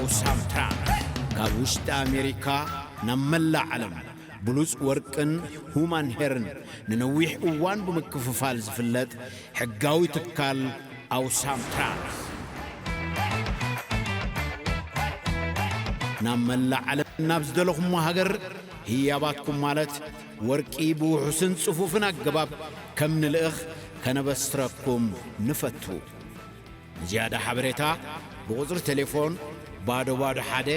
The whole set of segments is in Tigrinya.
ኣውሳም ትራንስ ካብ ውሽጢ ኣሜሪካ ናብ መላእ ዓለም ብሉጽ ወርቅን ሁማን ሄርን ንነዊሕ እዋን ብምክፍፋል ዝፍለጥ ሕጋዊ ትካል ኣውሳም ትራንስ፣ ናብ መላእ ዓለም ናብ ዝደለኹሞ ሃገር ህያባትኩም ማለት ወርቂ ብውሑስን ጽፉፍን ኣገባብ ከም ንልእኽ ከነበስረኩም ንፈቱ። ንዝያዳ ሓበሬታ ብቁጽሪ ቴሌፎን ባዶ ባዶ ሓደ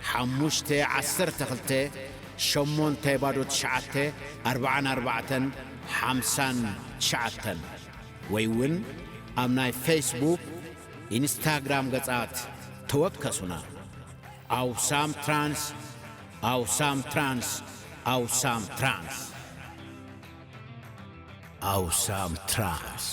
ሓሙሽተ ዓሰርተ ክልተ ሸሞንተ ባዶ ትሽዓተ ኣርባዓን ኣርባዕተን ሓምሳን ትሽዓተን ወይ እውን ኣብ ናይ ፌስቡክ፣ ኢንስታግራም ገጻት ተወከሱና። ኣውሳም ትራንስ፣ ኣውሳም ትራንስ፣ ኣውሳም ትራንስ። ኣውሳም ትራንስ።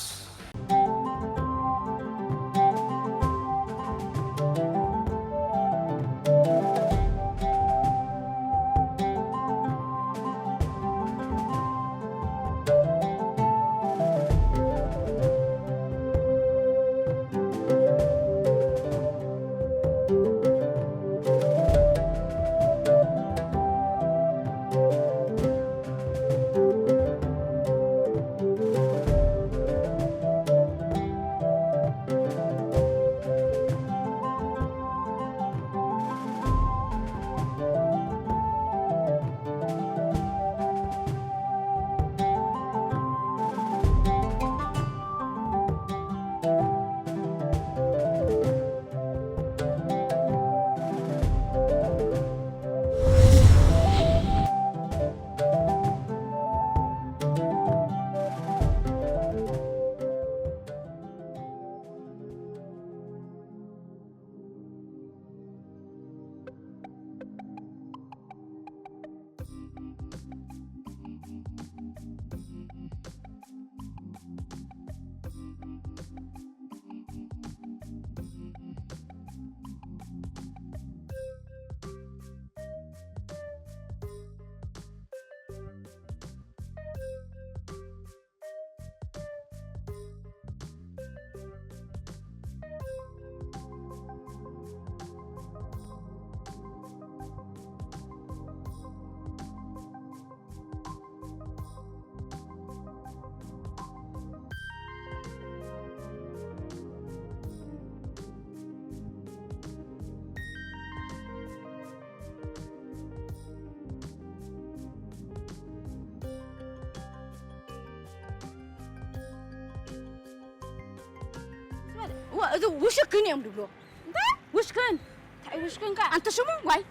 ዋ፣ እዚ ውሽክን እዮም ድብሎ። እንታይ? ውሽክን። እንታይ ውሽክን ከ? ኣንተ ሽሙ ዋይ።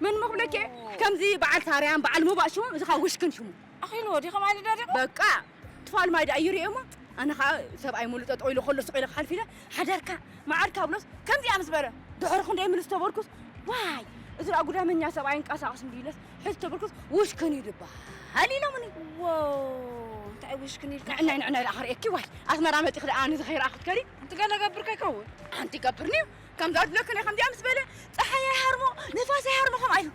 መን መኽብለኪ? ከምዚ በዓል ታርያን በዓል ሙባእ ሽሙ፣ እዚ ኸዓ ውሽክን ሽሙ። ኣኺልዎ ዲኸ ማለት ዶ ዲኹ? በቃ፣ ትፋል ማይ ደኣ ይርእዮ እሞ፣ ኣነ ኸዓ ሰብኣይ ሙሉ ጠጠው ኢሉ ከሎ ስቕ ኢለ ክሓልፍ ኢለ፣ ሓደርካ፣ መዓርካ ብሎስ፣ ከምዚኣ ምስ በለ፣ ድሕሪ ክንደይ ምልስ ተበልኩስ፣ ዋይ፣ እዚ ደኣ ጉዳመኛ ሰብኣይ እንቀሳቐስ እንዲለስ፣ ሕዚ ተበልኩስ፣ ውሽክን እዩ ድበሃል ኢሎምኒ። ዎ፣ እንታይ ውሽክን ኢልካ? ንዕናይ፣ ንዕናይ ደኣ ክርእየኪ፣ ዋይ፣ ኣስመራ መጺኺ ደኣ ኣነ እዚ ከይረኣኹ ትከዲ? ኣንቲ ገለ ገብር ከይከውን? ኣንቲ ገብርኒ እዩ። ከምዛ ዝብለክን እየ፣ ከምዚኣ ምስ በለ፣ ጸሓይ ኣይሃርሞ፣ ንፋስ ኣይሃርሞ ከምኣ ኢሉ።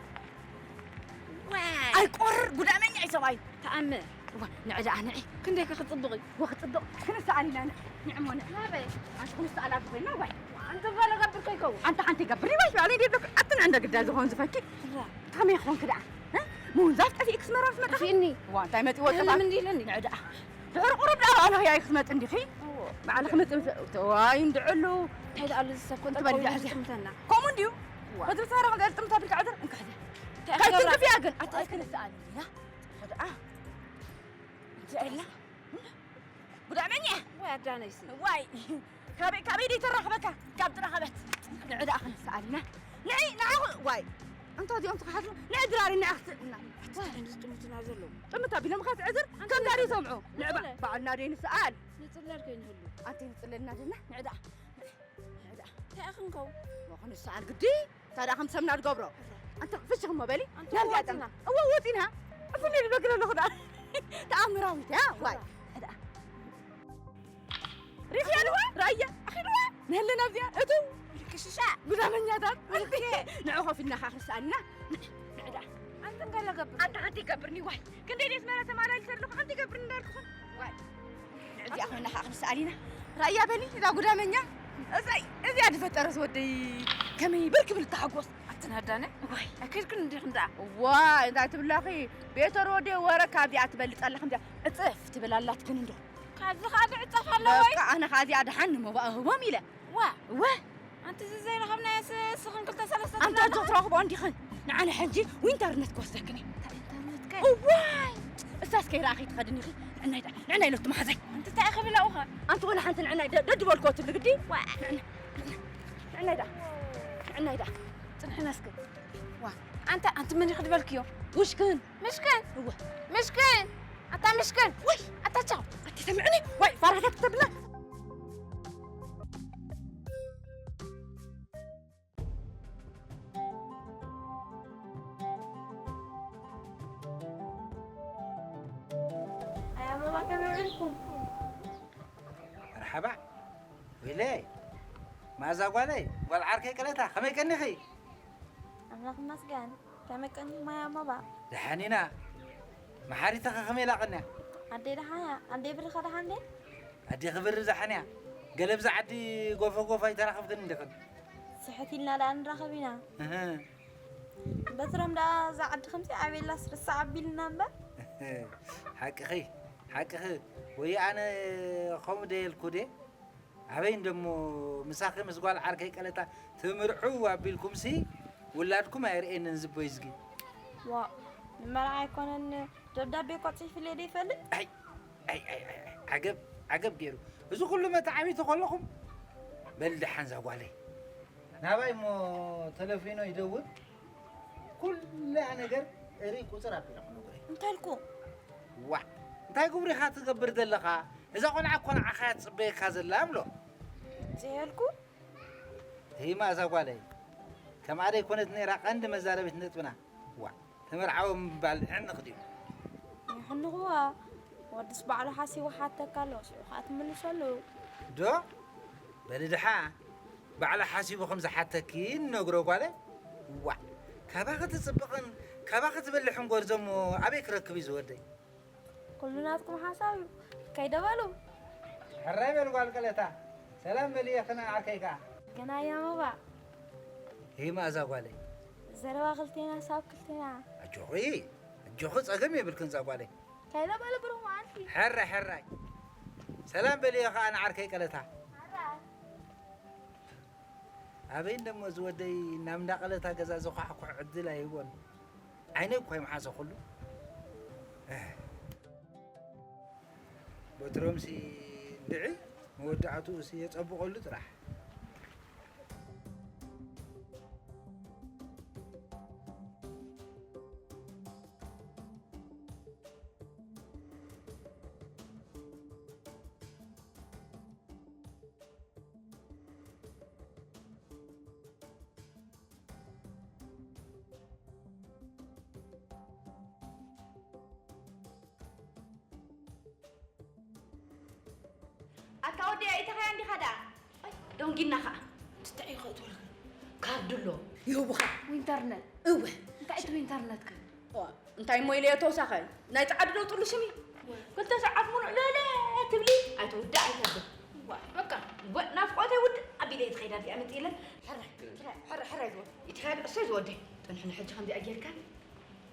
ዋይ። ኣይቆርር፣ ጉዳመኛ እዩ ሰብኣይ። ተኣምር። እዋ፣ ንዒ ደኣ፣ ንዒ። ክንደይ ከ ክጽብቕ እዩ? ወ ክጽብቕ፣ ክንሰኣል ኢና፣ ንዒ። ንዒ እሞ፣ ንዒ። ናበይ? ኣንቲ ክንሰኣል ኣብ ኮይና፣ ዋይ። ኣንቲ ገለ ገብር ከይከውን? ኣንቲ ሓንቲ ገብር፣ ዋይ፣ ባዕለይ ደብለክ፣ ኣትን ዕንደ ግዳ ዝኾን ዝፈኪ። እዋ። ከመይ ይኾንክ ደኣ? እ? ምውንዛፍ ጠፊእክ ስመራ ምስ መጣ? ጠፊእኒ። እዋ፣ እንታይ መጺዎ ጠፋ? የለን፣ እንዲ ኢለኒ። ንዒ ደኣ። ድሕሪ ቁሩብ ደኣ ባዕልኺ ኣይ ክትመጺ እንዲኺ? እዎ። ባዕልኺ መጺ ምስ-፣ ተዋይ እንድዕሉ። እንታይ ደኣ፣ እዚ ሰብ ኮን ትበል ጠጠው ኢሉ ደኣ። ዝጥምተና። ከምኡ እንድዩ። እዋ። በዚ ሰረቕ ዘልጥምታ ብልካ ዕድር እንካ ሕዚ። እንታይ ከይትንክፍያ ግን፣ ኣታ ኣይክንስኣል ኢና። ደኣ። እንታይ ኢላ? ጉዳመኛ። ወይ ኣዳነይሲ። ዋይ። ካበይ፣ ካበይ ደይ ተራኽበካ? ካብ ዝረኸበት። ንዒ ደኣ ክንስኣል ኢና። ንዒ፣ ንዓኹ፣ ዋይ። እንተ እዚኦም ትኽሓቱ፣ ንዒ ድራሪ፣ ንዒ ክትስእልና። ኣታ እንታይ ዝጥምቱና ዘለዉ? ጥምት ኣቢሎም ኸ ትዕዝር? ኣንተ ከም ዛሬ ንጽለ-፣ ይሰምዑ። ንዕባ፣ ንጽለ-፣ ባዕልና ደይ ንስኣል። ንጽለል ከይንህሉ። ኣንተ ንጽለልና ደና? ንዒ ደኣ። ንዒ ደኣ። እንታይ ክንከው? ሞ ክንስኣል ግዲ? እንታይ ደኣ ከም ሰምና ንገብሮ? ኣንተ ፍሽኽ እሞ በሊ። ኣንተ ናብዚኣ ወጢና። ጠም-፣ እወ፣ ወጢና። እፍኒ ዝበግር ኣለኹ ደኣ። ተኣምራዊት እያ። ዋይ። ንዒ ደኣ። ሪኽያ ኣለዋ? ራያ። ኣኺልዋ? ንህልና ኣብዚኣ። እቱ። ክሽሻ። ጉዳመኛታት። ንዑ ኮፍ ኢልና ኸዓ ክንስኣልና። ንዒ ደኣ። ኣንተ እንታይ ለገብር? ኣንተ ሓንቲ ይገብርኒ ዋይ። ክንደይ ደስ መራ ተማላሊሰ ኣለኹ። ሓንቲ ይገብርኒ እንዳልኩኹም። ዋይ። ንዕዚኣ ኮይና ኸዓ ክንስኣል ኢና። ራያ በሊ፣ እዛ ጉዳመኛ። እዚኣ እዚኣ ዝፈጠረስ ወደይ ከመይ ብር ክብል ተሓጎስ። ኣትናዳነ። ዋይ። ኣይከድክን እንዲኽን ደኣ። ዋይ፣ እንታይ ትብላኺ? ቤተር ወደይ ወረ ካብዚኣ ትበልጽ ኣለኽን እዚኣ ዕጽፍ ትብል ኣላትክን እንዶ። ካብዚ ኸኣ ትዕጸፍ ኣለዋ ወይ? በቃ ኣነ ኸኣ እዚኣ ደሓን ንመባእ እህቦም ኢለ። ዋ። ወ። ኣንቲ እዚ ዘይረኸብናዮ ስ-፣ ስኽን ክልተ ሰለስተ ኣንታ ትብላና። ትረኽቦ እንዲኽን። ንዓነ ሕጂ ዊንተርነት ክወስደክን እየ። እንታይ ኢንተርነት ከ? እዋይ! እሳስ ከይረኣኺ ትኸድኒ ኢኺ። ንዕናይ ዳ-፣ ንዕናይ ኢለቱ መሓዘይ። ኣንቲ እንታይ ኢኺ ብላኡኻ? ኣንቲ ወላ ሓንቲ ንዕናይ ደ-፣ ደድበልኮ ትብሊ ግዲ። ዋ። ንዕናይ ዳ-፣ ንዕናይ ዳ-፣ ጽንሕና እስከ። ዋ። ኣንታ፣ ኣንቲ መን ኢኺ ድበልክዮ? ውሽክን። ምሽክን? እወ። ምሽክን? ኣታ ምሽክን? ወይ! ኣታ ቻው። ኣቲ ሰምዕኒ? ወይ፣ ፋራታት ክተብላ። ኣያ መማ ከመይ ውዒልኩም? መርሓባ። ወይለይ፣ መኣዛ ጓለይ፣ ጓል ዓርከይ ቀለታ፣ ከመይ ቀኒኺ? ኣምላኽ ይመስገን። ከመይ ቀኒኹም ኣያ መባ? ደሓን ኢና። መሓሪትኺ ከመይ ኢላ ቀንያ? ኣደይ ደሓን እያ። ኣደይ ብርኸ ደሓን ድየን? ኣዴኺ ብሪ ደሓን እያ። ገለ ብዛ ዓዲ ጎፈ ጎፈ ኣይተራኸብክን እንዲኽን? ስሕት ኢልና ደኣ ንራኸብ ኢና። እህ። በትሮም ደኣ እዛ ዓዲ ከምዚ ዓብየላስ ርሳዕ ኣቢልና እምበር። ሓቅኺ፣ ሓቅኺ። ወይ ኣነ ከምኡ ዶ ኢልኩ ድየ? ኣበይ እንደሞ ምሳኺ ምስ ጓል ዓርከይ ቀለታ ትምርዑ ኣቢልኩምሲ ውላድኩም ኣይርእየንን ዝቦይ ዝጊ። ዋእ፣ ንመርዓ ኣይኮነን ደብዳቤ እኳ ጽሒፍለይ ዶ ይፈልጥ? ኣይ፣ ኣይ፣ ኣይ፣ ኣይ፣ ኣይ፣ ዓገብ፣ ዓገብ ገይሩ። እዚ ኩሉ መተዓቢቲ ከለኹም፣ በል ደሓን እዛ ጓለይ። ናባይ እሞ ተለፊኖ ይደውል። ኩላ ነገር እሪ ቁጽር ኣቢለ ክነግሮ እየ። እንታይ ኢልኩ? ዋእ፣ እንታይ ግብሪ ኢኻ ትገብር ዘለኻ? እዛ ቆልዓ እኮ ንዓኻ እያ ትጽበየካ ዘላ እብሎ። እንታይ ኢልኩ? ህይማ እዛ ጓለይ፣ ከምኣ ደይኮነት ነይራ ቀንዲ መዛረቢት ነጥብና። ዋእ፣ ተመርዓዊ ምባል ሕንኽ ድዩ? ይሕንኽዋ፣ ወድስ ባዕሉ ሓሲቡ ሓተካ ኣሎ፣ ሽዑ ኸኣ ትምልሰሉ። ዶ? በሊ ድሓ፣ ባዕሉ ሓሲቡ ከም ዝሓተኪ ንነግሮ ጓለይ። ዋእ፣ ካባኺ ትጽብቕን ካባኺ ትበልሕን ጎርዞ እሞ ኣበይ ክረክብ እዩ ዝወደይ? ኩሉ ናትኩም ሓሳብ እዩ። ከይደ በሉ። ሕራይ በል ጓል ቀለታ። ሰላም በልየ ኸነ ዓርከይ ከኣ። ገና እያ መባ። ሄይ መኣዛ ጓለይ። ዘረባ ክልቴና፣ ሳብ ክልቴና። ኣጆኺ፣ ኣጆኺ ጸገም የብልክን እዛ ጓለይ። ከይደ በሉ ብሩኽ መዓልቲ። ሕራይ፣ ሕራይ። ሰላም በልየ ኸኣ ንዓርከይ ቀለታ። ሕራይ። ኣበይ እንደሞ ዝወደይ ናብ እንዳቐለታ ገዛ ዝኳሕኩሕ ዕድል ኣይህቦን። ዓይነይ እኳ ይምሓሰ ኩሉ። በትሮምሲ እንድዒ መወዳእትኡሲ የጸብቐሉ ጥራሕ። ኣታ ወዲ ኣይተኸያ እንዲኻ ደኣ? ኣይ፣ ደንጊና ኸዓ። እንታይ እዩ ኸእትወልካ? ካርድ ኣሎ። ይህቡኻ። ዊንተርነት። እወ። እንታይ እቲ ዊንተርነት ከ? ዋ፣ እንታይ እሞ ኢለ እየ ተወሳኸ? ናይ ጸዓዱ ዶ ጥሉ ሽሚ? ክልተ ሰዓት ሙሉእ ለለ ትብሊ፣ ኣይትውዳእ ኣይተብል። ዋ፣ በቃ፣ ወ-፣ ናፍቆተይ ውድእ ኣቢለ እየ ዝኸይድ ኣብዚኣ መጺእለ። ሕራይ፣ ሕራይ፣ ሕራይ፣ ሕራይ ዝወ-፣ ይትኸድ እሰይ ዝወደይ። ጥንሕኒ ሕጂ ከምዚኣ ጌርካ፣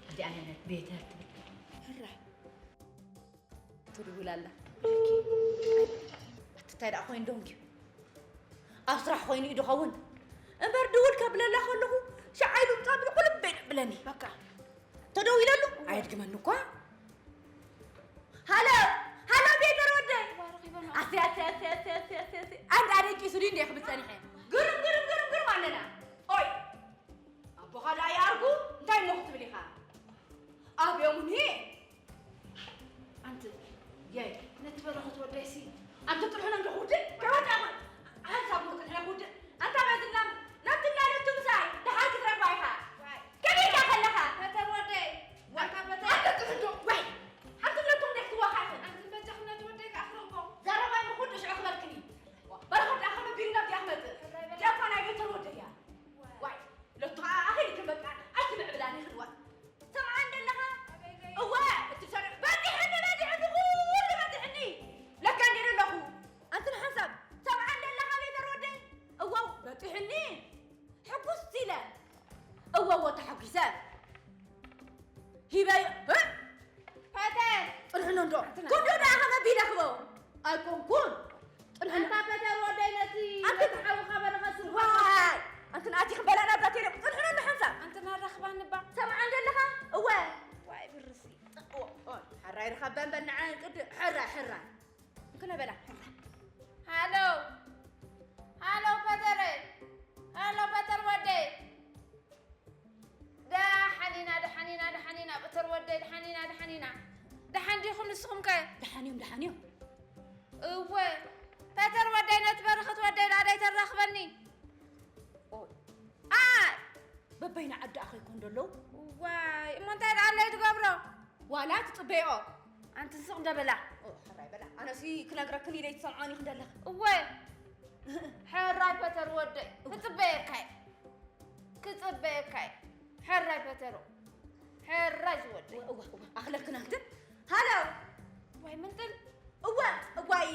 ኣብዚኣ ለለ ቤተር ትብል። ሕራይ። ትድውል ኣላ። ኣቲ እንታይ ደኣ ኮይኑ ደንግዩ? ኣብ ስራሕ ኮይኑ እዩ ድኸውን? እምበር ድውል ከብለላ ከለኹ ሸዓ ኢሉ ምጻእ ብልቁ ልበይ ብለኒ። በቃ። ተደዊለሉ? ኣየድግመኒ እኳ። ሃሎ፣ ሃሎ፣ ቤተር ወደይ። ዋ፣ ረኺበና። ኣስይ፣ ኣስይ፣ ኣስይ። ኣንዳ ደቂሱ ድዩ እንደ ክብል ጸኒሐ? ግርም፣ ግርም፣ ግርም፣ ግርም ኣለና። ኦይ፣ ኣቦኻ ደኣ ይኣርጉ? እንታይ እሞ ክትብል ኢኻ? ኣብዮምኒ። ኣንቲ የይ፣ ነቲ በረኸት ወደይሲ፣ ኣንተ ጥርሑ ነንዶ ክውድእ፣ ከይወድእ ኣማ፣ ሓንሳብ ሞ ጥርሑ ክውድእ፣ ኣንታ መዝላም፣ ናብቲ እናለቱ ምሳይ፣ ደሓር ክትረኽባ ኢኻ። ዋይ። ከመይ ኢልካ ከለኻ? በተር ወደይ፣ ዋይ። ኣንታ በተር። ኣንተ ጥርሑ ዶ፣ ዋይ። ሓንቲ ብለኩም እንደ ክትዋሓስን። ኣንቲ በጃኹም ነቲ ወደይ ከኣ ክረኽቦ። ዘረባይ ምኹድ ሽዑ ክበልክኒ። በረኸት ደኣ ከመይ ቢሉ ናብዚኣ ክመጽእ? ሕራይ በል። ጃፓን ናይ ቤተር ወደይ እያ። ዋይ። ዋይ። ለቱ ኸዓ ኣኺል ክንበቃ ኣይትምዕብላኒ ክንዋ። ሰምዓ እንደለኻ? እወ፣ እቲ ሰሪዕ በጺሐኒ፣ በጺሐኒ፣ ኩሉ በጺሐኒ። ለካ እንዴ ደለኹ። ኣንቲ ንሓንሳብ ሰምዓ እንደለኻ ቤተር ወደይ? ሂበይ እ? ፓተር! ጽንሕኖ እንዶ። ጽንሕ። ክንዶ ደኣ ከመ ቢለ ክቦ? ኣይኮንኩን። ጽንሕኖ። ኣንታ ፓተር ወደይ ነቲ ኣንተ ነቲ ሓውኻ በረኸት ስልኳ ዋይ! ኣንቲ ንኣቲ ክበላ ናብዛ ቴሌ ጽንሕኖ እንዶ ሓንሳብ። ኣንቲ ናራኽባ ንባ። ሰምዓ እንደለኻ? እወ። ዋይ ብርሲ። እወ፣ እወ። ሕራይ ርኸበን በል ንዓን ቅድ-፣ ሕራይ፣ ሕራይ። እንክነ በላ፣ ሕራይ። ሃሎ። ሃሎ ፓተር። ሃሎ ፓተር ወደይ። ደሓን ኢና፣ ደሓን ኢና፣ ደሓን ኢና፣ ፓተር ወደይ፣ ደሓን ኢና፣ ደሓን ኢና። ደሓን ዲኹም ንስኹም ከ? ደሓን እዮም፣ ደሓን እዮም። እወ፣ ፓተር ወደይ፣ ነቲ በረኸት ወደይ፣ ናደይ ተራኽበኒ። ኦይ። ኣይ! በበይና ዓዲ ኣኸይኮን ደለዉ? ዋይ፣ እሞ እንታይ ደኣ ኣለይ ትገብሮ? ዋላ ትጽበይኦ? ኣንቲ ስቕ እንደ በላ። ኦ፣ ሕራይ በላ። ኣነሲ ክነግረክን ኢለ ይትሰምዓኒ ክንደለኽ። እወ፣ ሕራይ ፓተር ወደይ፣ እወ። ክጽበየካ እየ። ክጽበየካ እየ። ሕራይ ፓተሮ። ሕራይ ዝወደይ። እወ፣ እወ፣ እወ። ኣኽለክና እንትን። ሃሎ። ዋይ ምንጥል። እወ፣ እዋይ።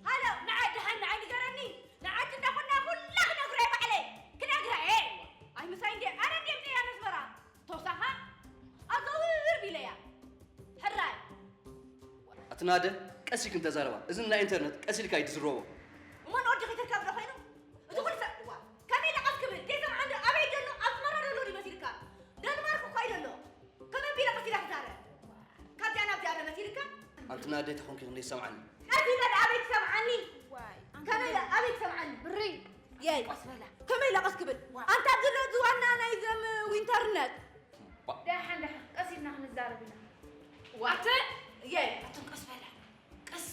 ሃሎ፣ ንዓይ ደሓን ንዓይ ንገረኒ። ንዓዲ እንዳኾና ኩላ ክነግራ እየ ባዕለይ። ክነግራ እየ። ኣይ ምሳይ እንዴ፣ ኣነ እንዴ ምጤ እያ ነስመራ። ተውሳኻ ኣዘውር ቢለያ። ሕራይ። ኣቲ ናደ፣ ቀስ ኢልክን ተዛረባ። እዚ ናይ ኢንተርነት ቀስ ኢልካ እዩ ዝዝረቦ። እሞ ንወዲ ኺትርከብ ዶ ኾይኑ? እዚ ኩሉ ሰብ፣ እዋ፣ ከመይ ኢለ ቀስ ክብል? ዘይሰምዓ እንዶ ኣበይ ደሎ? ኣብ ኣስመራ ደሎ ድዩ መሲልካ? ደንማርክ እኳ እዩ ደሎ። ከመይ ቢለ ቀስ ኢለ ክዛረብ? ካብዚኣ ናብዚኣ ዶ መሲልካ? ኣንቲ ናደ ተኾንኪ ክንደይ ትሰምዓኒ? ቀስ ኢለ ዶ ኣበይ ትሰምዓኒ? ዋይ፣ ኣንቲ ከመይ ኢለ ኣበይ ትሰምዓኒ? ብሪ፣ የይ። ቀስ በላ። ከመይ ኢለ ቀስ ክብል? ዋ። ኣንታ ኣብዚ ዘሎ እዚ ዋና ናይ ዘም ዊንተርነት። ዋ። ደሓን፣ ደሓን፣ ቀስ ኢልና ክንዛረብ ኢና። ዋ። ኣትን? የይ። ኣትን ቀስ በላ። ቀስ።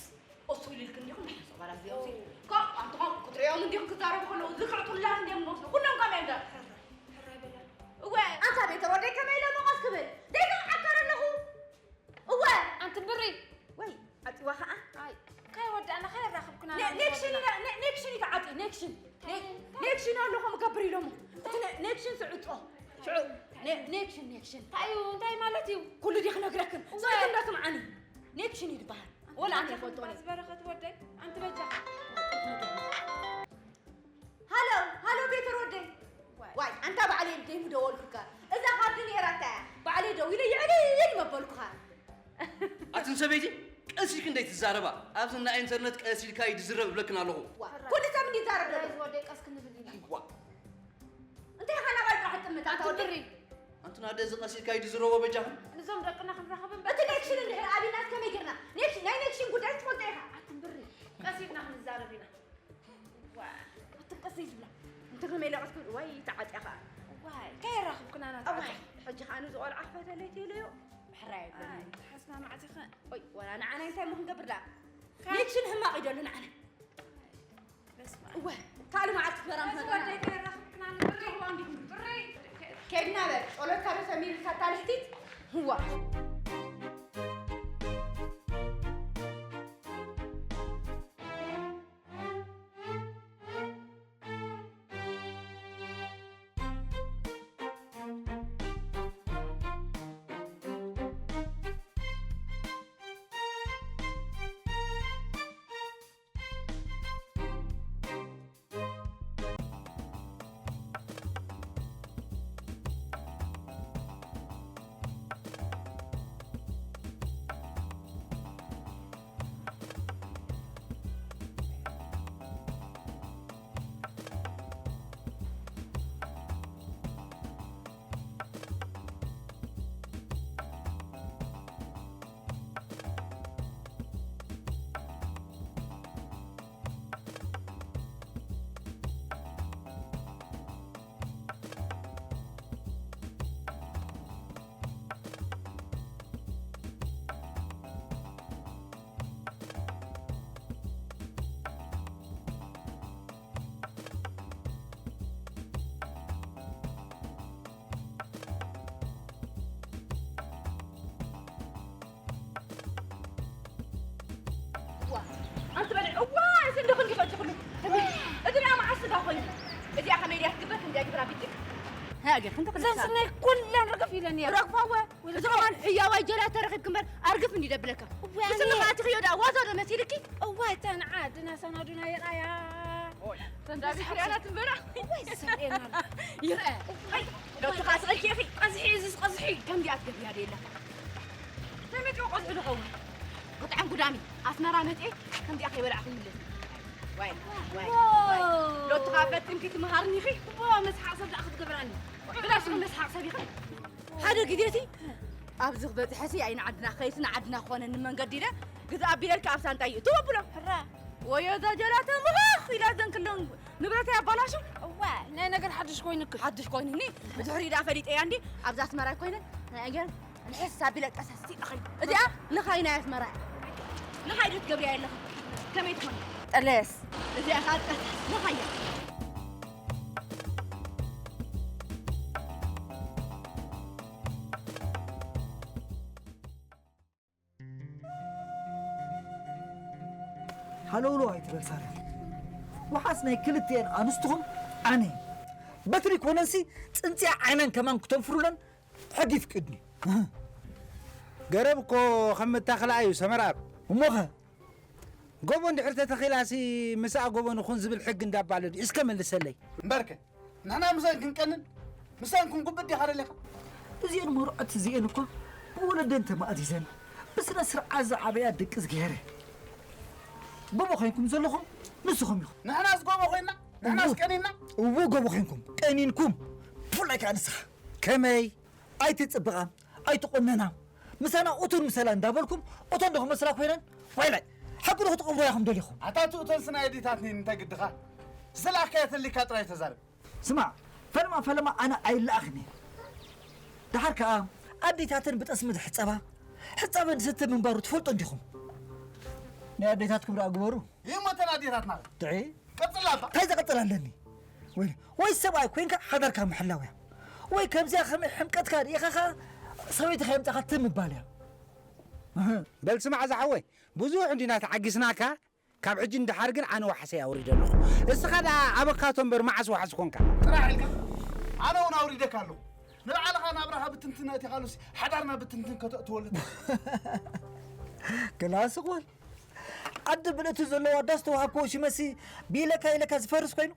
ቀስ ኢሉ ኢልክን ዲኹም? ደሓን ሰው ባላት እዚኦም ሲ። ኦ። ኮ-፣ ኣንትኹም ክትሪኦም እንዲኹም ክዛረቡ ከለዉ ዝክዕቱላት እንዲዮም ዝመስሉ። ኩሎም ከምኦም እዮም። ሕራይ፣ ሕራይ በላ። እወ፣ ኣንታ ቤተ ወደይ ከመይ ኢለ እሞ ቀስ ክብል? ደይተዓከረ ኣለኹ። እወ። ኣንቲ ብሪ። ወይ፣ ዓጺዋ ኸዓ? ኣይ፣ ከይወዳእና ከየራኽብክና ነ-፣ ኢና ኔክሽን ንወድና። ኢና፣ ነ-፣ ኔክሽን እዩ ተዓጽዩ፣ ኔክሽን። ኔ-፣ እንታይ? ኔክሽን ኣሎ ከም ገብር ኢሎሞ። እቲ ነ-፣ ኔክሽን ስዕጾ። ሽዑ፣ እንታይ? ነ-፣ ኔክሽን፣ ኔክሽን። እንታይ እዩ? እንታይ ማለት እዩ? ኩሉ ዲኺ ክነግረክን? እወ። ስልኪ እንዳስምዓኒ። ኔክሽን እዩ ዝበሃል። ወላ ኣነ ኣንተ ይፈልጦ ኣንታ ነኝ። በረኸት ወደይ፣ ኣንቲ በጃኻ። ሃሎ፣ ሃሎ፣ ቤተር ወደይ። ዋይ። ዋይ፣ ኣንታ ባዕለይ ደይ ምደወልኩልካ። እዛ ካርዲ ነይራታ እያ። ባዕለይ ደዊለ ይዕልል መበልኩኻ። ኣትን ሰበይቲ፣ ቀስ ኢልክን ደይ ትዛረባ። ኣብዚ ናይ ኢንተርነት ቀስ ኢልካ እዩ ዝዝረብ እብለክን ኣለኹ። ዋ፣ ኩሉ ሰብ እንዲ ይዛረብ ዘሎ። እዚ ወደይ ቀስ ክንብል ኢና። ዋ። እንታይ ኢኻ ናባይ ጥራሕ ትጥምት፣ ኣንታ ኣንቲ ወደይ? ብሪ። ኣንቲ ናደ እዚ ቀስ ኢልካ እዩ ዝዝረቦ በጃኽን? ንዞም ደቅና ክንራኸብ እምበር እቲ ኔክሽን እንድሕር ኣብና ከመይ ጌርና? ኔክሽን፣ ናይ ኔክሽን ጉዳይ ትፈልጦ ኢኻ። ኣትን ብሪ። ቀስ ኢልና ክንዛረብ ኢና። ዋ፣ ኣትን ቀስ ኢልብላ። እንተ ከመይ ኢለ ቀስ ክብል፣ ዋይ፣ ተዓጽያ ኸኣ። ዋይ፣ ከየራኽብክና ናት እዋይ፣ ዓጽያ። ሕጂ ኸኣ ነዚ ቆልዓ ክፈተለይ ትብለዮ። ምሕራይ ኣይብለኒ። ኣይ፣ ተሓስና መዓት ኢኸ? ኦይ፣ ወላ ንዓና እንታይ እሞ ክንገብር ደኣ? ካብ ኔክሽን ሕማቕ እዩ ደሎ ንዓና። በስመ ኣብ። እወ፣ ካልእ መዓልቲ ክመራ እዚ ንፈተና። ወደይ ከየራኽብክና ንብሪ። ትኽዋ እንዲኹም። ብሪ። ከይድና በል፣ ጸሎትካ ዶ ሰሚርልካ እታ ልሕቲት? ህዋ። እዋ፣ ኣንቲ በልዕ፣ እዋ፣ እዚ እንዶ ክንዲ ፈጅ ኩሉ። እዚ ደኣ መዓስ ስጋ ኮይኑ? እዚኣ ከመይ ድያ ትግበር? ክንደይ ግብራ ቢትክ? ሃገር፣ ክንተ እዘን ክንተ? ስናይ ኩለን ርግፍ ኢለን እየን። ረግፋወ። እዚ ከማን ሕያዋይ ጀላ ተረኺብክ እምበር ኣርግፍ እንዲ ደብለካ። እዋ፣ እዚ ኣነ መኻትኽዮ ደኣ ዋዛ ዶ መሲልኪ? እዋ፣ እተን ዓድና ሰናዱና የርኣያ። ተንዳቢ ሕርያና ትንበራ። ወይ ዝሰምኤና። ይርአ። ኣይ፣ ሎቱ ካስቐልኪ ኢኺ። ቀዝሒ፣ እዚስ ቀዝሒ። ከምዚኣ ትገብርያ ዶ የለኻ? ተመጭ ቆዝሒ ዝኸውን። ጉጥዓም ጉዳሚ። ኣስመራ መጤ፣ ከምዚኣ ከይበላዕኹም ምለስ። ዋይ፣ ዋይ፣ ዋይ። ሎቱ ካብ ፈትንኪ ትምሃርኒ ኢኺ። ዋ፣ መስሓቕ ሰብ ደኣ ክትገብራኒ። ብላስ መስሓቕ ሰብ ኢኺ። ሓደ ግዜ እቲ ኣብዚ ክበጽሐሲ ኣይ ንዓድና ክኸይድሲ ንዓድና ክኾነኒ መንገዲ ኢለ ግዛ ኣቢለልካ ኣብ ሳንጣ እዩ እትወብሎ። ሕራ። ወዮ እዛ ጀላተ ምኽኽ ኢላ ዘን ክለን ንብረተይ ኣባላሹ። እዋ፣ ናይ ነገር ሓድሽ ኮይኑኪ። ሓድሽ ኮይኑኒ። ብድሕሪ ዳ ፈሊጠያ እንዲ ኣብዛ ኣስመራ ኮይነ ናይ ኣገር ንሕስ ኣቢለ ቀሰስቲ እኸይ። እዚኣ ንኻይ ናይ ኣስመራ እያ። ንኻይ ዶ ትገብርያ የለኺ? ከመይ ትኾን? ጠለስ። እዚኣ ኻጥቀስ ንኻያ። ሃለውሎ ኣይትበል ሳራ። ወሓስ ናይ ክልቲኤን ኣንስትኹም ኣነ በትሪ ኮነንሲ ጽንጽያ ዓይነን ከማን ክተንፍሩለን ሕጊ ይፍቅድኒ። ገረብ እኮ ከም መታኸላ እዩ ሰመርኣብ። እሞኸ ጎቦ እንድሕር ተተኺላሲ ምስኣ ጎቦ ንኹን ዝብል ሕጊ እንዳባለ ድዩ? እስከ መልሰለይ። እምበርከ ንሕና ምሳን ክንቀንን ምሳን ክንጉብእ ዲኻ ደሊኻ? እዚኤን መርዖት እዚኤን እኳ ብወለደን ተማእዚዘን ብስነ ስርዓት ዝዓበያ ደቂ ዝገሄረ ጎቦ ኮይንኩም ዘለኹም ንስኹም ኢኹም። ንሕናስ ጎቦ ኮይንና ንሕናስ ቀኒና። እዎ ጎቦ ኮይንኩም ቀኒንኩም ብፍላይ ከዓ ንስኻ ከመይ ኣይትጽብቓ ኣይትቆነና ምሳና እቶን ምሰላ እንዳበልኩም እቶን ዶ ክመስላ ኮይነን ዋይላይ ሓቂ ዶ ክትቕብሩ ኢኹም ደሊኹም ኣታ እቲ እቶን ስና የዲታትኒ እንታይ ግድኻ ዝለኣኽካዮ ተሊካ ጥራይ ተዛረብ ስማዕ ፈለማ ፈለማ ኣነ ኣይለኣኽን እየ ደሓር ከኣ ኣዴታተን ብጠስሚ ዝሕጸባ ሕጻበን ዝስተ ምንባሩ ትፈልጦ እንዲኹም ናይ ኣዴታትኩም ደኣ ግበሩ ይሞተን ኣዴታትና ጥዒ ቀጽላ እባ እንታይ ዘቐጽል ኣለኒ ወይ ወይ ሰብኣይ ኮይንካ ሓዳርካ ምሕላው እያ ወይ ከምዚኣ ከመይ ሕምቀትካ ርኢኻ ኸኣ ሰበይቲ ከየምጻኻ ትም ምባል እያ በል ስማዕ ዝሓወይ ብዙሕ እንዲና ተዓጊስናካ ካብ ሕጂ ንደሓር ግን ኣነ ዋሕሰይ ኣውሪደ ኣለኹ እስኻ ደኣ ኣበካቶ እምበር መዓስ ዋሕስ ኮንካ ጥራሕ ኢልካ ኣነ እውን ኣውሪደካ ኣለኹ ንባዕልኻ ናብራኻ ብትንትን ኣእቲኻሉሲ ሓዳርና ብትንትን ከተእትወሉ ክላስ ጓል ዓዲ ብልእቲ ዘለዋ ዳስ ተዋሃብክዎ ሽመሲ ብኢለካ ኢለካ ዝፈርስ ኮይኑ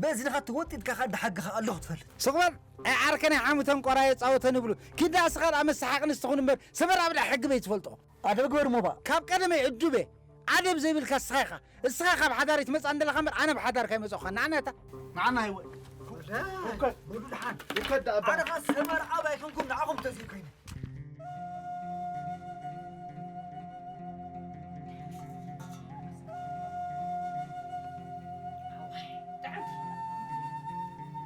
በእዝንኻ ተወጢጥካ ኸኣ እንዳሓግኻ ኣለኹ ትፈልጥ ስቕ በል ኣይ ዓርከ ናይ ሓሙተን ቆራ የጻወተን ይብሉ ኪድ ደኣ እስኻ ደኣ መሳሓቂ ንስቲ ኩን እምበር ሰመር ኣብ ደኣ ሕጊ በይ ትፈልጦ ኣደብ ግበር ሞባ ካብ ቀደመይ ዕዱብ እየ ኣደብ ዘይብልካ እስኻ ኢኻ እስኻ ካብ ሓዳር ይትመጽእ እንደለኻ እምበር ኣነ ብሓዳር ካይመጽእኻ ንዓና እታ ንዓና ይወ ውከድ ውከድ ደኣ እባ ኣነ ኸኣ ሰመር ኣብ ኣይኮንኩም ንዓኹም ተዝኢ ኮይነ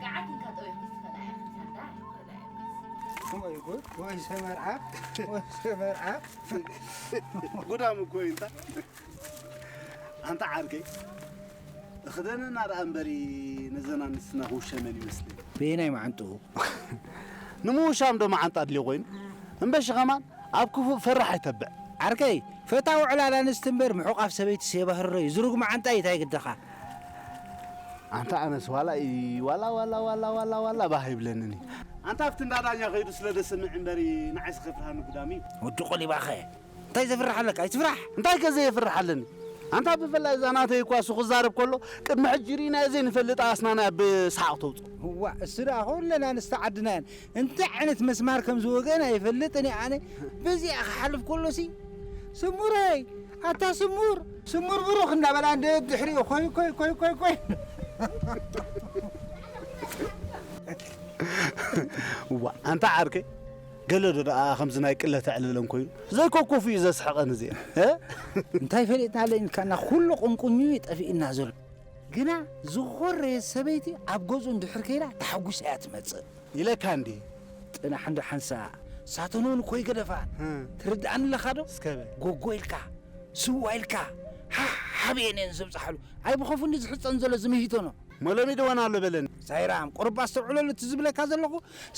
ገዓት እንካ ጠዊኹ ዝኸዳ እያ ክሳዳ ኣይኮዳ እያ ወይ ጉድ ወይ ሰመርዓ ወይ ሰመርዓ ጉዳም እኮ እዩ እንታ ኣንታ ዓርከይ እኽደነና ደኣ እምበሪ ነዘን ኣንስትና ክውሸመን ይመስለኒ በየናይ መዓንጥኡ ንምውሻም ዶ መዓንጣ ኣድልዮ ኮይኑ እምበሺ ኸማን ኣብ ክፉእ ፈራሕ ኣይተብዕ ዓርከይ ፈታዊ ዕላል ኣንስቲ እምበር ምሑቕ ኣፍ ሰበይትስ የባህርሮ እዩ ዝሩግ መዓንጣ እዩ ታይ ግድኻ ኣንታ ኣነስ ዋላ እዩ ዋላ ዋላ ዋላ ዋላ ዋላ ባህ ይብለንን እዩ ኣንታ ኣብቲ እንዳ ዳኛ ከይዱ ስለ ደስምዕ እምበሪ ንዓይስ ከፍርሃኒ ጉዳም እዩ ወዲ ቆሊባኸ እንታይ ዘፍርሕ ኣለካ ኣይትፍራሕ እንታይ ከ ዘየፍርሕ ኣለኒ ኣንታ ብፍላይ እዛ ናተይ እኳ እሱ ክዛረብ ከሎ ቅድሚ ሕጂ ርኢናዮ ዘይንፈልጥ ኣስናና ብሰሓቕ ተውፅኦ እዋ እሱ ደኣ ኩለን ኣንስቲ ዓድና እየን እንታይ ዓይነት መስማር ከም ዝወገአን ኣይፈልጥን እየ ኣነ በዚኣ ክሓልፍ ከሎሲ ስሙረይ ኣታ ስሙር ስሙር ብሩኽ እናበላ እንደ ድሕሪኡ ኮይ ኮይ ኮይ ኮይ ኮይ እዋ ኣንታ ዓርከይ ገለ ዶ ደኣ ከምዚ ናይ ቅለ ተዕልለን ኮይኑ ዘይኮኩፍ እዩ ዘስሕቐን እዚአን እንታይ ፈሊጥና ኣለኒ ኢልካና ኩሉ ቁንቁኝ እዩ ጠፊእና ዘሎ ግና ዝኾረየት ሰበይቲ ኣብ ገዝኡ እንድሕር ከይዳ ተሓጒሳ እያ ትመጽእ ኢለካ እንዴ ጽናሕ እንዶ ሓንሳ ሳተን እውን እኮ ይገደፋን ትርድኣኒ ኣለኻ ዶ እስከበ ጎጎ ኢልካ ስዋ ኢልካ ሓሓብየን እየን ዘብፅሓሉ ኣይ ብኸፉ እንዲ ዝሕፀን ዘሎ ዝምህይቶ ነው መሎሚ ድወን ኣሎ በለኒ ሳይራም ቁሩብ ኣስተውዕለሉ እቲ ዝብለካ ዘለኹ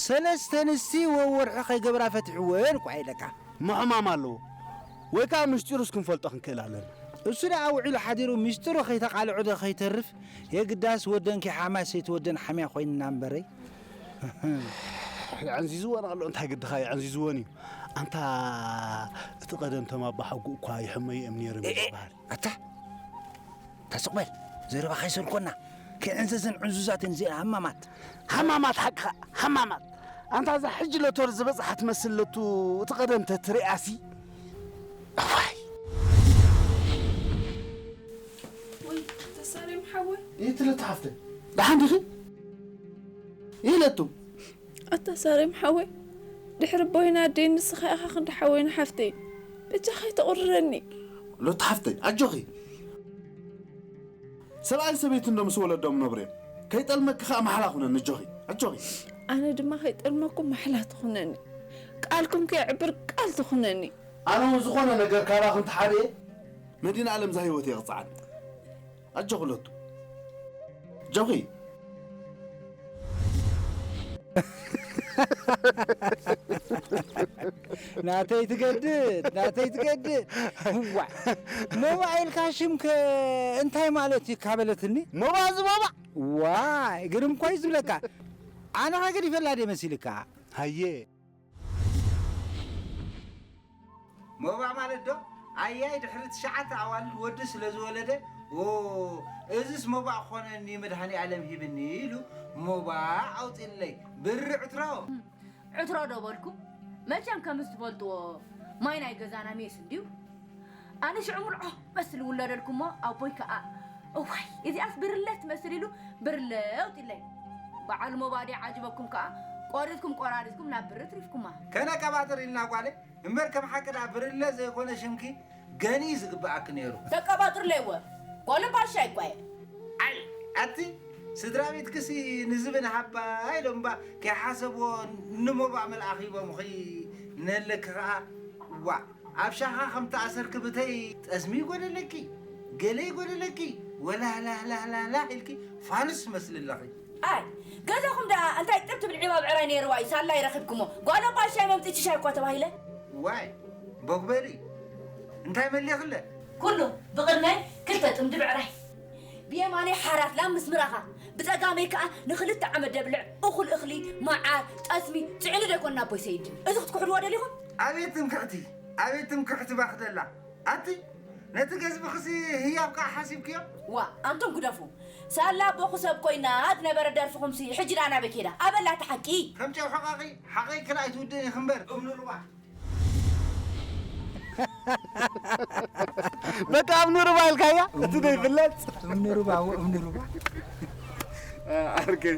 ሰለስተ ኣንስቲ ወወርሒ ከይገብራ ፈትሕወን እኳ ኢለካ ምሕማም ኣለዎ ወይ ከዓ ምስጢሩስ ክንፈልጦ ክንክእል ኣለና እሱ ደኣ ውዒሉ ሓዲሩ ምስጢሩ ከይተቓልዖ ዶ ከይተርፍ የግዳስ ወደን ከይሓማ ሰይትወደን ሓምያ ኮይንና እምበረይ የዕንዚዝወን ኣሎ እንታይ ግድኻ የዕንዚዝወን እዩ ኣንታ እቲ ቀደም ተማባሓጉ እኳ ይሕመዩ እዮም ነይሮም እዩ ዝበሃል ኣታ ተስቕ በል ዘረባ ከይሰርኮና ከእንስስን ዕንሱሳትን እዚኣን ሃማማት። ሃማማት ሓቅኻ፣ ሃማማት። ኣንታ እዛ ሕጂ ሎተሪ ዝበጽሓ ትመስል ለቱ እቲ ቀደም ተትሪኣሲ። እዋይ። ወይ ተሳሌም ሓወይ። ይትለት ሓፍተይ። ደሓን ዲኺ? ይለቱ። ኣታ ሳሌም ሓወይ፣ ድሕሪ ኣቦይን ኣደይን ንስኻ ኢኻ ክንዲ ሓወይን ሓፍተይን። በጃኻ ኣይተቑርረኒ። ሎቲ ሓፍተይ፣ ኣጆኺ። ሰብኣይን ሰበይትን ዶ ምስ ወለዶም ነብሩ እዮም። ከይጠልመኪ ኸኣ ማሕላ ኩነኒ፣ ኣጆኺ፣ ኣጆኺ። ኣነ ድማ ከይጠልመኩም ማሕላ ትኹነኒ። ቃልኩም ከየዕብር ቃል ትኹነኒ። ኣነ እውን ዝኾነ ነገር ካባኹም ተሓብኤ፣ መዲና ኣለም እዛ ህይወት የቕጽዓኒ። ኣጆኺ ሎቱ። ኣጆኺ። ናተይ ትገድድ፣ ናተይ ትገድድ። እዋ፣ ሞባእ ኢልካ ሽምከ እንታይ ማለት እዩ ካበለትኒ? ሞባእ እዚ ሞባእ። ዋይ፣ ግርም እኮ እዩ ዝብለካ። ኣነ ኸ ገዲፈላ ድየ መሲልካ? ሃየ። ሞባእ ማለት ዶ? ኣያይ ድሕሪ ትሽዓተ ኣዋልድ ወዲ ስለ ዝወለደ፣ ኦ፣ እዝስ ሞባእ ክኾነኒ መድሃኔ ኣለም ሂብኒ ኢሉ ሞባእ ኣውጺእለይ። ብሪ ዕትሮ። ዕትሮ ዶ በልኩም? መቸም ከምዚ ትፈልጥዎ ማይ ናይ ገዛና ሜስ እንድዩ። ኣነ ሽዑ ሙልዖ መስል ውለደልኩሞ ኣቦይ ከኣ፣ እዋይ፣ እዚኣስ ብርለ ትመስል ኢሉ ብርለ ኣውጺእለይ። በዓል ሞባእ ድዩ ዓጅበኩም ከኣ፣ ቆሪጽኩም ቆራሪጽኩም ናብ ብሪ ትሪፍኩማ። ከነቀባጥር ኢልና ጓለይ። እምበር ከም ሓቂ ደኣ ብርለ ዘይኮነ ሽምኪ ገኒ እዩ ዝግብኣኪ ነይሩ። ተቀባጥርለይ እወ። ጓል ባሻ እኳ እየ። ኣይ፣ ኣቲ ስድራ ቤትክሲ ንዝብን ሃባ ኢሎም እባ ከይሓሰብዎ ንሞባእ መልኣኽ ሂቦምኺ ነለኪ ኸኣ። ዋእ፣ ኣብ ሻኻ ከም ተኣሰርኪ ብተይ ጠስሚ ይጎደለኪ፣ ገለ ይጎደለኪ፣ ወላህላህላህላህ ኢልኪ ፋኑስ ትመስሊ ኣለኺ። ኣይ፣ ገዛኹም ደኣ እንታይ ጥብ ትብል ዒባ ብዕራይ ነይርዋ እዩ፣ ሳላ ይረኺብኩሞ። ጓል ኣቦ ኣሻይ መምጽእኪ ሻይ እኳ ተባሂለ። ዋይ፣ ቦግበሊ፣ እንታይ መሊኽለ? ኩሉ ብቕድመይ ክልተ ጥምዲ ብዕራይ። ብየማነይ ሓራት ላም ምስ ምራኻ፣ ብጸጋመይ ከኣ ንኽልተ ዓመት ደብልዕ እኹል እኽሊ፣ መዓር፣ ጠስሚ፣ ጽዕኒ ዶ ይኮን ኣቦይ ሰይድኒ? እዚ ክትክሕድዎ ደሊኹም? ኣቤት ትምክሕቲ፣ ኣቤት ትምክሕቲ ባኽደላ። ኣቲ፣ ነቲ ገዝብኽሲ ህያብ ከኣ ሓሲብክዮ? ዋ፣ ኣንቱም ግደፉ። ሳላ ኣቦኹ ሰብ ኮይና ዝነበረ ደርፍኹምሲ፣ ሕጂ ደኣ ናበይ ከይዳ? ኣበላ እቲ ሓቂ። ከም ጨው ሕቓቒ፣ ሓቐይ ክላ ኣይትውድእን ኢኺ እምበር፣ እምኒ ሩባ። በቃ እምኒ ሩባ ኢልካያ? እቲ ዘይፍለጥ። እምኒ ሩባ፣ እዎ፣ እምኒ ሩባ። ዓርከይ።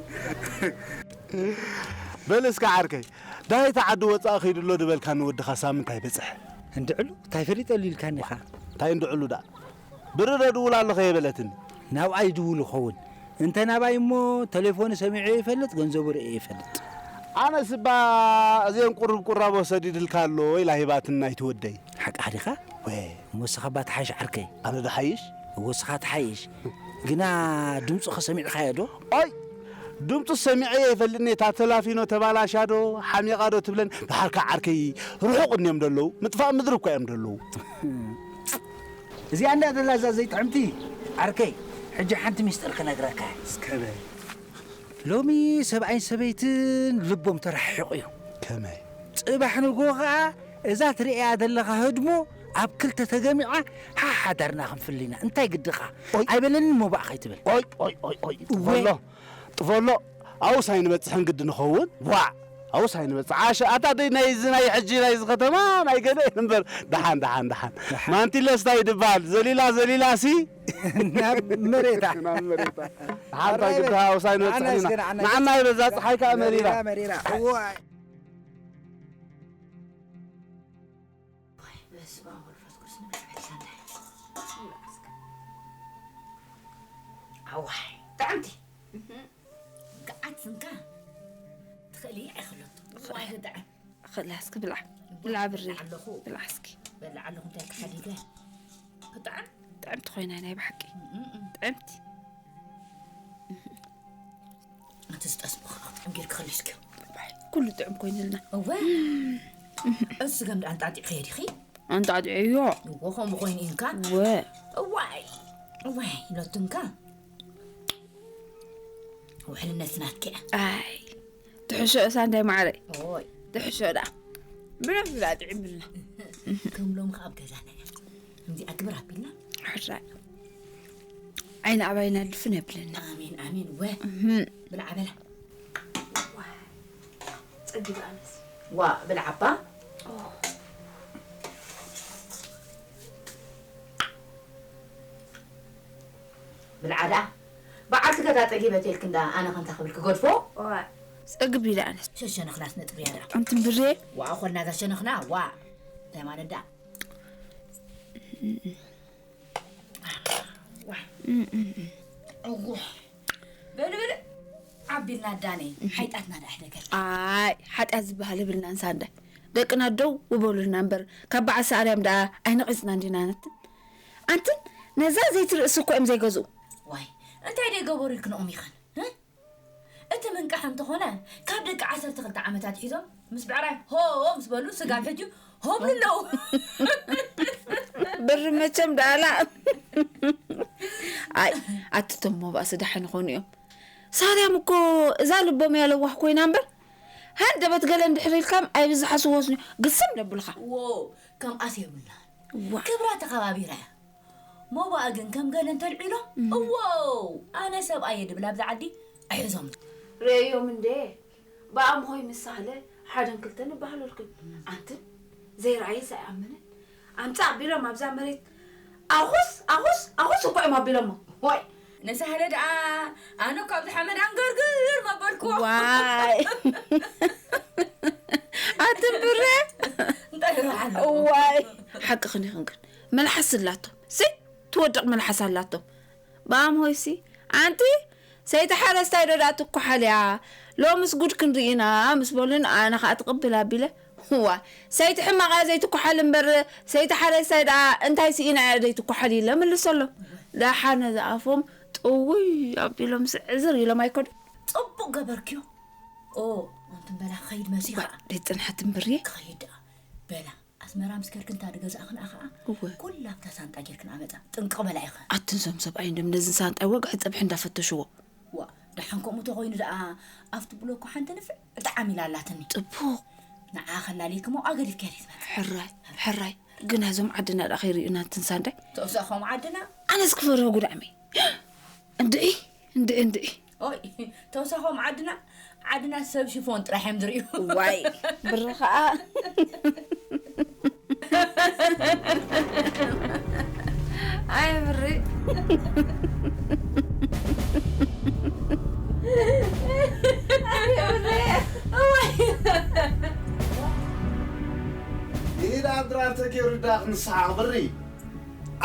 በል እስከ ዓርከይ፣ ዳይታ ዓዲ ወጻኢ ከይዱ ኣሎ ዝበልካኒ ወድኻ ሳምንት ኣይበጽሐ። እንድዕሉ፣ እንታይ ፈሊጠሉ ኢልካኒ ኢኻ? እንታይ እንድዕሉ ደኣ? ብርረ ድውል ኣለኸ የበለትኒ። ናብኣ ይድውል ይኸውን። እንተ ናባይ እሞ፣ ተሌፎኑ ሰሚዐ ይፈልጥ፣ ገንዘቡ ርእየ ይፈልጥ። ኣነስ እባ እዚአን ቁሩብ ቁራቦ ሰዲድልካ ኣሎ ኢላ ሂባትና ኣይትወደይ። ሓቃ ዲኻ? ወ። እሞ ንስኻ እባ ትሓይሽ ዓርከይ። ኣነ ዶ ሓይሽ? እወ፣ ንስኻ ትሓይሽ። ግና ድምፁ ኸ ሰሚዕኻዮ ዶ? ኦይ! ድምፁ ሰሚዐዮ ይፈልጥኒ፣ እታ ተላፊኖ ተባላሻ ዶ፣ ሓሚቓ ዶ ትብለን፣ ደሓር ከ ዓርከይ፣ ርሑቕ እንዮም ደለዉ፣ ምጥፋእ ምድሪ እኳ እዮም ደለዉ። እዚኣ እንዳ ደላ እዛ ዘይጥዕምቲ፣ ዓርከይ፣ ሕጂ ሓንቲ ሚስጥር ክነግረካ እየ። እስከ በል። ሎሚ ሰብኣይን ሰበይትን ልቦም ተራሒቑ እዩ። ከመይ? ጽባሕ ንግሆ ኸኣ እዛ ትርእያ ዘለኻ ህድሞ ኣብ ክልተ ተገሚዓ፣ ሓሓዳርና ክንፍሊ ኢና። እንታይ ግድኻ? ኦይ። ኣይበለንን ሞባእ ከይትብል። ኦይ፣ ኦይ፣ ኦይ፣ ኦይ። እወ። ጥፈሎ፣ ጥፈሎ። ኣብኡስ ኣይንበጽሕን ግዲ ንኸውን። ዋዕ! ኣብኡስ ኣይንበጽሕ። ዓሽ፣ ኣታ ደይ ናይዚ ናይ ሕጂ ናይዚ ከተማ ናይ ገለ እምበር። ደሓን፣ ደሓን፣ ደሓን። ደሓን። ማንቲለስ እንታይ ድበሃል? ዘሊላ፣ ዘሊላሲ? ናብ መሬታ። ናብ መሬታ። ደሓን እንታይ ኣራይ ግዲ በል። ኣብኡስ ኣይንበጽሕን ኢና። ንዓና እስከ፣ ንዓና ንዓና እስከ። ይበዛ፣ ጸሓይ ከኣ መሪራ። መሪራ፣ መሪራ። እዋይ። በስመ ኣብ ወመንፈስ ቅዱስ ንመድሓኒት ሰናይ። ኣዋይ፣ ጥዕምቲ። እህ። ገዓት ስንካ ትኽእሊ ኣይኽለቱ። ዋይ፣ ክጥዕም። ክላ እስኪ ብልዓ። ብልዓ ብሪ። ኣለኹ። ብልዓ እስኪ። በልዓ ኣለኹ፣ እንታይ ክሓዲገ? ክጥዕም? ጥዕምቲ ኮይና ናይ ብሓቂ። እም፣ እም። ጥዕምቲ። እቲ ዝጠስሙ ከዓ ጥዑም ጌርኪ ከሊስክዮ። ኩሉ ጥዑም ኮይኑልና። እወ። እሱ ስገም ደኣ ኣንጣጢዕኽዮ ዲኺ? ኣንጣጢዐዮ። እወ፣ ከምኡ ኮይኑ ኢንካ። እወ። እዋይ፣ እዋይ፣ ሎትንካ። ውሕልነት ናትኪ እያ። ኣይ፣ ትሕሾ እሳ እንታይ ማዕረ? ኦይ። ትሕሾ ደኣ። ብደም ብላ ጥዒምልና። ከም ሎም ከዓ ኣብ ገዛና እያ። ከምዚኣ ግብር ኣቢልና። ሕራይ። ዓይኒ ኣባይና ድፍን የብለና። ኣሜን ኣሜን። ወ ብልዓ በላ። ጸጊብ ኣነስ ዋ ብልዓባ። ብልዓ ደኣ በዓልቲ ገዛ ጠጊበ ተልክ እንዳ ኣነ ከምታ ክብል ክገድፎ። ጸግብ ኢለ ኣነስ ሸሸነኽናስ ነጥብያ ደኣ። ኣንትን ብሬ ዋ ኾልና እዛ ሸነኽና ዋ እንታይ ማለት ደኣ። ዋ እጉሕ በልብል ዓቢልና ዳነይ ሓይጣትና ደኣ ሕደገል። ኣይ ሓጢኣት ዝበሃል የብልናን ሳንዳይ። ደቅና ደው ውበሉልና እምበር ካብ በዓል ሰኣርያም ደኣ ኣይነቒጽና እንዲና ነትን ኣንትን ነዛ ዘይትርእሲ እኮ እዮም ዘይገዝኡ። ዋይ እንታይ ደይ ገበሩ ኢልክንኦም ይኸን እ? እቲ ምንቃሕ እንተኾነ ካብ ደቂ ዓሰርተ ክልተ ዓመት ኣትሒዞም ምስ ብዕራይ ሆ ምስ በሉ ስጋብ ሕጂ ሆብሉ ኣለዉ። ብሪ መቸም ደኣላ ኣይ ኣትቶም ሞባእሲ ደሓን ይኾኑ እዮም። ሳርያም እኮ እዛ ልቦም እያ ለዋህ ኮይና እምበር ሃንደበት ገለ እንድሕር ኢልካም ኣይብዝሓስዎስኒ ግስም ለብልኻ። ዎ ከምኣስ የብላን ዋ ክብራ ተኸባቢራ እያ። ሞባእ ግን ከም ገለ እንተልዒሎም እዎው ኣነ ሰብኣየ ድብል ኣብዚ ዓዲ ኣሕዞም። ርእዮም እንደ ብኣምሆይ ምሳለ ሓደን ክልተን እበሃለልኩም ኣንትን ዘይረኣየ ዘይኣምንን ኣምፃ ኣቢሎም ኣብዛ መሬት ኣኹስ ኣኹስ ኣኹስ እኮ እዮም ኣቢሎሞ ወይ ንሳህለ ደኣ ኣነ እኮ ኣብዚ ሓመድ ኣንገርግር መበልኩዎ። ዋይ ኣትንብረ እንታይ ይረብሓሉ? ዋይ ሓቂ ክንይኽን ግን መልሓስ ኣላቶም ሲ ትወድቕ መልሓስ ኣላቶም ብኣምሆይሲ ኣንቲ ሰይቲ ሓረስታይ ዶ ደኣ ትኳሓል እያ ሎምስ ጉድ ክንርኢ ኢና ምስ በሉን ኣነ ኸኣ ትቕብል ኣቢለ ዋ ሰይቲ ሕማቕ እያ ዘይትኳሓል እምበር ሰይቲ ሓረስታይ ደኣ እንታይ ስኢና እያ ዘይትኳሓል ኢለ ምልሰሎም ደሓር ነዚ ኣፎም ጥውይ ኣቢሎም ስዕዝር ኢሎም ኣይከዱ ፅቡቅ ገበርክዮ። ኦ ኣንትን በላ ክኸይድ መሲ ከዓ ደይ ፅንሐት እምብርየ ክኸይድ ደኣ በላ ኣስመራ ምስ ከድክን እንታ ድገዛእኽን ከዓ እወ ኩላ ኣብታ ሳንጣ ጌርክን ኣመፃ ጥንቅቕ በላ ኢኸ። ኣትን ዞም ሰብኣይ እንደም ነዚ ሳንጣይ ወግሒ ፀብሒ እንዳፈተሽዎ ዋ ደሓን ከምኡ ተኾይኑ ደኣ ኣብቲ ብሎኮ ሓንቲ ንፍዕ ብጣዕሚ ኢላ ኣላትኒ። ፅቡቕ ንዓ ከላልየክሞ ኣገዲፍክያ ደይ ትመፅእ። ሕራይ ሕራይ ግን እዞም ዓድና ደኣ ከይርእዩና እንትን ሳንዳይ ተውሳኾም ዓድና ኣነስ ክፈርሆ ጉዳዕመይ እንድዒ እንድዒ እንድዒ ኦይ ተውሳኾም ዓድና ዓድና ሰብ ሽፎን ጥራሕ እዮም ዝርእዩ። ዋይ ብሪ ከዓ ኣይ ብሪ ይህድ ኣብ ድራር ተገይሩ ዳ ክንስሓቕ ብሪ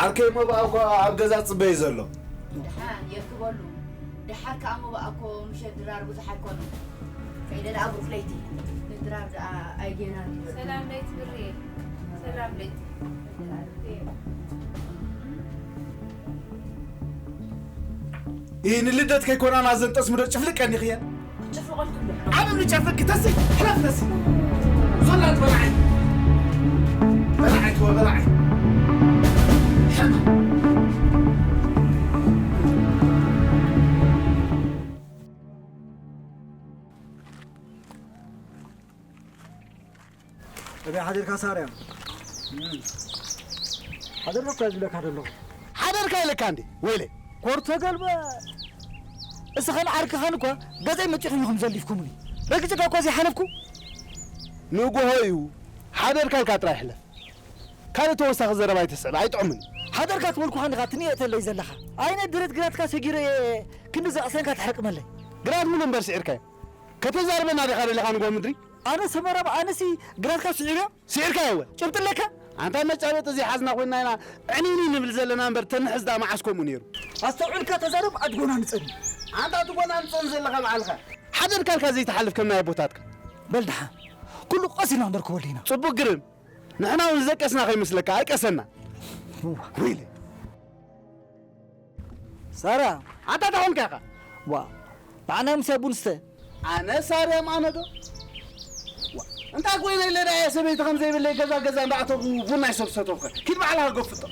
ዓርከይ መባእ እኳ ኣብ ገዛ ጽበይ ዘሎ ደሓን የርክበሉ። ደሓር ከኣ መባእ እኮ ምሸት ድራር ብዙሕ ኣይኮኑን። ከይደ ደኣ ብሩኽ ለይቲ ንድራር ደኣ ኣይጌናን። ሰላም ለይቲ ብርየ። ሰላም ለይቲ። ይህ ንልደት ከይኮናና ዘንጠስምዶ ጭፍልቀን ይኽየን ዓብም ንጨፍቅ ተሲ ሕለፍ ተሲ ዞላት በላዓይ በላዓይ ትወ በላዓይ ሕማ እበይ ሓዲርካ ሳርያ ሓደርካ እኳ ዝብለካ ዘለኹ ሓደርካ ኢለካ እንዴ ወይለ ኮርቶ ገልበ እስኸን ዓርክኻን እኳ ገዛይ መፂኹም ኢኹም ዘሊፍኩምኒ ረግፅካ እኳ ዘይሓለፍኩ ንጉሆ እዩ ሓደርካ ኢልካ ጥራይ ሕለፍ ካልእ ተወሳኺ ዘረባ ኣይተስዕብ ኣይጥዕምን እዩ ሓደርካ ትበልኩኻ እንዲኻ ትንየእተለይ ዘለኻ ኣይነት ድረት ግራትካ ሰጊረ እየ ክንዲ ዘቕሰንካ ትሕርቅመለይ ግራት ሙሉ እምበር ስዒርካዮ ከተዛርበና ዲኻ ደለኻ ንጎ ምድሪ ኣነ ሰመራ ኣነሲ ግራትካ ስዒረ ስዒርካዮ እወ ጭብጢ ኣለካ ኣንታ መጫበጢ ዘይሓዝና ኮይንና ኢና ዕንይንይ ንብል ዘለና እምበር ተንሕዝ ደኣ መዓስ ከምኡ ነይሩ ኣስተውዕልካ ተዛረብ ኣድጎና ንፀኒ ኣንታ ትጎና ንፀን ዘለኻ በዓልኻ ሓደርካልካ ዘይትሓልፍ ከም ናይ ኣቦታትካ በል ደሓን ኩሉ ቀስ ኢልና ክንደርክበሉ ኢና ፅቡቅ ግርም ንሕና እውን ዝደቀስና ከይመስለካ ኣይቀሰና ወይለ ሳራ ኣንታ እንታይ ኮንካ ኢኻ ዋ ንዓና ምሳይ ቡን ስተ ኣነ ሳርያም ኣነ ዶ እንታይ ኮይነ ኢለ ደኣ እየ ሰበይቲ ከም ዘይብለይ ገዛ ገዛ እንዳኣተኹ ቡና ይሰብሰተኹ ኪድ ባዕልኻ ገፍጦ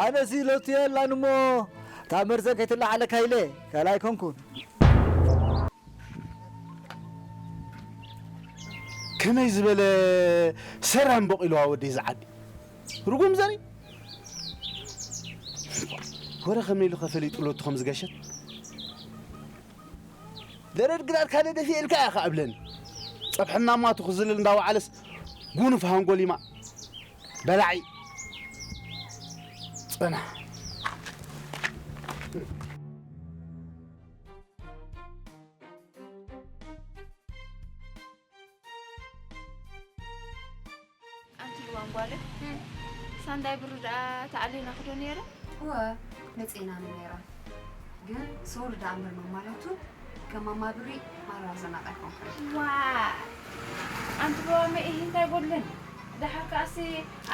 ኣነሲ ሎቱ የላን እሞ ካብ መርዘን ከይትለዓለካ ኢለ ካልእ ኣይኮንኩን ከመይ ዝበለ ሰራም በቂልዋ ወደይ ዝዓዲ ርጉም ዘርኢ ወረ ከመይ ኢሉ ከፈሊጡ ሎቱ ከም ዝገሸት? ደረድ ግራር ካደ ደፊ ኢልካ ኢኻ ኣብለን። ጸብሕና ማቱ ክዝልል እንዳወዓለስ ጉኑፍ ሃንጎሊማ በላዒ። ጸና። ኣንቲ ልዋም ጓለይ፣ ሳንዳይ ብሩ ደኣ ተኣሊና ክዶ ነይረ? እወ፣ መጺእና ንነይራ። ግን ሶሪ ደኣ እምበር መማለቱ ከም ማማ ብሪ ማራ ዘናቕ ኣይኮንኩን። ዋ! ኣንቲ ልዋመ፣ ኢሂ እንታይ ጎድለኒ? ደሓር ከኣሲ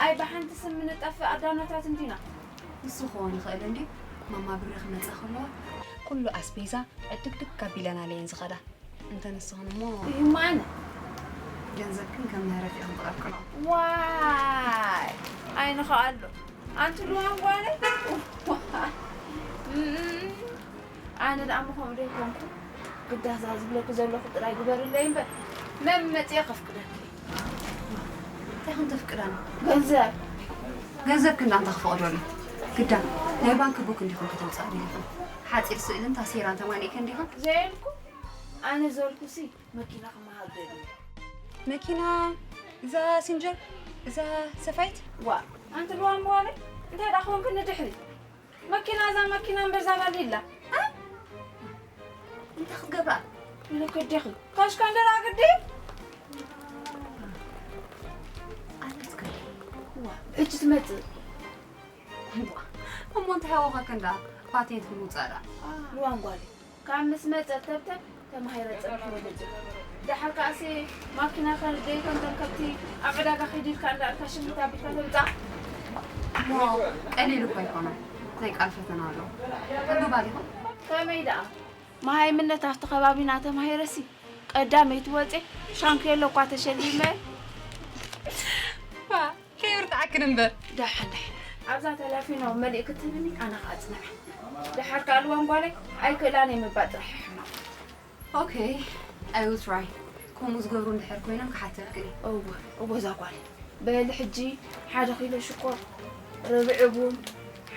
ኣይ ብሓንቲ ስም ንጠፍእ ኣዳኖታት እንዲና። ንሱ ክኸውን ይኽእል እንድዩ። ማማ ብሪ ክመጻ ከለዋ ኩሉ ኣስቤዛ ዕድግድግ ኣቢለናለየን ዝኸዳ። እንተ ንስኽን እሞ ይህማ ኣነ። ገንዘብክን ከም ምህረት ኢኽን ትቐልቅሎ። ዋይ! ኣይንኸኣሎ። ኣንቲ ልዋም ጓለይ? ዋይ! እም፣ ኣነ ደኣ እሞ ከምኡ ዶ ይኮንኩ? ግዳዛ ዝብለኪ ዘለኹ ጥራይ ግበርለይ እምበር፣ መን መጺኤ ከፍቅደኪ? እንታይ ከም ተፍቅዳኒ? ገንዘብ። ገንዘብክን ደኣ እንታይ ክፈቕደሉ? ግዳ ናይ ባንክ ቡክ እንዲኹም ከተውፅኣ ደሊኹም። ሓፂር ስእልን ታሴራን ተማሊእክን ዲኹም? ዘየልኩ፣ ኣነ ዘልኩሲ መኪና ክመሃብ ደልየ። መኪና? እዛ ሲንጀር? እዛ ሰፋይት? ዋ፣ ኣንቲ ልዋም ጓለይ፣ እንታይ ደኣ ኮንክኒ ድሕሪ? መኪና፣ እዛ መኪና እምበር እዛ ባሊላ። እ? እንታይ ክትገብራ? ኢሉ ከዲኺ። ካሽካ እንደራ ግዲ? ኣነስ ከዲ። ዋ፣ ሕጂ ትመጽእ። እሞ እንታይ ሃወኸክን ደኣ? ፓቴንት ምውጻእ ደኣ። ልዋም ጓለይ። ካብ ምስ መጸት ተብተብ ተማሂረ ጸብሒ ወለጀ። ደሓር ከኣሲ ማኪና ከንደይ ከምተን ከብቲ ኣብ ዕዳጋ ከይዱ ኢልካ እንዳኣልካ ሽምት ኣቢልካ ተምጻእ። እሞ ቀሊል እኮ ኣይኮነን። ናይ ቃል ፈተና ኣሎ። ተንብባ ዲኹም? ከመይ ደኣ? መሃይምነት ኣብቲ ከባቢና ተማሂረሲ ቀዳመይቲ ወጼ ሻንኬሎ እኳ ተሸሊመ። ፋ፣ ከየብርትዓክን እምበር። ደሓን፣ ደሓን። ኣብዛ ተላፊኖ መሊእ ክትህብኒ ኣነ ኸኣ ጽንዐ። ደሓር ከኣ ልዋም ጓለይ ኣይክእላን እየ ምባል ጥራሕ ይሕመቕ። ኦኬ፣ I will try። ከምኡ ዝገብሩ እንድሕር ኮይኖም ክሓተልክን እየ። እወ፣ እወ፣ እዛ ጓል። በሊ ሕጂ ሓደ ኪሎ ሽኮር፣ ርብዒ ቡን፣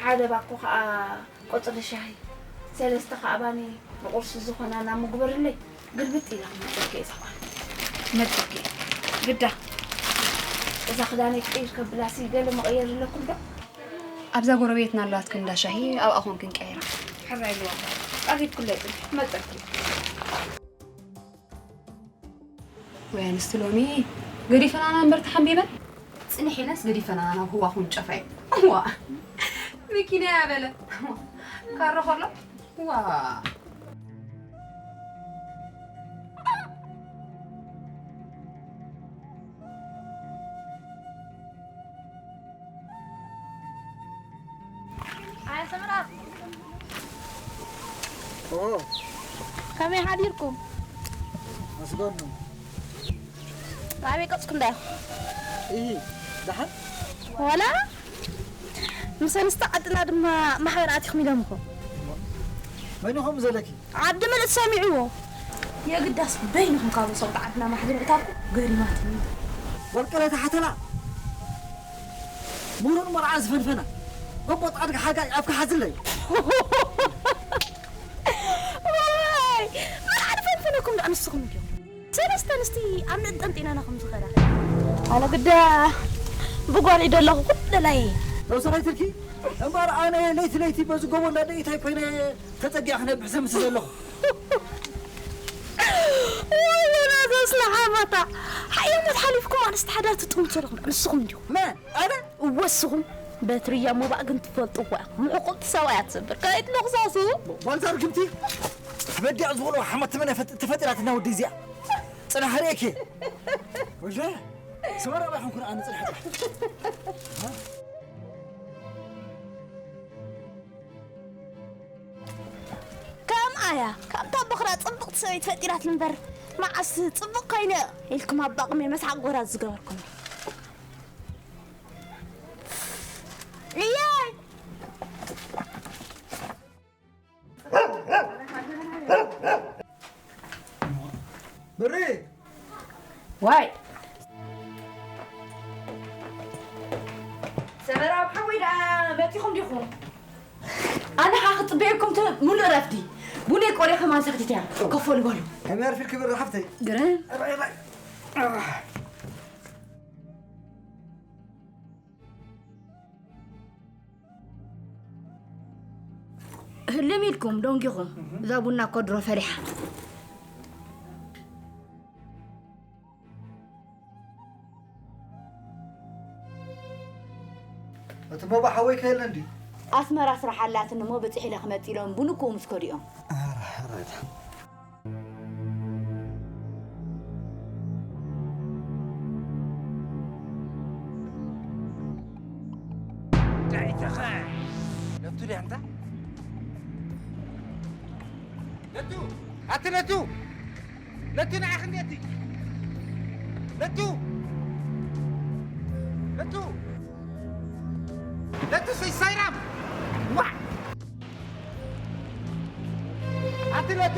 ሓደ ባኮ ኸኣ ቆጽሊ ሻሂ፣ ሰለስተ ኸኣ ባኒ ንቁርሲ ዝኾናና ምግበርለይ። ግልብጥ ኢላ መጸኪ እዛ ጓል። መጸኪ። ግዳ። እዛ ክዳነይ ቀይር ከብላሲ ገለ መቐየር ኣለኩም ዶ? ኣብዛ ጎረቤትና ኣላትክን እንዳ ሻሂ ኣብኣ ኮንክን ቀይራ። ሕራይ ኣለዋ። ቀሪብኩለይ ጽንሕ። መጸኪ። ወይ ኣንስቲ ሎሚ ገዲፈናና እምበር ተሓምቢበን። ጽንሕ ኢለስ ገዲፈናና ናብ ህዋ ክንጨፋ እዩ። እዋ፣ መኪና እያ በለ። ካሮ ከሎ፣ ዋ። ኣያ ሰምራ። ኦ። ከመይ ሓዲርኩም? ኣስገኑ። ኣበይ ቀጽኩም ዳይ? እሂ፣ ደሓን? ዋላ ምስ ኣንስቲ ዓድና ድማ ማሕበር ኣቲኹም ኢሎምኹም። መን ኢኹም ዘለኪ? ዓዲ ምልእቲ ሰሚዕዎ። የግዳስ በይንኹም ካብ ርእሶም ዓድና ማሕበር ምእታውኩም ገሪማትኒ። ወርቅነህ ተሓተላ። ሙሩን መርዓ ዝፈንፈና። እሞ ጻድቅ ሓጋይ ኣፍካ ሓዝለይ። ዋይ! መርዓ ዝፈንፈነኩም ደኣ ንስኹም እንዲኹም። ሰለስተ ኣንስቲ ኣብ ምእንጠንጢናና ከም ዝኸዳ። ኣነ ግዳ ብጓል ይደለኹ ኩሉ ደላይ። ተው ሰበይትልኪ። እምበር ኣነ ለይቲ ለይቲ በዚ ጎቦ እንዳ ደቂታይ ኮይነ ተጸጊዐ ክነብሕ ዘምስ ዘለኹ። ወይ ናዘ ስለ ሓማታ። ሓያነት ሓሊፍኩም ኣንስቲ ሓዳር ትጥምቱ ኣለኹም። ንስኹም እንዲኹም። መን? ኣነ? እወ እስኹም። በትሪ እያ እሞ ባእ ግን ትፈልጥዋ ኢኹም። ምዕቁብቲ ሰብኣይ እያ ትሰብር። ከይትነኽሳሱ። ጓል እዛ ርግምቲ። በዲዕ ዝበልኦ ሓመት መን ፈጥ-፣ ተፈጢራትና ወዲ እዚኣ። ጽናሕ ርእየኪ። ወልደ፣ ሰመራ ባይኹም ኩን ኣነ ጽናሕ ጥራሕ። ከምኣ እያ፣ ከምታ በኽራ ጽብቕቲ ሰበይቲ ፈጢራትኒ እምበር፣ መዓስ ጽቡቕ ኮይነ ኢልኩም ኣብ ኣቕሚ መስሓቕ ጎራዝ ዝገበርኩም። እያይ! ብሪ! ዋይ! ሰመራ ኣብ ሓወይ ደኣ መጺኹም ዲኹም? ኣነ ኸዓ ክጽበየኩም ተ-፣ ሙሉእ ረፍዲ። ቡነይ ቆልየ ከማን ሰኽቲት እያ። ከፈሉ በሉ። ከመይ ኣርፊድኪ ብር ሓፍተይ? ግርም። ራይ፣ ራይ። ህልም ኢልኩም ደንጊኹም። እዛ ቡና እኮ ድሮ ፈሊሓ። እቲ ሞባ ሓወይ ከየለን ድዩ? ኣስመራ ስራሕ ኣላትኒ እሞ በጺሕ ኢለ ክመጽእ ኢሎም ቡን እኮ ምስ ከዱ እዮም። ኣረ፣ ኣረ። ዳይተኸ ለቱ ድያ እንታ? ለቱ! ኣቲ ለቱ! ለቱ ንዓኺ እንዴቲ? ለቱ! ለቱ! ለቱ ሰይ ሳይራም! ዋ! ኣቲ ለቱ!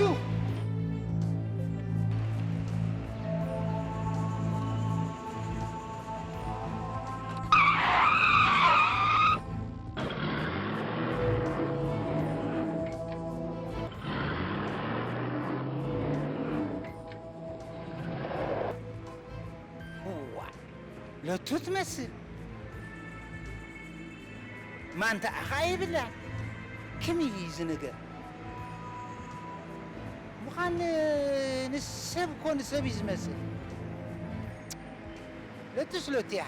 እዋ፣ ለቱ ትመስል። ማንታኣ ኸኣ የብላን። ከመይ እዩ እዚ ነገር? ምዃን ንሰብ እኮ ንሰብ እዩ ዝመስል። ለቱስ ለቱ እያ።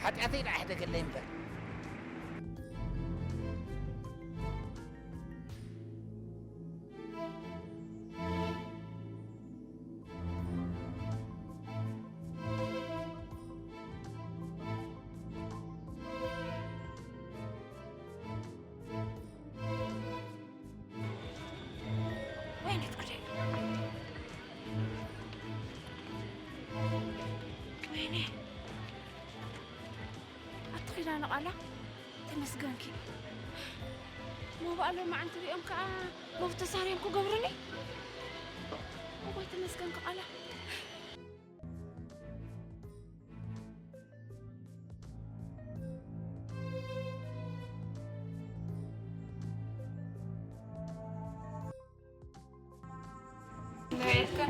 ሓጢኣተይ ደኣ ሕደገለይ እምበር። ወይኔ ጉደይ! ወይኔ! ኣቲ ኪዳነ ቃላ፣ ተመስገንኪ። ሞባእ ሎማዓንቲ ሪኦም ከኣ ሞፍ ተሳርዮም ክገብሩኒ? እዋይ፣ ተመስገንኪ ቃላ።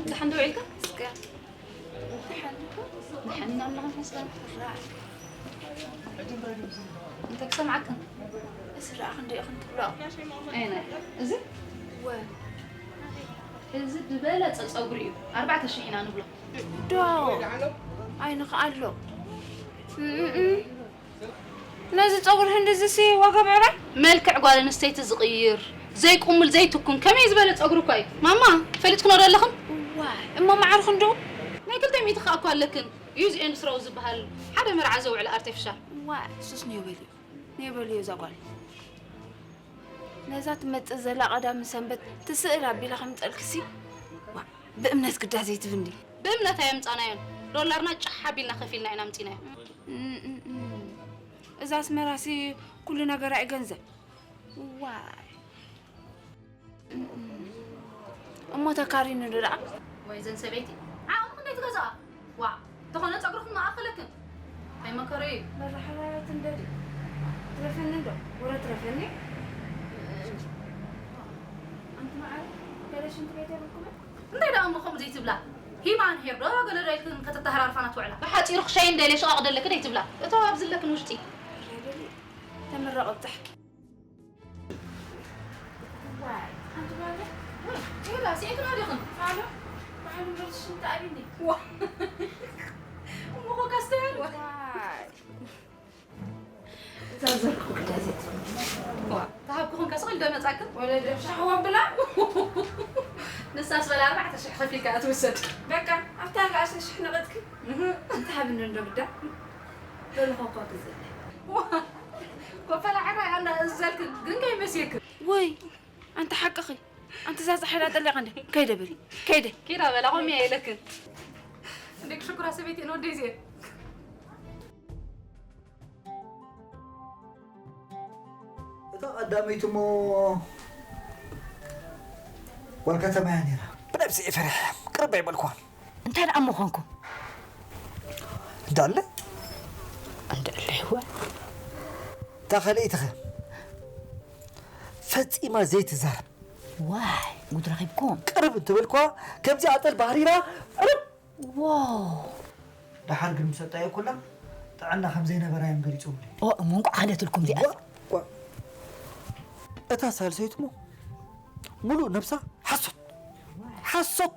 ደሓን ዶ ውዒልካ? ደሓን ኢና ኣለኻ መስገን። እንታይ ክሰምዓካ? እዚ ርኣ ክንደይ ኢኽን ትብሎ? ኣይነ፣ እዚ? ወ። እዚ ዝበለጸ ጸጉሪ እዩ። ኣርባዕተ ሽሕ ኢና ንብሎ። ዶ? ኣይንኽኣሎ። እም፣ እም፣ እም። ነዚ ጸጉሪ ህንዲ እዚሲ ዋጋ ምዕራይ? መልክዕ ጓል ኣንስተይቲ ዝቕይር፣ ዘይቁምል፣ ዘይትኩን፣ ከመይ ዝበለ ጸጉሪ እኳ እዩ። ማማ፣ ፈሊጥክኖ ዶ ኣለኽን? ዋይ፣ እሞ መዓርኽን ዶ? ናይ ክልተ ሚእቲ ከኣ እኮ ኣለክን። ዩዝ ኤንድ ስሮው ዝበሃል ሓደ መርዓ ዘውዕል ኣርቲፊሻል። ዋይ፣ ሱስ ኔበልዮ። ኔበልዮ እዛ ጓል። ነዛ ትመጽእ ዘላ ቀዳም ሰንበት ትስእል ኣቢላ ከምጸልክሲ። ዋ፣ ብእምነት ግዳ ዘይትብል እንዲ። ብእምነት ኣየምጻናዮን። ዶላርና ጫሕ ኣቢልና ከፊልና ኢና ኣምጺናዮ። እም፣ እም፣ እም። እዛ ኣስመራሲ ኩሉ ነገራ እዩ ገንዘብ። ዋይ። እም፣ እም። እሞ ተካሪኒ ዶ ደኣ? ወይ ዘን ሰበይቲ። ዓቕምኽን ዘይትገዝኣ። ዋ፣ ተኾነ ጸጉርኽን መኣኸለክን። ኣይመከረዩ። መራሕራያት እንደዲ። ትረፈኒ እንዶ? ወረ ትረፈኒ? ኣንቲ መዓረ፣ ገለ ሽንቲ ቤት የብልኩምን? እንታይ ደኣ እሞ ከምኡ ዘይትብላ? ሂማን ሄር ዶ ገለ ዶ ኢልክን ከተተሃራርፋና ትውዕላ? ብሓጺሩ ክሻይን ደልየ ሽቓቕ ደለኪ ደይትብላ? እቶ ኣብዚ ኣለክን ውሽጢ። ተመረቐ ብጻሕኪ። ዋይ፣ ሓንቲ ጓል ወይ፣ ይላ፣ ስዒትና ዲኽን? ኣሎ፣ በዓል እምበር ሽንቲ ኣቢኒ። ዋ፣ እሞ ኮካ ስተያል? ዋይ። እዛ ዘርኩ ግዳዜት። ዋ፣ ተሃብኩ ኾንካ ስቕ ኢሉ ዶ መጻክን? ወለ ደብሻ ሕዋ ብላ። ንሳስ በላ ኣርባዕተ ሽሕ ከፊልካ እትውሰድ። በቃ፣ ኣብታ ኣርባዕተ ሽሕ ነቐጥኪ? እህ። እንተ ሃብኒ እንዶ ግዳ? በሉ ኮኳ ግዝእለይ። ዋ፣ ኮፈላ ዕራይ ኣላ እዘልክን፣ ግን ከይመስየክን። ወይ፣ ኣንቲ ሓቅኺ። ኣንቲ እዛ ጻሕላ ጠሊቓ እንደ ከይደ በሊ፣ ከይደ። ኪዳ በላ፣ ቆሚ እያ ኢለክን። እንደ ክሽኩራ ሰበይቲ እየ ንወደይ እዚኤ። እታ ቀዳመይቲ እሞ ጓል ከተማ እያ ነይራ። ብነብሲ እየ ፈሪሐ፣ ቅርብ ኣይበልኩዋን። እንታይ ደኣ እሞ ኾንኩም? እንዳለ? እንዳለ ይወ። እታ ካልኣይትኸ? ፈጺማ ዘይትዛረብ። ዋይ ጉድ ረኺብኩም። ቅርብ እንትበልኳ ከምዚ ኣጠል ባህሪና ቅርብ። ዋው ደሓር ግን ምስ ኣጣየኩላ ጥዕና ከም ዘይነበራ እዮም ገሊጾምለይ። ኦ እሞ እንቋዕ ሃደትልኩም እዚኣ። ዋ- ዋ- እታ ሳልሰይትሞ ሙሉእ ነብሳ ሓሶት ሓሶት።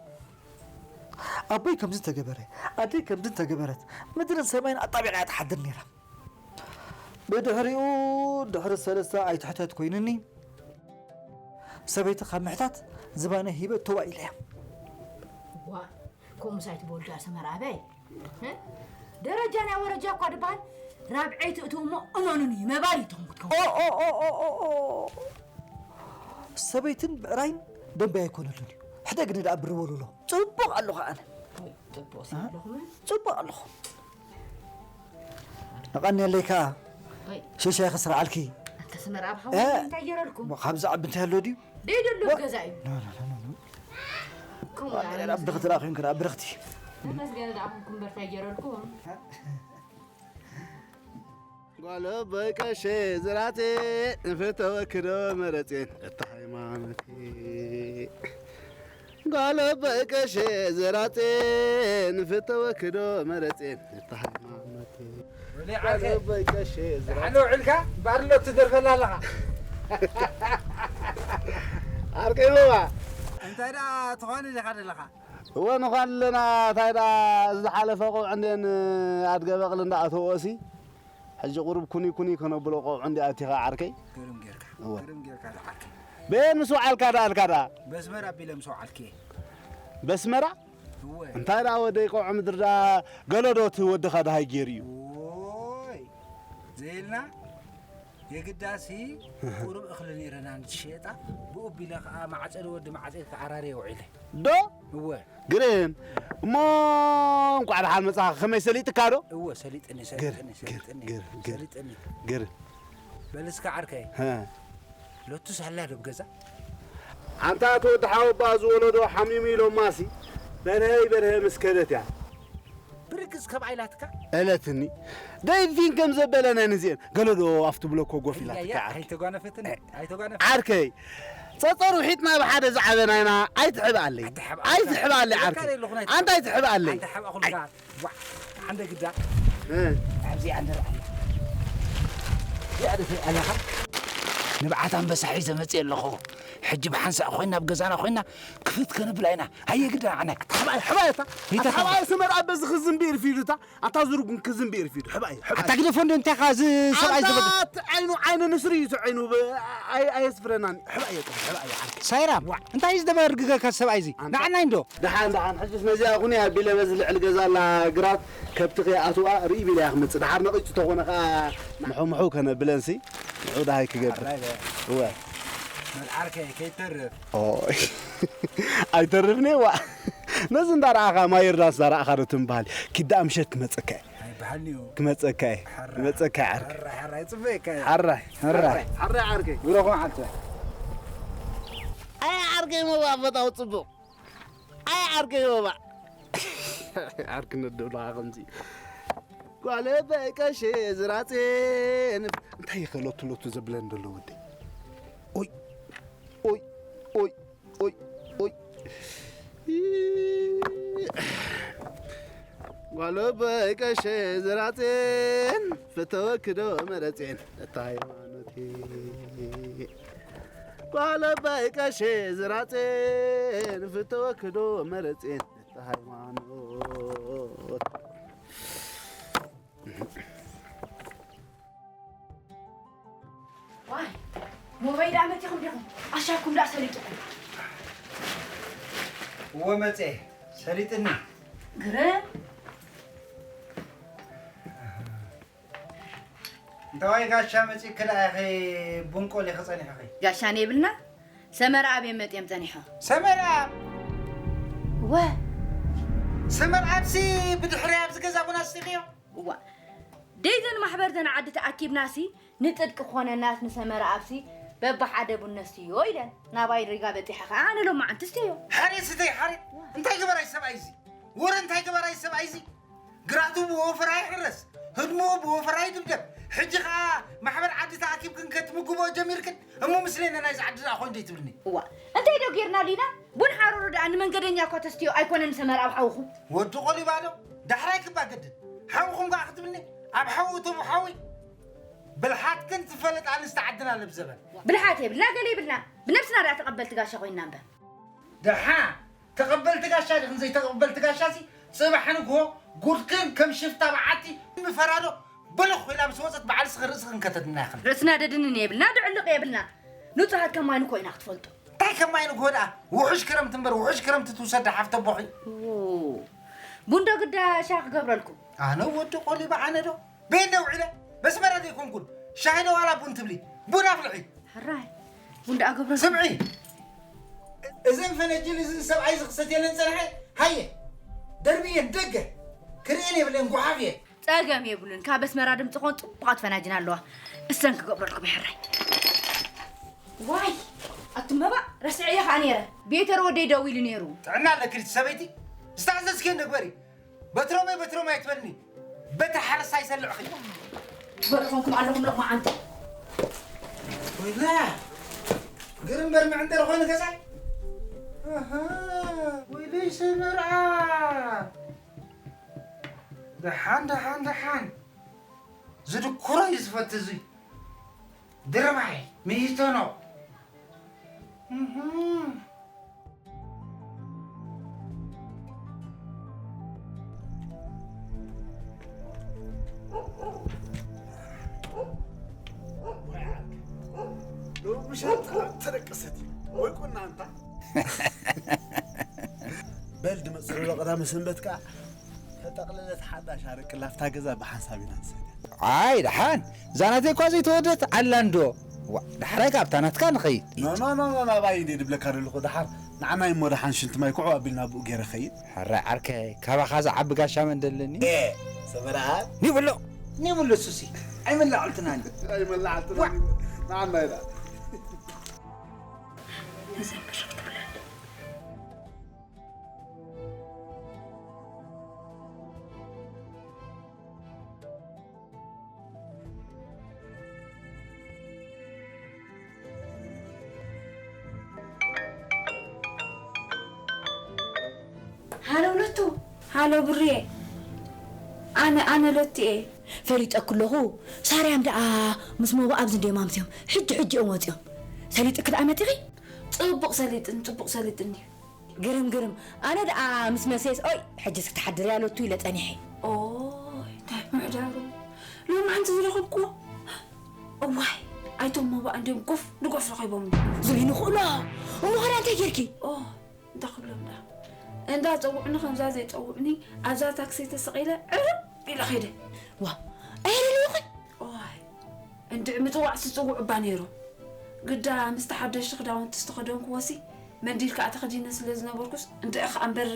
ኣቦይ ከምዚ እንተገበረ ኣደይ ከምዚ እንተገበረት ምድርን ሰማይን ኣጣቢቓ እያ ትሓድር ነይራ። ብድሕሪኡ ድሕሪ ሰለስተ ኣይትሕተት ኮይኑኒ ሰበይቲ ካብ ምሕታት ዝባነ ሂበ ተዋኢለ እያ። ዋ ከምኡስ ኣይትበሉ ዳ ሰመር ኣበይ እ? ደረጃ ናይ ወረጃ እኳ ድበሃል ራብዐይቲ እትው እሞ እመኑኒ መባል ይትኹም ክትከው ኦ፣ ኦ፣ ኦ፣ ኦ፣ ኦ፣ ኦ። ሰበይትን ብዕራይን ደንበይ ኣይኮነሉን እዩ። ሕደግኒ ደኣ ብር በሉሎ። ጽቡቕ ኣለኹ ኣነ። ጽቡቕ ሲለኹም ጽቡቕ ኣለኹ። ንቐንየለይ ከኣ ወይ ሽሻይ ክስርዓልኪ። ኣንተ ሰመር ኣብ እ? ሓወይ እንታይ ገረልኩም? እሞ ካብዚ ዓቢ እንታይ ኣሎ ድዩ? ደይደሎ ገዛ እዩ። ኖ፣ ኖ፣ ኖ፣ ኖ። ከምኡ ኣብ ብርኽቲ ደኣ ኮይንኪ ደኣ ብርኽቲ። ተመስገን ደኣ ኮንኩም በርታይ ገረልኩም። ጓል ኣቦይ ቀሼ ዝራጼ ንፍተወኪ ዶ መረጼን እታ ሃይማኖቴ። ጓል ኣቦይ ቀሼ ዝራጼ ንፍተወኪ ዶ መረጼን እታ ሃይማኖቴ። ጓል ኣቦይ ቀሼ ዝራጼ ሓሎ ውዕልካ ባርሎ ትደርፈላ ኣለኻ። ዓርከይ በባ እንታይ ደኣ ትኾን ኢኻ ዘለኻ? እወ ንኳን ኣለና እንታይ ደኣ ዝሓለፈ ቆብዕ እንዴን ኣድገ በቕሊ እንዳኣተወኦሲ ሕጂ ቁሩብ ኩኒ ኩኒ ከነብሎ ቆብዕ እንዲ ኣቲኻ ዓርከይ። ግርም ጌርካ እወ። ግርም ጌርካ ዝዓርከይ። በየን ምስ ወዓልካ ደኣ ኣልካ ደኣ በስመራ ኣቢለ ምስ ወዓልክየ። በስመራ እወ እንታይ ደኣ ወደይ ቆብዕ ምድሪ ደኣ ገለዶ እቲ ወድኻ ደሃይ ገይሩ እዩ። ኦይ ዘየልና የግዳሲ ቁሩብ እኽሊ ነይረና ንትሸየጣ ብኡ ቢለ ከዓ ማዕፀ ንወዲ ማዕፀ ክዓራርየ ውዒለ። ዶ እወ ግርም እሞ እንቋዕ ደሓን መጻኻ ከመይ ሰሊጥካ ዶ? እወ ሰሊጥኒ ግር ሰሊጥኒ ግር ሰሊጥኒ ግር ግር ሰሊጥኒ ግር በልስካ ዓርከይ ሀ ሎቱ ሳላ ዶብ ገዛ ኣንታ እቲ ወዲ ሓወባ ዝወለዶ ሓሚሙ ኢሎማሲ በርሀይ በርሀ ምስ ከደት እያ ብርግጽ ከብኣ ኢላትካ እለትኒ ደይፊን ከም ዘበለነ ንዚኤን ገለዶ ኣብቲ ብለኮ ጎፍ ኢላትካ ዓርከይ ኣይተጓነፈትን ኣይተጓነፈ ዓርከይ ጸጸር ውሒጥና ብሓደ ዝዓበና ኢና ኣይትሕብኣለይ ኣይትሕብኣለይ ዓርከይ ኣንታ ኣይትሕብኣለይ ኣይትሕብኣ ኩልካ ዋዕ ሓንደ ግዳ እ፣ ኣብዚ ኣንደ ርኣያ እዚኣ ዶ ትሪኣ ኣለኻ ንብዓት ኣንበሳ ሒዘ መፅእ ኣለኹ ሕጂ ብሓንሳእ ኮይና ኣብ ገዛና ኮይና ክፍት ከነብላ ኢና ሃየ ግዳ ዓነ ሓባይ ሓባይ እታ ይታ ሓባይ ስመር ኣብ በዚ ክዝምቢ ኢርፊዱታ ኣታ ዝርጉን ክዝምቢ ኢርፊዱ ሓባይ ሓባይ ኣታ ግደፎ እንዶ እንታይ ኻ እዚ ሰብኣይ ዝበል ኣታ ዓይኑ ዓይኑ ንስሪ እዩ ዓይኑ ብ- ኣይ- ኣየስፍረናን ሓባይ ሓባይ ዓርከይ ሳይራም እንታይ እዩ ዝደበርግገካ ሰብኣይ እዚ ንዓናይ እንዶ ደሓን ደሓን ሕጅስ ነዚኣ ኩኒ ኣቢለ በዚ ልዕሊ ገዛ ኣላ ግራት ከብቲ ከይኣትዋ ርኢ ቢለ እያ ክመፅእ ደሓር ነቒፁ ተኾነ ከዓ ምሑ ምሑ ከነብለንሲ ንዑ ደሃይ ክገብር እወ መልዓርከ ከይተርፍ ኦይ ኣይተርፍኒ ዋ ነዚ እንዳረኣኻ ማየርዳስ ዳረኣኻ ዶ ትምበሃል ኪዳ ምሸት ክመፀካ እየ ኣይበሃልኒ እዩ ክመፀካ እየ ክመፀካ እየ ዓርኪ ሕራይ ሕራይ ፅበየካ እዩ ሓራይ ሕራይ ሓራይ ዓርኪ ጉረኹም ዓልተ ኣይ ዓርከይ መባእ ፈታው ፅቡቕ ኣይ ዓርከይ መባእ ዓርኪ ነደብልኻ ከምዚ ጓለ በቀሽ ዝራፅን እንታይ ይኸ ሎቱ ሎቱ ዘብለን ዘሎ ወደይ ኦይ ኦይ ኦይ ኦይ ኦይ ጓሎ በቀሸ ዝራፅን ፍተወክዶ መረፅን እታ ሃይማኖቴ ጓሎ በቀሸ ዝራፅን ፍተወክዶ መረፅን እታ ሃይማኖት ዋይ ሞባይል ኣመቲኹም ዲኹም ኣሻኩም ደኣ ሰሊጥኩም እወ መፀ ሰሊጥኒ ግርም እንተዋይ ጋሻ መፂእኪ ደኣ ኢኺ ቡንቆል ኢኺ ፀኒሕኺ ጋሻ ነይብልና ሰመራ ኣብየ መጥዮም ፀኒሖ ሰመራ ወ ሰመራ ኣብሲ ብድሕሪ ኣብዚ ገዛ ቡና ስቲኽዮ እዋ ደይዘን ማሕበርተን ዓዲ ተኣኪብናሲ ንጥጥቂ ክኾነናስ ንሰመራ ኣብሲ በብሓደ ቡን ነስትዮ ኢለን ናባይ ሪጋ በፂሐ ከዓ ኣነ ሎማዓንቲ ስተዮ ሓሬት ስተይ ሓሬት እንታይ ግበራይ ሰብኣይ እዚ ወረ እንታይ ግበራይ ሰብኣይ እዚ ግራቱ ብወፈራ ይሕረስ ህድሞ ብወፈራ ይድብደብ ሕጂ ከዓ ማሕበር ዓዲ ተኣኪብክን ከትምግቦ ጀሚርክን እሞ ምስለና ናይዚ ዓዲ ደኣ ኮይኑ ደይትብልኒ? እዋ፣ እንታይ ዶ ጌርናሉ ኢና? ቡን ሓሩሩ ደኣ ንመንገደኛ እኳ ተስትዮ ኣይኮነን ሰመር ኣብ ሓውኹም። ወዲ ቆሊባዶ፣ ዳሕራይ ክባ ገድል። ሓውኹም ከኣ ክትብልኒ? ኣብ ሓዊ እቶም ሓዊ። ብልሓትክን ትፈልጥ ኣንስቲ ዓድና ለብዘበን። ብልሓት የብልና፣ ገለ የብልና። ብነብስና ደኣ ተቐበልቲ ጋሻ ኮይንና እምበር። ደሓ፣ ተቐበልቲ ጋሻ ዲኽን ዘይተቐበልቲ ጋሻ ሲ፣ ጽባሕ ንግሆ ጉድክን ከም ሽፍታ በዓቲ ምፈራዶ በለኽ ኮይና ምስ ወጸት በዓል ስኽን ርእስኽን ከተድና ኢኽን። ርእስና ደድንን የብልና፣ ድዕልቕ የብልና። ንጹሃት ከማይ ንኮ ኢና ክትፈልጡ። እንታይ ከማይ ንግሆ ደኣ? ውሑሽ ክረምቲ እምበር፣ ውሑሽ ክረምቲ ትውሰድ ሓፍተ ቦኺ። ኦ፣ ቡንዶ ግዳ ሻ ክገብረልኩም። ኣነ ወዲ ቆሊባ ኣነ ዶ? በየን ደውዒለ? በስመራ ዘይኮንኩን። ሻሂ ዶ ዋላ ቡን ትብሊ? ቡን ኣፍልሒ። ሕራይ፣ ቡን ደኣ ገብረልኩም። ስምዒ፣ እዘን ፈነጅን እዝን ሰብኣይ ዝኽሰትየለን ጸንሐ፣ ሃየ፣ ደርብየን ደገ። ክርእየን የብለን፣ ጓሓፍ እየን። ጸገም የብሉን። ካብ ኣስመራ ድምጺ ኾን ጽቡቓት ፈናጅን ኣለዋ። እሰን ክገብረልኩም ይሕራይ። ዋይ፣ ኣቱም መባእ፣ ረሲዐዮ ኸኣ ነይረ። ቤተር ወደይ ደዊሉ ነይሩ። ጥዕና ኣለኪ ድቲ ሰበይቲ? ዝተኣዘዝክዮ ንግበሪ። በትሮመይ፣ በትሮመይ ኣይትበልኒ። በትሪ ሓረስታይ ይሰልዕኺ። በልኹምኩም ኣለኹም ሎቕማዓንቲ። ወይላ፣ ግርም በር መዕንደር ኾይኑ ገዛይ። ኣሃ፣ ወይለይ ሰመርዓ። ደሓን፣ ደሓን፣ ደሓን። ዝድኩሮ እዩ ዝፈቲ እዙይ። ድርባይ፣ ሚሂቶኖ። እህ። ሎሚ ምሸት ተደቀሰት ወይ ቁና እንታ። በል ድመጽእ ዘሎ ቀዳመ ሰንበት ከኣ ተጠቕለለት ሓዳሽ ኣረቂ ላፍታ ገዛ ብሓንሳብ ኢና ንሰትያ። ኣይ ደሓን፣ እዛ ናተይ እኳ ዘይተወደት ዓላ እንዶ። ዋ፣ ዳሕራይ ካብታ ናትካ ንኸይድ። ኖ፣ ኖ፣ ኖ፣ ኖ፣ ናባይ እንዴ ድብለካ ዘለኹ ደሓር። ንዓናይ እሞ ደሓን ሽንቲ ማይ ኩዑ ኣቢልና ብኡ ገይረ ኸይድ። ሕራይ ዓርከይ፣ ካባኻ ዝዓቢ ጋሻ መን ደለኒ? ኤ፣ ሰመርዓ። ኒብሎ፣ ኒብሎ ሱሲ። ኣይመላዕልትናኒ። ኣይመላዕልትናኒ። ዋ። ንዓና ኢላ። እዘን ብሽፍ ትብለኒ። ሃሎ ሎቱ። ሃሎ ብርየ። ኣነ፣ ኣነ ሎቲ እየ። ፈሊጠኪ ኣለኹ። ሳርያን ደኣ ምስ ሞባ ኣብዚ እንድዮም ኣምስዮም። ሕጂ፣ ሕጂ እዮም ወጺኦም። ሰሊጥኪ ደኣ መጺኺ? ጽቡቕ ሰሊጥን፣ ጽቡቕ ሰሊጥን እዩ። ግርም፣ ግርም። ኣነ ደኣ ምስ መሴስ፣ ኦይ፣ ሕጂስ ክትሓድር እያ ሎቱ ኢለ ጸኒሐ። ኦይ፣ እንታይ ምሕዳሩ። ሎማዓንቲ ዝረኸብክዎ። እዋይ፣ ኣይቶም ሞባ እንድዮም ጎፍ ንጎፍ ረኺቦምኒ። ዝብኢ ንኽእሎ። እሞ ኸዳ እንታይ ጌርኪ? ኦ፣ እንታይ ክብሎም ደኣ? እንዳ ጸውዑኒ ከምዛ ዘይጸውዑኒ ኣብዛ ታክሲ ተሰቒለ ዕርብ ኢለ ኸይደ። ዋ፣ ኣየለለዩኺ? እዋይ፣ እንድዒ ምጽዋዕሲ ዝጽውዑ እባ ነይሮም። ግዳ ምስቲ ሓደሽቲ ክዳውንቲ ዝተኸደንኩዎሲ መንዲል ከኣ ተኸዲነ ስለ ዝነበርኩስ እንድዒ ከኣ እምበር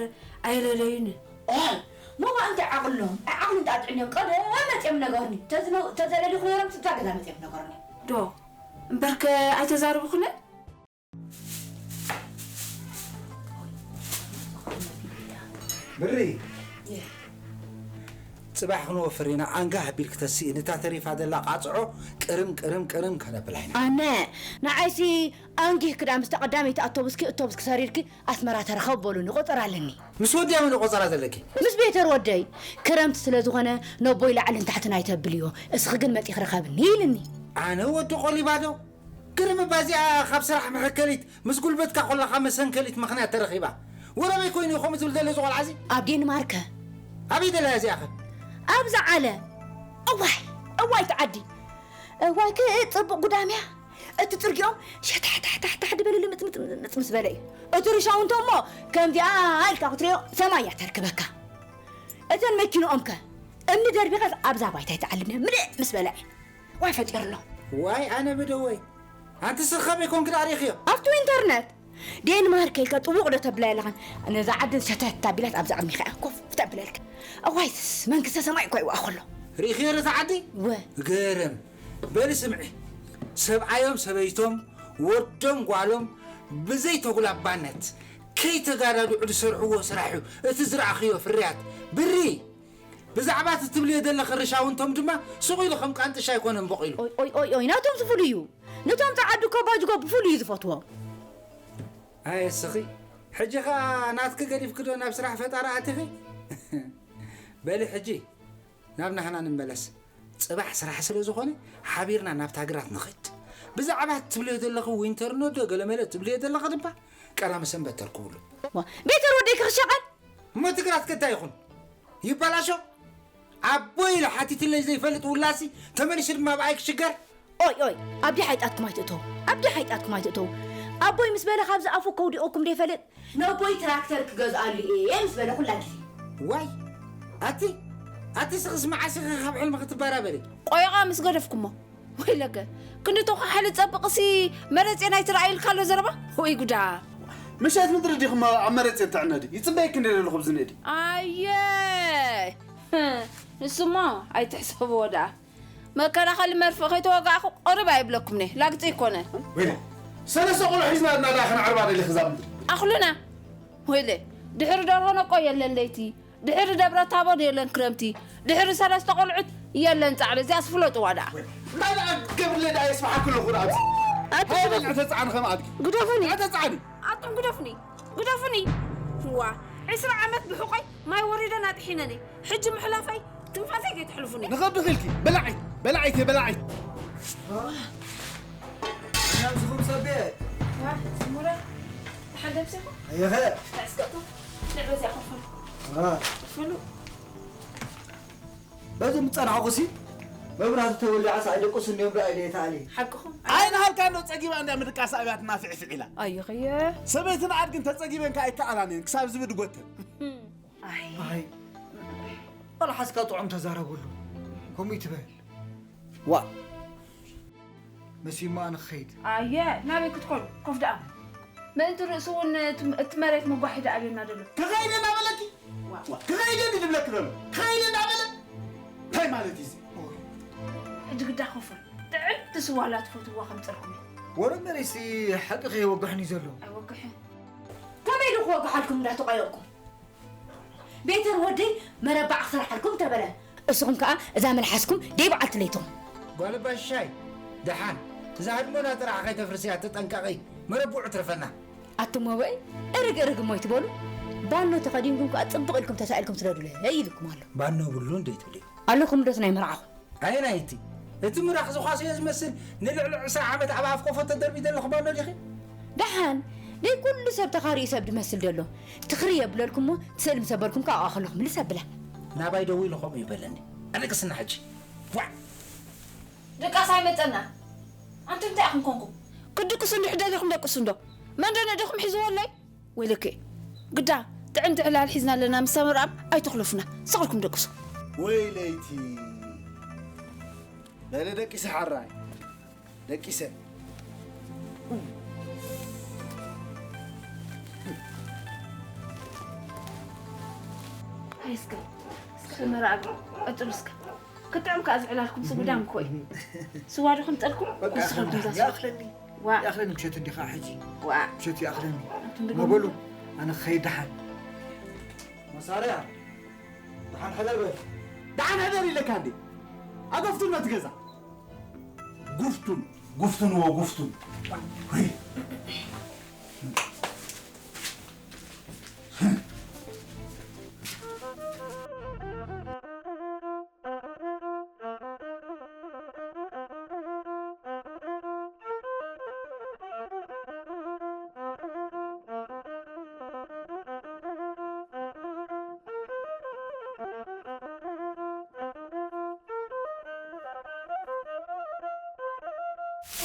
ኣየለለዩንን። ኦይ፣ ሞባ እንታይ ዓቕሎም? ኣይ ዓቕሊ እንዳ ጥዕንዮም ቀደም መጺኦም ነገሩኒ። ተዝነ-፣ ተዘለሊኹ ነይሮም ስታ ገዛ መጺኦም ነገሩኒ። ዶ፣ እምበርከ ኣይተዛረብኹንን? ብሪ፣ ጽባሕ ክንወፍር ኢና። ኣንጋህ ኣቢልኪ ተስኢ፣ ንታ ተሪፋ ዘላ ቃጽዖ ቅርም፣ ቅርም፣ ቅርም ከነብላ ኢና። ኣነ፣ ንዓይሲ ኣንጊህኪ ደኣ ምስታ ቀዳመይቲ ኣቶቡስኪ፣ እቶቡስኪ ሰሪርኪ ኣስመራ ተረኸቡ በሉኒ፣ ቆጸራ ኣለኒ። ምስ ወዲ ኣበይ ቆጸራ ዘለኪ? ምስ ቤተር ወደይ። ክረምቲ ስለ ዝኾነ ነቦይ ላዕልን ታሕትን ኣይተብልዮ፣ እስኺ ግን መጺኺ ርኸብኒ ኢልኒ። ኣነ ወዲ ቆሊባዶ? ግርም እባ እዚኣ ካብ ስራሕ መሐከሊት፣ ምስ ጉልበትካ ኮለኻ መሰንከሊት ምኽንያት ተረኺባ። ወረበይ ኮይኑ እዩ ከምኡ ዝብል ዘሎ እዚ ቆልዓ እዚ? ኣብ ዴንማርከ። ኣበይ ደላ እዚኣ ኸ? ኣብዛ ዓለ። እዋይ፣ እዋይ እቲ ዓዲ። እዋይ ክጽቡቕ ጉዳምያ። እቲ ጽርግኦም ሸታሕታሕታሕታሕ ድበልሉ ምጽ-፣ ምጽ-፣ ምጽ ምስ በለ እዩ። እቲ ርሻውንቶ እሞ ከምዚኣ ኢልካ ክትሪኦ ሰማይ እያ ተርክበካ። እተን መኪንኦም ከ እምኒ ደርቢኻስ ኣብዛ ባይታ ይትዓልብኒ ምልእ ምስ በልዐ ዋይ ፈጢርሎ። ዋይ ኣነ ብደወይ። ኣንቲ ስኻ በይኮንክ ደኣ ርኢኽዮ? ኣብቲ ኢንተርነት። ዴንማርክ ኢልካ ጥቡቕ ዶ ተብላ የለኻን? ነዛ ዓዲ ሸተት ኣቢላት ኣብዛ ቅድሚኻ እያ ኮፍ ተብለልካ። እዋይስ መንግስተ ሰማይ እኮ ይዋእ ከሎ። ርኢኽዮ ነታ ዓዲ? ወ። ግርም። በሊ ስምዒ። ሰብኣዮም ሰበይቶም፣ ወዶም ጓሎም ብዘይ ተጉላባነት ከይተጋዳድዑ ዝሰርሕዎ ስራሕ እዩ እቲ ዝረኣኽዮ ፍርያት። ብሪ! ብዛዕባ እቲ ትብልዮ ዘለኺ ርሻውንቶም ድማ ስቕ ኢሉ ከም ቃንጥሻ ኣይኮነን በቒሉ። ኦይ ኦይ ኦይ ኦይ ናቶም ዝፍሉ እዩ። ነቶም ጸዓዱ እኮ ባጅጎ ብፍሉይ እዩ ዝፈትዎ። ኣየ እስኺ፣ ሕጂ ኸኣ ናትኪ ገዲፍኪ ዶ ናብ ስራሕ ፈጠራ ኣቲኺ? በሊ ሕጂ ናብ ናህና ንመለስ። ጽባሕ ስራሕ ስለ ዝኾነ ሓቢርና ናብታ ግራት ንኸድ። ብዛዕባ ትብልዮ ዘለኺ ዊንተርኖ ዶ ገለመለ ትብልዮ ዘለኺ ድማ ቀዳመ ሰንበት ተርክብሉ። ዋ፣ ቤተር ወደይ ክኽሸቐል? እሞ እቲ ግራት ከታይ ይኹን? ይበላሾ? ኣቦይ ኢሉ ሓቲትለይ ዘይፈልጥ ውላሲ ተመሊሱ ድማ ብኣይ ክሽገር? ኦይ ኦይ፣ ኣብ ድሓይጣትኩም ኣይትእተው፣ ኣብ ድሓይጣትኩም ኣይትእተው። ኣቦይ ምስ በለ ካብዚ ኣፉ ከውዲኦኩም ደይፈልጥ። ነቦይ ትራክተር ክገዝኣሉ እየ ምስ በለ ኩላ ግዜ። ዋይ፣ ኣቲ፣ ኣቲ ስኽስ መዓስ ኢኺ ካብ ሕልሚ ክትበራበሪ? ቆይቓ ምስ ገደፍኩሞ። ወይለከ፣ ክንዲ ተኳሓሊ ጸብቕሲ መረጼ ናይ ትረኣይልካ ኣሎ ዘረባ? ወይ ጉዳ። ምሸት ምድሪ ዲኹም ኣብ መረጼ ትዕነዲ? ይጽበየኪ እንደ ዘለኹ ብዝንእዲ። ኣየ! ንሱሞ ኣይትሕሰብዎ ደኣ። መከላኸሊ መርፍእ ከይተወጋእኹ ቁሩብ ኣይብለኩምኒ። ላግጺ ኣይኮነን። ወይለ፣ ሰለስተ ቆልዑ ሒዝና እና ደኣ ከነዕርባ ደሊኺ እዛ ምድሪ? ኣኽሉና። ወይለ፣ ድሕሪ ደርሆ ነቆ የለን ለይቲ፣ ድሕሪ ደብረ ታቦር የለን ክረምቲ፣ ድሕሪ ሰለስተ ቆልዑት የለን ጻዕሪ። እዚኣስ ፍለጥዋ ደኣ። እንታይ ደኣ ገብርለይ ደኣ የስማዓኪ ኣለኹ ደኣ ኣብዚ። ኣቲ ሃይ ግደፉ። በልዕ ተጻዕኒ ከም ኣድጊ። ግደፉኒ። በልዕ ተጻዕኒ። ኣቱም ግደፉኒ። ግደፉኒ። ዋ፣ ዕስራ ዓመት ብሕቆይ ማይ ወሪደን ኣጥሒነኒ። ሕጂ ምሕላፈይ ትንፋሰይ ከይትሕልፉኒ። ንኸብድኺ ኢልኪ በላዒት፣ በላዒት፣ በላዒት። እኛ ምስኹም ሰቤት። ዋ፣ ስሙረ፣ ተሓደብሲ ኢኹም? ኣየኸ? ተዕስቀቱ፣ ንዕ በዚኣ ኮፍ በሉ። ዋ። ኮፍ በሉ። በዚ ምጸናሕኩሲ፣ መብራህቲ ተወሊዓስ ኣይደቅሱን እዮም ደኣ ኢለ ተኣልየ። ሓቅኹም። ኣይንሃልካ እንዶ ጸጊባ እንዳ ምድቃስ ኣብያ ትናፍዕፍዕ ኢላ። ኣየኸየ? ሰበይትን ኣድግን ተጸጊበን ከኣ ኣይተኣላን እየን ክሳብ ዝብድ ጎተን። ኣይ። ኣይ። ቆልሓስካ ጥዑም ተዛረበሉ። ከምኡ ይትበል። ዋእ። መሲማ ኣነ ክኸይድ። ኣየ፣ ናበይ ክትኮኑ? ኮፍ ደኣ። ምእንቲ ርእሱ እውን እቲ፣ እቲ መሬት መጓሒ ደኣ ኣብየና ደሎ። ክኸይድ እናበለኪ? ዋእ። ክኸይድ እንዲ ዝብለኪ ደሎ። ክኸይድ እናበለ? እንታይ ማለት እዩ እዚ? ሕጂ ግዳ ኮፍ በል። ጥዕምቲ ስዋ ኣላ ትፈትውዋ ከምጸልኩም እየ። ወረ መሬትሲ ሓቂ ከየወግሕን እዩ ዘሎ። ኣይወግሕን። ከመይ ኢሉ ክወግሓልኩም እንዳተቋየቕኩም? ቤተር ወደይ መረባዕ ክሰርሓልኩም ተበለ። እስኹም ከኣ እዛ መልሓስኩም ደይ በዓልቲ ለይትኹም። ጓል ኣባ ሽሻይ፣ ደሓን እዛ ህድሞና ጥራሕ ከይተፍርስያ ተጠንቀቒ፣ መረብዑ ትረፈና። ኣቱም ወበይ፣ እርግ እርግ እሞ ኣይትበሉ። ባኖ ተኸዲንኩም ከኣ ጽብቕ ኢልኩም ተሳኢልኩም ስደዱለይ ኢልኩም ኣሎ። ባኖ ብሉ እንዶ ኣይትብልዩ። ኣለኹም ዶስ ናይ መርዓኹም? ኣየናይቲ? እቲ ምራኽ ዝዃሰዮ ዝመስል ንልዕሊ ዕስራ ዓመት ኣብ ኣፍ ቆፎ ተደርቢ ዘለኹ ባኖ ዲኺ? ደሓን፣ ደይ ኩሉ ሰብ ተኻሪኡ ሰብ ድመስል ደሎ። ትኽሪ የብለልኩሞ፣ ስእሊ ምስ ኣበልኩም ከኣ ኣብኣ ከለኹ ምልስ ኣብላ። ናባይ ደው ኢሉ ከምኡ ይበለኒ። ኣነ ቅስና ሕጂ። ዋዕ! ድቃስ ኣይመጸና። ኣንቱም እንታይ ኢኹም ኮንኩም? ክትድቅሱ እንድሕር ደሊኹም ደቅሱ እንዶ። መን ዶ ነደኹም ሒዝዎ ኣለይ? ወይለከ ግዳ ጥዕምቲ ዕላል ሒዝና ኣለና፣ ምስ ሰመርኣም ኣይትኽለፉና። ስቕ ኢልኩም ደቅሱ። ወይለይቲ። በለ ደቂሰ ሓራይ። ደቂሰ። ኣይ እስከ፣ እስከ መርኣብ ቀጽሉ እስከ። ክጥዕም ከኣ ዝዕላልኩም ስጉዳም እኮ እዩ። ስዋ ዶ ከምጸልኩም? በቃ ንስኹም ይኣኽለኒ፣ ትምዛሱ። ይኣኽለኒ። ዋእ። ይኣኽለኒ ምሸት እንዲኻ ሕጂ። ዋእ። ምሸት ይኣኽለኒ። ኣንቱም ድገሙ። መበሉ፣ ኣነ ክኸይድ ደሓን። መሳርያ፣ ደሓን ሕደር በል። ደሓን ሕደር ኢለካ እንዴ? ኣገፍቱን ነቲ ገዛ። ጉፍቱን፣ ጉፍቱን ወጉፍቱን። ወይ።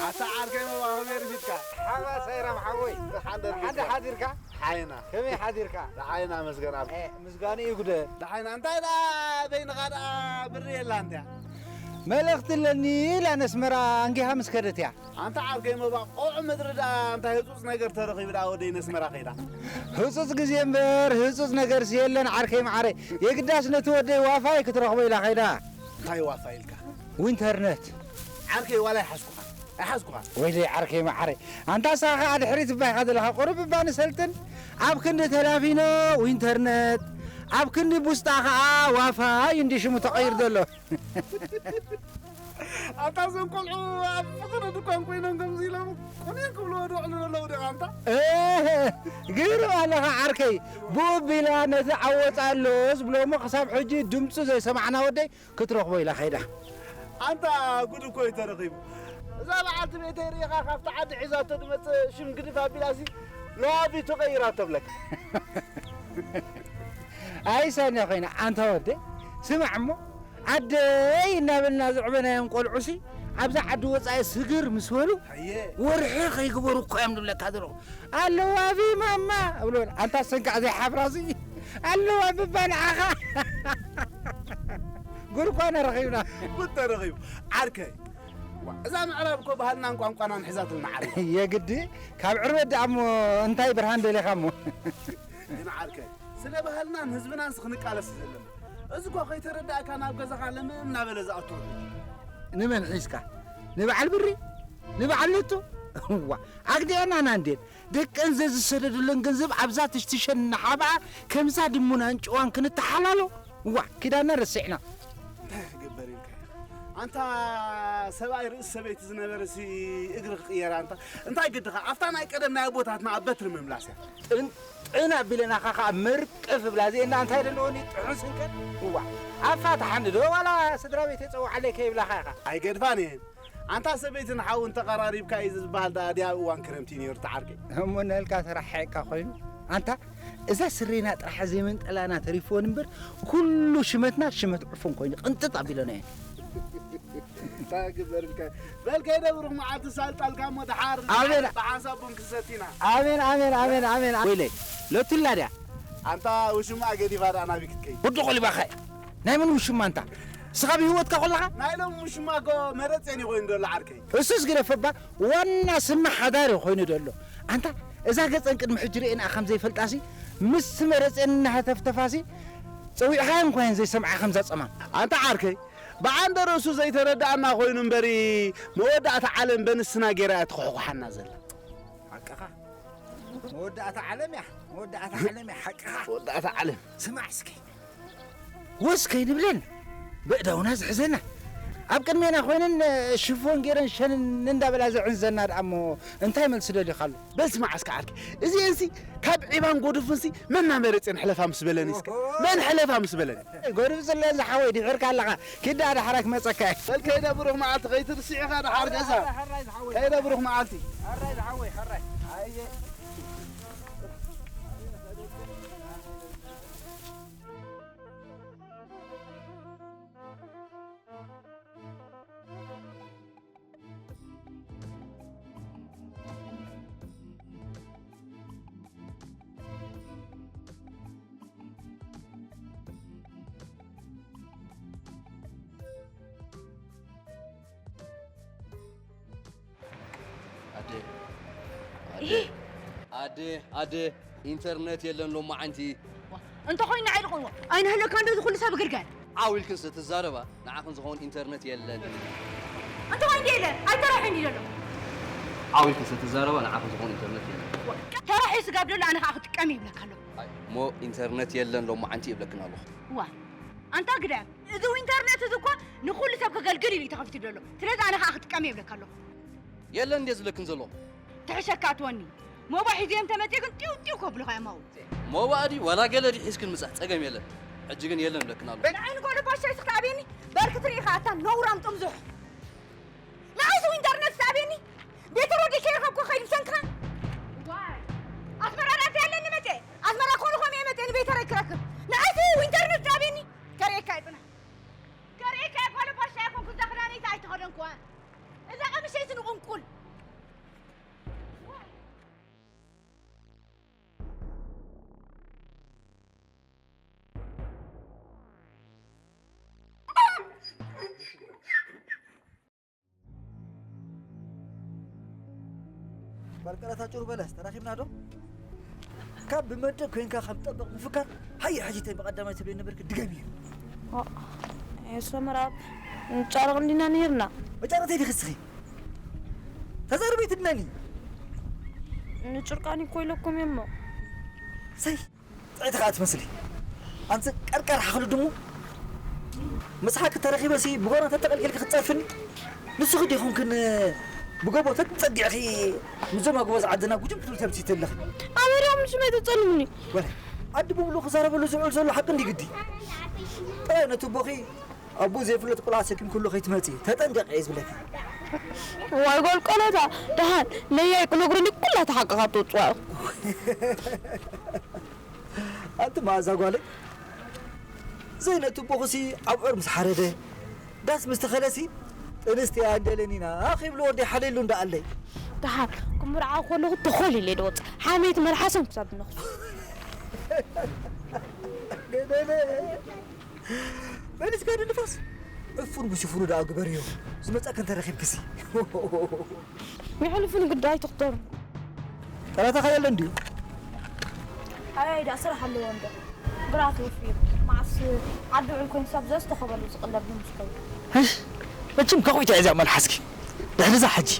ኣታ ዓርከይ መባኸቢ ርፊድካ። ሓባ ሰይራም ሓወይ። ደሓን ደርቢካ። ደሓን ሓዲርካ? ሓይና። ከመይ ሓዲርካ? ደሓይና መስገን ኣብ። እ፣ ምስጋኑ ይጉደ። ደሓይና እንታይ ደኣ በይንኻ ደኣ ብሪ የላ እንድያ። መልእኽቲ ኣለኒ ኢላ ነስመራ ኣንጊሃ ምስ ከደት እያ። ኣንታ ዓርከይ መባ ቆዕ ምድሪ ደኣ እንታይ ህጹጽ ነገር ተረኺቡ ደኣ ወደይ ነስመራ ከይዳ። ህጹጽ ግዜ እምበር ህጹጽ ነገርስ የለን ዓርከይ መዓረይ። የግዳስ ነቲ ወደይ ዋፋይ ክትረኽቦ ኢላ ከይዳ። እንታይ ዋፋ ኢልካ? ዊንተርነት። ዓርከይ ዋላ ኣይሓዝኩኻ፣ ኣይሓዝኩኻ። ወይለይ ዓርከይ መዓረይ። ኣንታ ንስኻ ኸኣ ድሕሪት እባ ኢኻ ዘለኻ። ቁሩብ እባ ንሰልጥን። ኣብ ክንዲ ተላፊኖ ዊንተርነት፣ ኣብ ክንዲ ቡስጣ ኸዓ ዋፋ እዩ እንዲ ሽሙ ተቐይር ዘሎ። ኣታ እዞም ቆልዑ ኣብ ፍቕሪ ድኳን ኮይኖም ከምዚ ኢሎም ቁንየን ክብልዎ ድውዕሉ ዘለዉ ዲኻ ኣንታ? እህ፣ ግርም ኣለኻ ዓርከይ። ብኡ ቢላ ነቲ ዓወት ኣሎ ዝብሎ እሞ ክሳብ ሕጂ ድምፁ ዘይሰማዕና ወደይ ክትረኽቦ ኢላ ኸይዳ። ኣንታ ጉድ እኮ እዩ ተረኺቡ። እዛ በዓልቲ ቤተይ ርኢኻ ካብቲ ዓዲ ሒዛቶ ድመጽእ ሽም ግድፍ ኣቢላሲ ለዋቢቱ ቀይራ ተብለካ። ኣይሰነ ኮይና ኣንታ ወደ ስማዕ እሞ ዓደይ እናበልና ዘዕበናዮም ቆልዑሲ ኣብዛ ዓዲ ወጻኢ ስግር ምስ በሉ ኣየ። ወርሒ ከይግበሩ እኮ እዮም ዝብለካ ዘለኹ። ኣለዋ ቢ ማማ እብሎ ኣንታ ሰንካዕ ዘይሓፍራሲ ኣለዋ ብባ ንዓኻ። ጉድ ኮነ ረኺብና። ጉድ ተረኺቡ። ዓርከይ፣ ዋ፣ እዛ ምዕራብ እኮ ባህልናን ቋንቋናን ሒዛትልና ዓርያ። የግዲ ካብ ዕርበት ደኣ እሞ እንታይ ብርሃን ደሊኻ እሞ? ግን ዓርከይ፣ ስለ ባህልናን ህዝብናንስ ክንቃለስ ዘለና። እዚ እኮ ከይተረዳእካ ናብ ገዛኻ ለምም እናበለ ዝኣቱ ኣሎ። ንመን ሒዝካ? ንበዓል ብሪ? ንበዓል ነቱ? እዋ፣ ኣግዲኣና ናንዴን ደቀን ዘዝሰደዱለን ገንዘብ ኣብዛ ትሽትሸን እናሓብኣ ከምዛ ድሙን ኣንጭዋን ክንተሓላሎ? እዋ፣ ኪዳና ረሲዕና። እንታይ ክግበር ኢልካ? ኣንታ ሰብኣይ ርእሲ ሰበይቲ ዝነበረሲ እግሪ ክቕየር ኣንታ እንታይ ግድኻ? ኣብታ ናይ ቀደም ናይ ኣቦታትና ኣብ በትሪ ምምላስ እያ። ጥን-፣ ጥን ኣቢለናኻ ኸዓ መርቀፍ ብላ እዚኤና እንታይ ደለዎኒ ጥሑን ስንቀን? እዋ፣ ኣፋታሓኒ ዶ ዋላ ስድራ ቤት የጸውዓለይ ከይብላኻ ኢኻ? ኣይገድፋን እየን። ኣንታ ሰበይትን ሓውን ተቐራሪብካ እዩ ዝበሃል ደኣ ድያ ኣብ እዋን ክረምቲ ነይሩ ተዓርከይ? እሞ ነልካ ተራሓየካ ኮይኑ? ኣንታ እዛ ስሬና ጥራሕ ዘይመንጠላና ተሪፍዎን እምበር ኩሉ ሽመትና ሽመት ዕፉን ኮይኑ ቅንጥጥ ኣቢሎና እየን። እንታይ ግበርልካ? በል ከይደ ብሩኽ መዓልቲ ሳልጣልካ እሞ ደሓር ኣሜን። ብሓንሳብ ቡን ክሰቲና። ኣሜን፣ ኣሜን፣ ኣሜን፣ ኣሜን። ወይለይ፣ ለቱላ ድያ? ኣንታ ውሽማ ገዲፋ ደኣ ናበይ ክትከይድ? ወዲ ቆሊባኻ። ናይ መን ውሽማ ኣንታ? እስኻ ብህይወትካ ከለኻ? ናይ ሎም ውሽማ እኮ መረጼን እዩ ኮይኑ ዘሎ ዓርከይ። እሱስ ግደፈባ፣ ዋና ስማ ሓዳር እዩ ኮይኑ ዘሎ። ኣንታ እዛ ገጸን ቅድሚ ሕጂ ርእየንኣ ከም ዘይፈልጣሲ፣ ምስ መረጼን እናሃተፍተፋሲ፣ ጸዊዕኻየን እኳ እየን ዘይሰምዓ ከምዛ ጸማም። ኣንታ ዓርከይ፣ ብዓንደ ርእሱ ዘይተረድኣና ኮይኑ እምበሪ፣ መወዳእታ ዓለም በንስና ገይራ እያ ትኹሕኩሓና ዘላ። ሓቅኻ። መወዳእታ ዓለም እያ፣ መወዳእታ ዓለም እያ፣ ሓቅኻ። መወዳእታ ዓለም። ስማዕ እስኪ፣ ወስ ከይንብለን በእዳውና ዝሕዘና፣ ኣብ ቅድሜና ኮይነን ሽፎን ገይረን ሸንን እንዳበላ ዘዕንዘና ደኣ እሞ እንታይ መልሲ ደሊኻ ኣሎ? በል ስማዕ እስከ ዓርኪ፣ እዚኤንሲ ካብ ዒባን ጎዱፍንሲ መን ናመረጼን ሕለፋ ምስ በለኒ እስከ? ኦሆ። መን ሕለፋ ምስ በለኒ? ጎዱፍ ጽለን ዝሓወይ ድሒርካ ኣለኻ። ኪዳ ዳሕራይ ክመጸካ እየ። በል ከይደ ብሩኽ መዓልቲ ከይትርስዕ ኢኻ ደሓር ገዛ። ሕራይ ዝሓወይ። ከይደ ብሩኽ መዓልቲ። ሕራይ ዝሓወይ፣ ሕራይ። ኣየ። ኣደ፣ ኣደ፣ ኣደ፣ ኣደ፣ ኢንተርነት የለን ሎማዓንቲ። እንተኾይኑ ንዓይ ዝኾንዎ ኣይንህለካ እንዶ ዝኹሉ ሰብ ግርገር። ዓው ኢልክን ስትዛረባ ንዓኽን ዝኸውን ኢንተርነት የለን። እንተኾይኑ እንዲ የለን ኣይተራሕን እዩ ዘሎ። ዓው ኢልክን ስትዛረባ ንዓኽን ዝኸውን ኢንተርነት የለን። ተራሒ ስጋብ ደሎ ኣነ ከዓ ክጥቀም ይብለካ ኣለኹ። ኣይ፣ እሞ ኢንተርነት የለን ሎማዓንቲ ይብለክን ኣለኹ። ዋ፣ ኣንታ ግዳም፣ እዚ ኢንተርነት እዚ እኮ ንኹሉ ሰብ ከገልግል ኢሉ እዩ ተኸፊቱ ዘሎ። ስለዚ ኣነ ከዓ ክጥቀም ይብለካ ኣለኹ። የለን እንድየ ዝብለክን ዘለኹ። ትሕሸካ ኣትወኒ። ሞባ ሒዘዮም ተመፅእ ግን ጢው ጢው ከብሉኻ እዮም ኣብኡ። ሞባ ድዩ ዋላ ገለ ድዩ ሒዝክን ምፃእ ፀገም የለን። ሕጂ ግን የለን እብለክን ኣለኹ። ንዓይ ንጓል ባሻይ ስኽቲ ኣብየኒ በርክት ርኢኻ ኣታ ነውራም ጥምዙሕ። ንዓይ ስው ኢንተርነት ስኣብየኒ ቤተ ሮዲ ከይረኸብኩ ከይድ ብሰንክኻ። ዋይ ኣስመራ ናብቲ ኣለኒ መፀ ኣስመራ ኮኑ ኾም እየ መፀ ንቤተ ረይ ክረክብ። ንዓይ ስው ኢንተርነት ስኣብየኒ ከርእየካ ይፅና። ከርእየካ ጓል ባሻይ ኮንኩ እዛ ክዳነይታ ኣይተኸደንኩዋን። እዛ ቀምሸይሲ ንቁንቁል። ባርቀረታ ጭሩ በለስ ተራኺብና ዶ? ካብ ብመድረክ ኮይንካ ከም ጠበቕ ምፍካር ሃየ ሕጂ ተይ ብቐዳማይ ትብል ነበርክ ድገም እዩ። ዋ፣ የሰመራ ንጫረቕ እንዲና ነይርና። መጫረተይ ዲኺ እስኺ? ተዛርበይ ትድነኒ። ንጭርቃን እኮ ኢለኩም እየ እሞ። ሰይ፣ ጥዕቲ ኸኣ ትመስሊ። ኣንተ ቀርቀር ሓኽሉ ድሙ፣ ምሳኻ ክተረኺበሲ ብጎና ተተቐልቂልኪ ክትጸርፍኒ? ንስኺ ዲኹምክን ብጎቦ ተጸጊዕኺ፣ ምስዞም ኣጎቦ ዝዓድና ጉጅም ክትብል ተምሲቲ ኣለኺ? ኣበሪኦም ንሽመይ ተጸልሙኒ። ወለ፣ ዓዲ ብምሉእ ክዛረበሉ ዝውዕል ዘሎ ሓቂ እንዲ ግዲ። ጥራይ ነቲ ቦኺ ኣቦ ዘይፍለጥ ቆልዓ ሰኪም ኩሉ ከይትመጺ ተጠንቀቂ እየ ዝብለኪ። ዋይ ጓል ቆለታ፣ ደሓን ነያይ ክነግሩኒ ኩላ ተሓቅኻ ትወጽዋ። ኣንቲ መኣዛ ጓለይ፣ ዘይነቲ ቦኽሲ ኣብዑር ምስ ሓረደ፣ ዳስ ምስ ተኸለሲ፣ ጥንስቲ ኣንደለኒና፣ ኣኺብሉ ወዲ ሓለሉ እንዳኣለይ። ደሓን ክምርዓ ከለኹ ተኾል ኢለ ዶ ወጽእ? ሓመይቲ መልሓሶም ክሳብ ዝነኽሱ። ገደለ። በሊስካ ንፋስ። እፉን ብሽፉኑ ደኣ ግበርዮ። ዝመጻ ከንተ ረኺብክሲ። የሕልፉን ግዳይ ትኽተሩ። ጠላታ ኸየለ እንዲዩ። ኣይ፣ ዳ ስራሕ ኣለዎ እንዶ። ግራት ውፊ። መዓስ ዓዲ ውዕል ኮይኑ ሰብ ዘዝተኸበሉ ዝቕለብ ንምስከው። ህሽ፣ መቸም ከቑይታ እዚኣ መልሓስኪ። ድሕሪ እዛ ሕጂ፣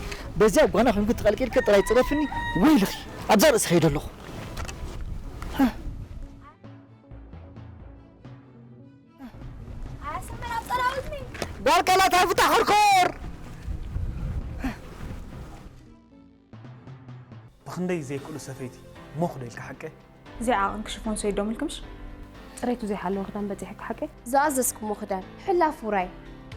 በዚኣ ጓና ኮንኩ ተቐልቂልከ ጥራይ ጽረፍኒ፣ ወይልኺ። ኣብዛ ርእሲ ኸይደ ኣለኹ። ኣሰመን ኣብ ጸላውትኒ። ጓል ቀላት ኣይፍታ ኾርኮር። ብኽንደይ ዘይክእሉ ሰፈይቲ ሞኽ ዶ ኢልካ ሓቀ? እዚኣ ዓቕን ክሽፎን ሰይዶም ኢልክምሽ? ጽሬቱ ዘይሓለወ ክዳን በጺሕካ ሓቀ? ዝኣዘዝኩሞ ክዳን፣ ሕላፍ ውራይ፣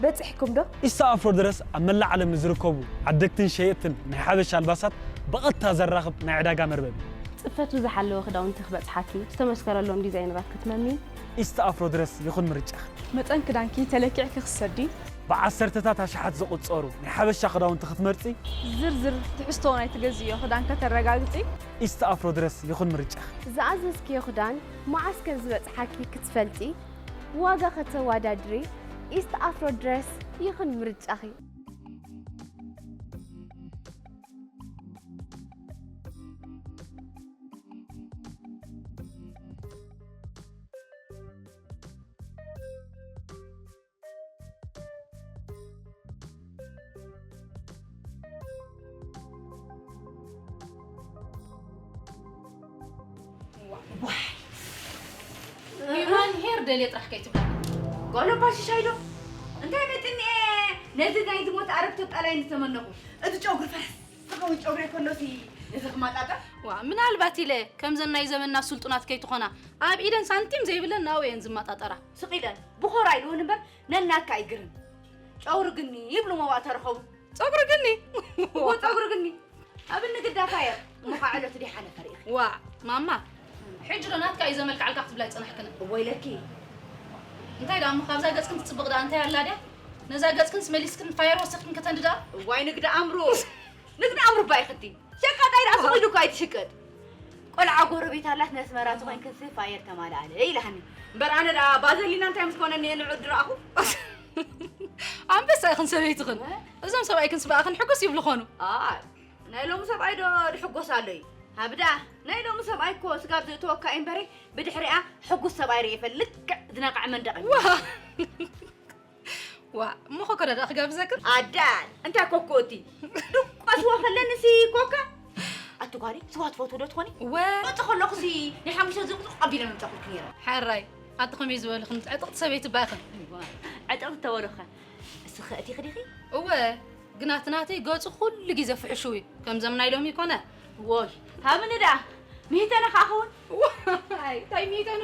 በጺሕኩም ዶ? ኢስታ ኣፍሮ ድረስ ኣብ መላእ ዓለም ንዝርከቡ ዓደግትን ሸየጥትን ናይ ሓበሻ ኣልባሳት ብቐጥታ ዘራኽብ ናይ ዕዳጋ መርበብ እዩ። ጽፈቱ ዝሓለወ ክዳውንቲ ክበጽሓኪ፣ ዝተመስከረሎም ዲዛይነራት ክትመሚ። ኢስታ ኣፍሮ ድረስ ይኹን ምርጫኺ። መጠን ክዳንኪ ተለኪዕኪ ክትሰዲ። ብዓሰርተታት ኣሽሓት ዝቑጸሩ ናይ ሓበሻ ክዳውንቲ ክትመርጺ። ዝርዝር ትሕዝቶ ናይ ትገዝእዮ ክዳን ከተረጋግጺ። ኢስታ ኣፍሮ ድረስ ይኹን ምርጫኺ። ዝኣዘዝክዮ ክዳን መዓስ ከም ዝበጽሓኪ ክትፈልጢ፣ ዋጋ ከተወዳድሪ፣ ኢስት ኣፍሮ ድረስ ይኹን ምርጫኺ። ዋይ! ሂማን ሄር ደልየ ጥራሕ ከይትብላ። ጓል ባሽሻይ ዶ? እንታይ መጥኒ እየ ነዚ ናይ ዝሞት ኣረግቶ ጣላይ ዝተመነኹ። እቲ ጨጉሪ ፈረስ ዝኸውን ጨጉሪ ከሎሲ ነዚ ክማጣጠር? ዋ፣ ምናልባት ኢለ ከምዘን ናይ ዘመንና ስልጡናት ከይትኾና። ኣብ ኢደን ሳንቲም ዘይብለን ናብኡ እየን ዝማጣጠራ። ስቕ ኢለን ብኾራ ኢልወን እምበር ነናካ ኣይግርም። ጨጉሪ ግኒ ይብሉ መባእ ተረኸቡ። ጸጉሪ ግኒ? እዎ፣ ጸጉሪ ግኒ። ኣብ ንግዳ ፋየር እሞ ኸዓ ዕለት ዲሓ ነፈር ኢኺ። ዋእ፣ ማማ፣ ሕጂ ዶ ናትካ እዩ ዘመልክዓልካ ክትብላ ይጸናሕክን? እወ ኢለኪ። እንታይ ደኣ እሞ ካብዛ ገጽክን ትጽብቕ ደኣ እንታይ ኣላ ድያ? ነዛ ገጽክንስ መሊስክን ፋየር ወሲኽክን ከተንድዳ? እዋይ ንግዳ ኣምሩ። ንግዳ ኣምሩ ባይ ኽቲ። ሸቃጣይ ደኣ ሱቕ ኢሉ እኮ ኣይትሽቅጥ። ቆልዓ ጎረቤት ኣላት ነስመራ ዝኾንክንሲ ፋየር ተማልኣለ ኢላሃኒ። እምበር ኣነ ደኣ ባዘሊና እንታይ ምስ ኮነኒ እየ ንዑ ድረኣኹ። ኣንበሳ ኢኽን ሰበይትኽን። እዞም ሰብኣይክን ስበኣኽን ሕጉስ ይብሉ ኾኑ። ኣይ፣ ናይ ሎሚ ሰብኣይ ዶ ድሕጎስ ኣሎ እዩ? ሃብዳ፣ ናይ ሎሚ ሰብኣይ እኮ ስጋብ ዝእተወካ እዩ እምበሪ፣ ብድሕሪኣ ሕጉስ ሰብኣይ ርእየ ፈል ልክዕ ዝነቕዐ መንደቕ እዩ። ዋ! ዋ፣ እሞ ኮኮ ዳኣ ክጋብዘክን? ኣዳል፣ እንታይ ኮኮ እቲ? ድቆስዎ ከለንሲ ኮካ? ኣቲ ጓለይ፣ ስዋ ትፈትዊ ዶ ትኾኒ? እወ። መጽእ ከለኹሲ ናይ ሓሙሽተ ዝቕዝቕ ኣቢለ መምጻእኩልኪ ነይረ። ሓራይ፣ ኣቲ ከመይ ዝበልኽን ዕጥቕቲ ሰበይቲ ባእኽን? እዋ፣ ዕጥቕቲ ተበሉኸ። እስኺ እቲ ክዲኺ? እወ፣ ግና እቲ ናተይ ገጹ ኩሉ ግዜ ፍሕሽው እዩ። ከምዞም ናይ ሎሚ ይኮነ። እዎይ፣ ሃብኒ ደኣ። ሚሂተነ ከኣ ኸውን? ዋይ፣ እንታይ ሚሂተኑ?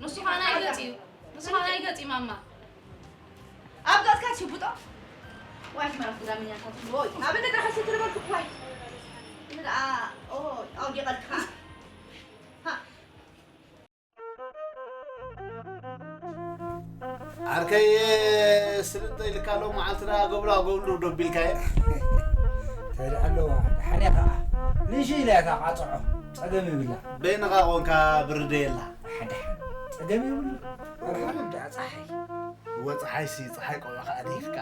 ንሱ ኸኣ ናይ ገጽ እዩ። ንሱ ኸኣ ናይ ገጽ እዩ፣ ማማ። ኣብ ገጽካ ትሽብጦ? ዋይ፣ መረፍ ጉዳመኛታት፣ ኦይ፣ ኣብ እንዳ ኸሲ ትርበልኩ፣ ዋይ። እንዳ፣ ኦይ፣ ኣውዲቐልካ። ሃ። ዓርከይ፣ ስልጥ ኢልካ ሎም መዓልቲ ደኣ ገብሉ ኣገብሉ ዶ ቢልካየ? እንታይ ደኣ ኣለዋ? ደሓን እያ ከዓ። ንእሽተይ ኢላ እያ እታ ቃጽዖ። ጸገም የብላ። በይንኻ ኾንካ ብርደ የላ። ደሓን፣ ደሓን። ጸገም የብሉ። ኣርሓ ወዳእ ጸሓይ። እወ፣ ጸሓይሲ፣ ጸሓይ ቆሎ ከኣ ደይፍካ።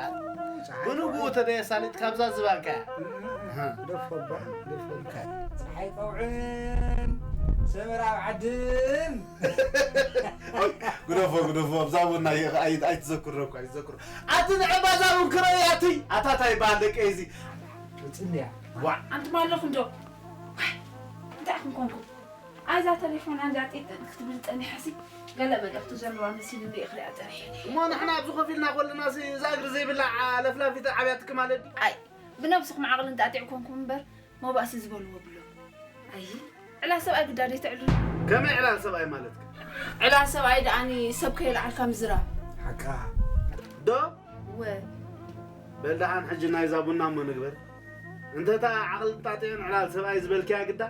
ጸሓይ ብንግኡ ቆሎ። ተደይ ኣሳሊጥካ ኣብዛ ዝባንካ እያ። እህ፣ እህ፣ እህ። ደፎ እባ፣ ደፎ እባ። ጸሓይ ቀውዕን ሰመራ ኣብ ዓድን። ግደፎ፣ ግደፎ፣ ኣብዛ ቡና ኣይ-፣ ኣይትዘክሮ እኮ፣ ኣይትዘክሮ። ኣቲ ንዕባ እዛ ቡን ክረእያ ኣቲ፣ ኣታ ታይ በሃል ደቂ እዚ። ጽልያ። ዋ። ኣንቲ ማለኹ እንዶ። እንታይ ኢኹም ኮንኩም? ኣዛ ተሌፎን ኣንዳ ጢጥ ክትብል ጸኒሓሲ፣ ገለ መልእኽቲ ዘለዋ መሲልኒ እየ ክሪኣ ጸኒሐ። እሞ ንሕና ኣብዚ ኮፍ ኢልና ከለናሲ፣ እዛ እግሪ ዘይብላ ዓ-፣ ለፍላፊት ዓብያትኪ ማለት ድዩ? ኣይ፣ ብነብስኹም ዓቕሊ እንጣጢዕ ኮንኩም እምበር፣ መባእሲ ዝበልዎ ብሎ። ኣይ፣ ዕላል ሰብኣይ ግዳ ደይተዕልሉ። ከመይ ዕላል ሰብኣይ ማለትኪ? ዕላል ሰብኣይ ደኣኒ ሰብ ከየልዓልካ ምዝራብ። ሓቃ። ዶ? ወ። በል ደሓን ሕጂ ናይዛ ቡና እሞ ንግበር። እንተ እታ ዓቕሊ ጣጢዕን ዕላል ሰብኣይ ዝበልክያ ግዳ፣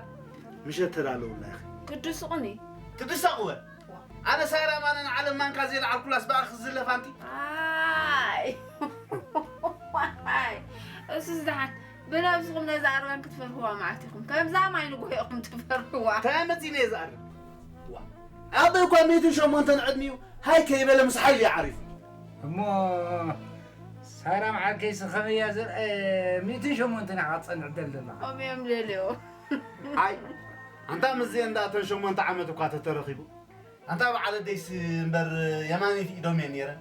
ምሸት ተዳለውላ ኢኺ። ክትድስቑኒ? ትድሰቑ ወ። ኣነ ሳይራ ማነ ንዓለም ማንካ ዘይለዓልኩላስ ብኣኺ ዝለፋ ኣንቲ? ኣይ። ኣይ። እሱስ ደሓን። ብነብስኹም ነዛ ኣርባን ክትፈርህዋ መዓት ኢኹም። ከምዛ ማይ ንጉሆ ኢኹም ትፈርህዋ። እንታይ መጺኒ እየ ዝኣርብ? ዋ። ኣቦይ እኳ ሚእትን ሸሞንተን ዕድሚኡ ሃይ ከይበለ ምስ ሓይሊ እዩ ዓሪፉ። እሞ ሳራ መዓርከይሲ ከመይ እያ ዘር-፣ እ፣ ሚእትን ሸሞንተን ኢኻ ክትጸንዕ ትደሊ ዘለኻ? ከምኡ እዮም ደልዮ። ኣይ፣ ኣንታ ምስዚአን ደኣ እተን ሸሞንተ ዓመት እኳ ተተረኺቡ። ኣንታ በዓል ኣደይስ እምበር የማነይቲ ኢዶም እየን ነይረን።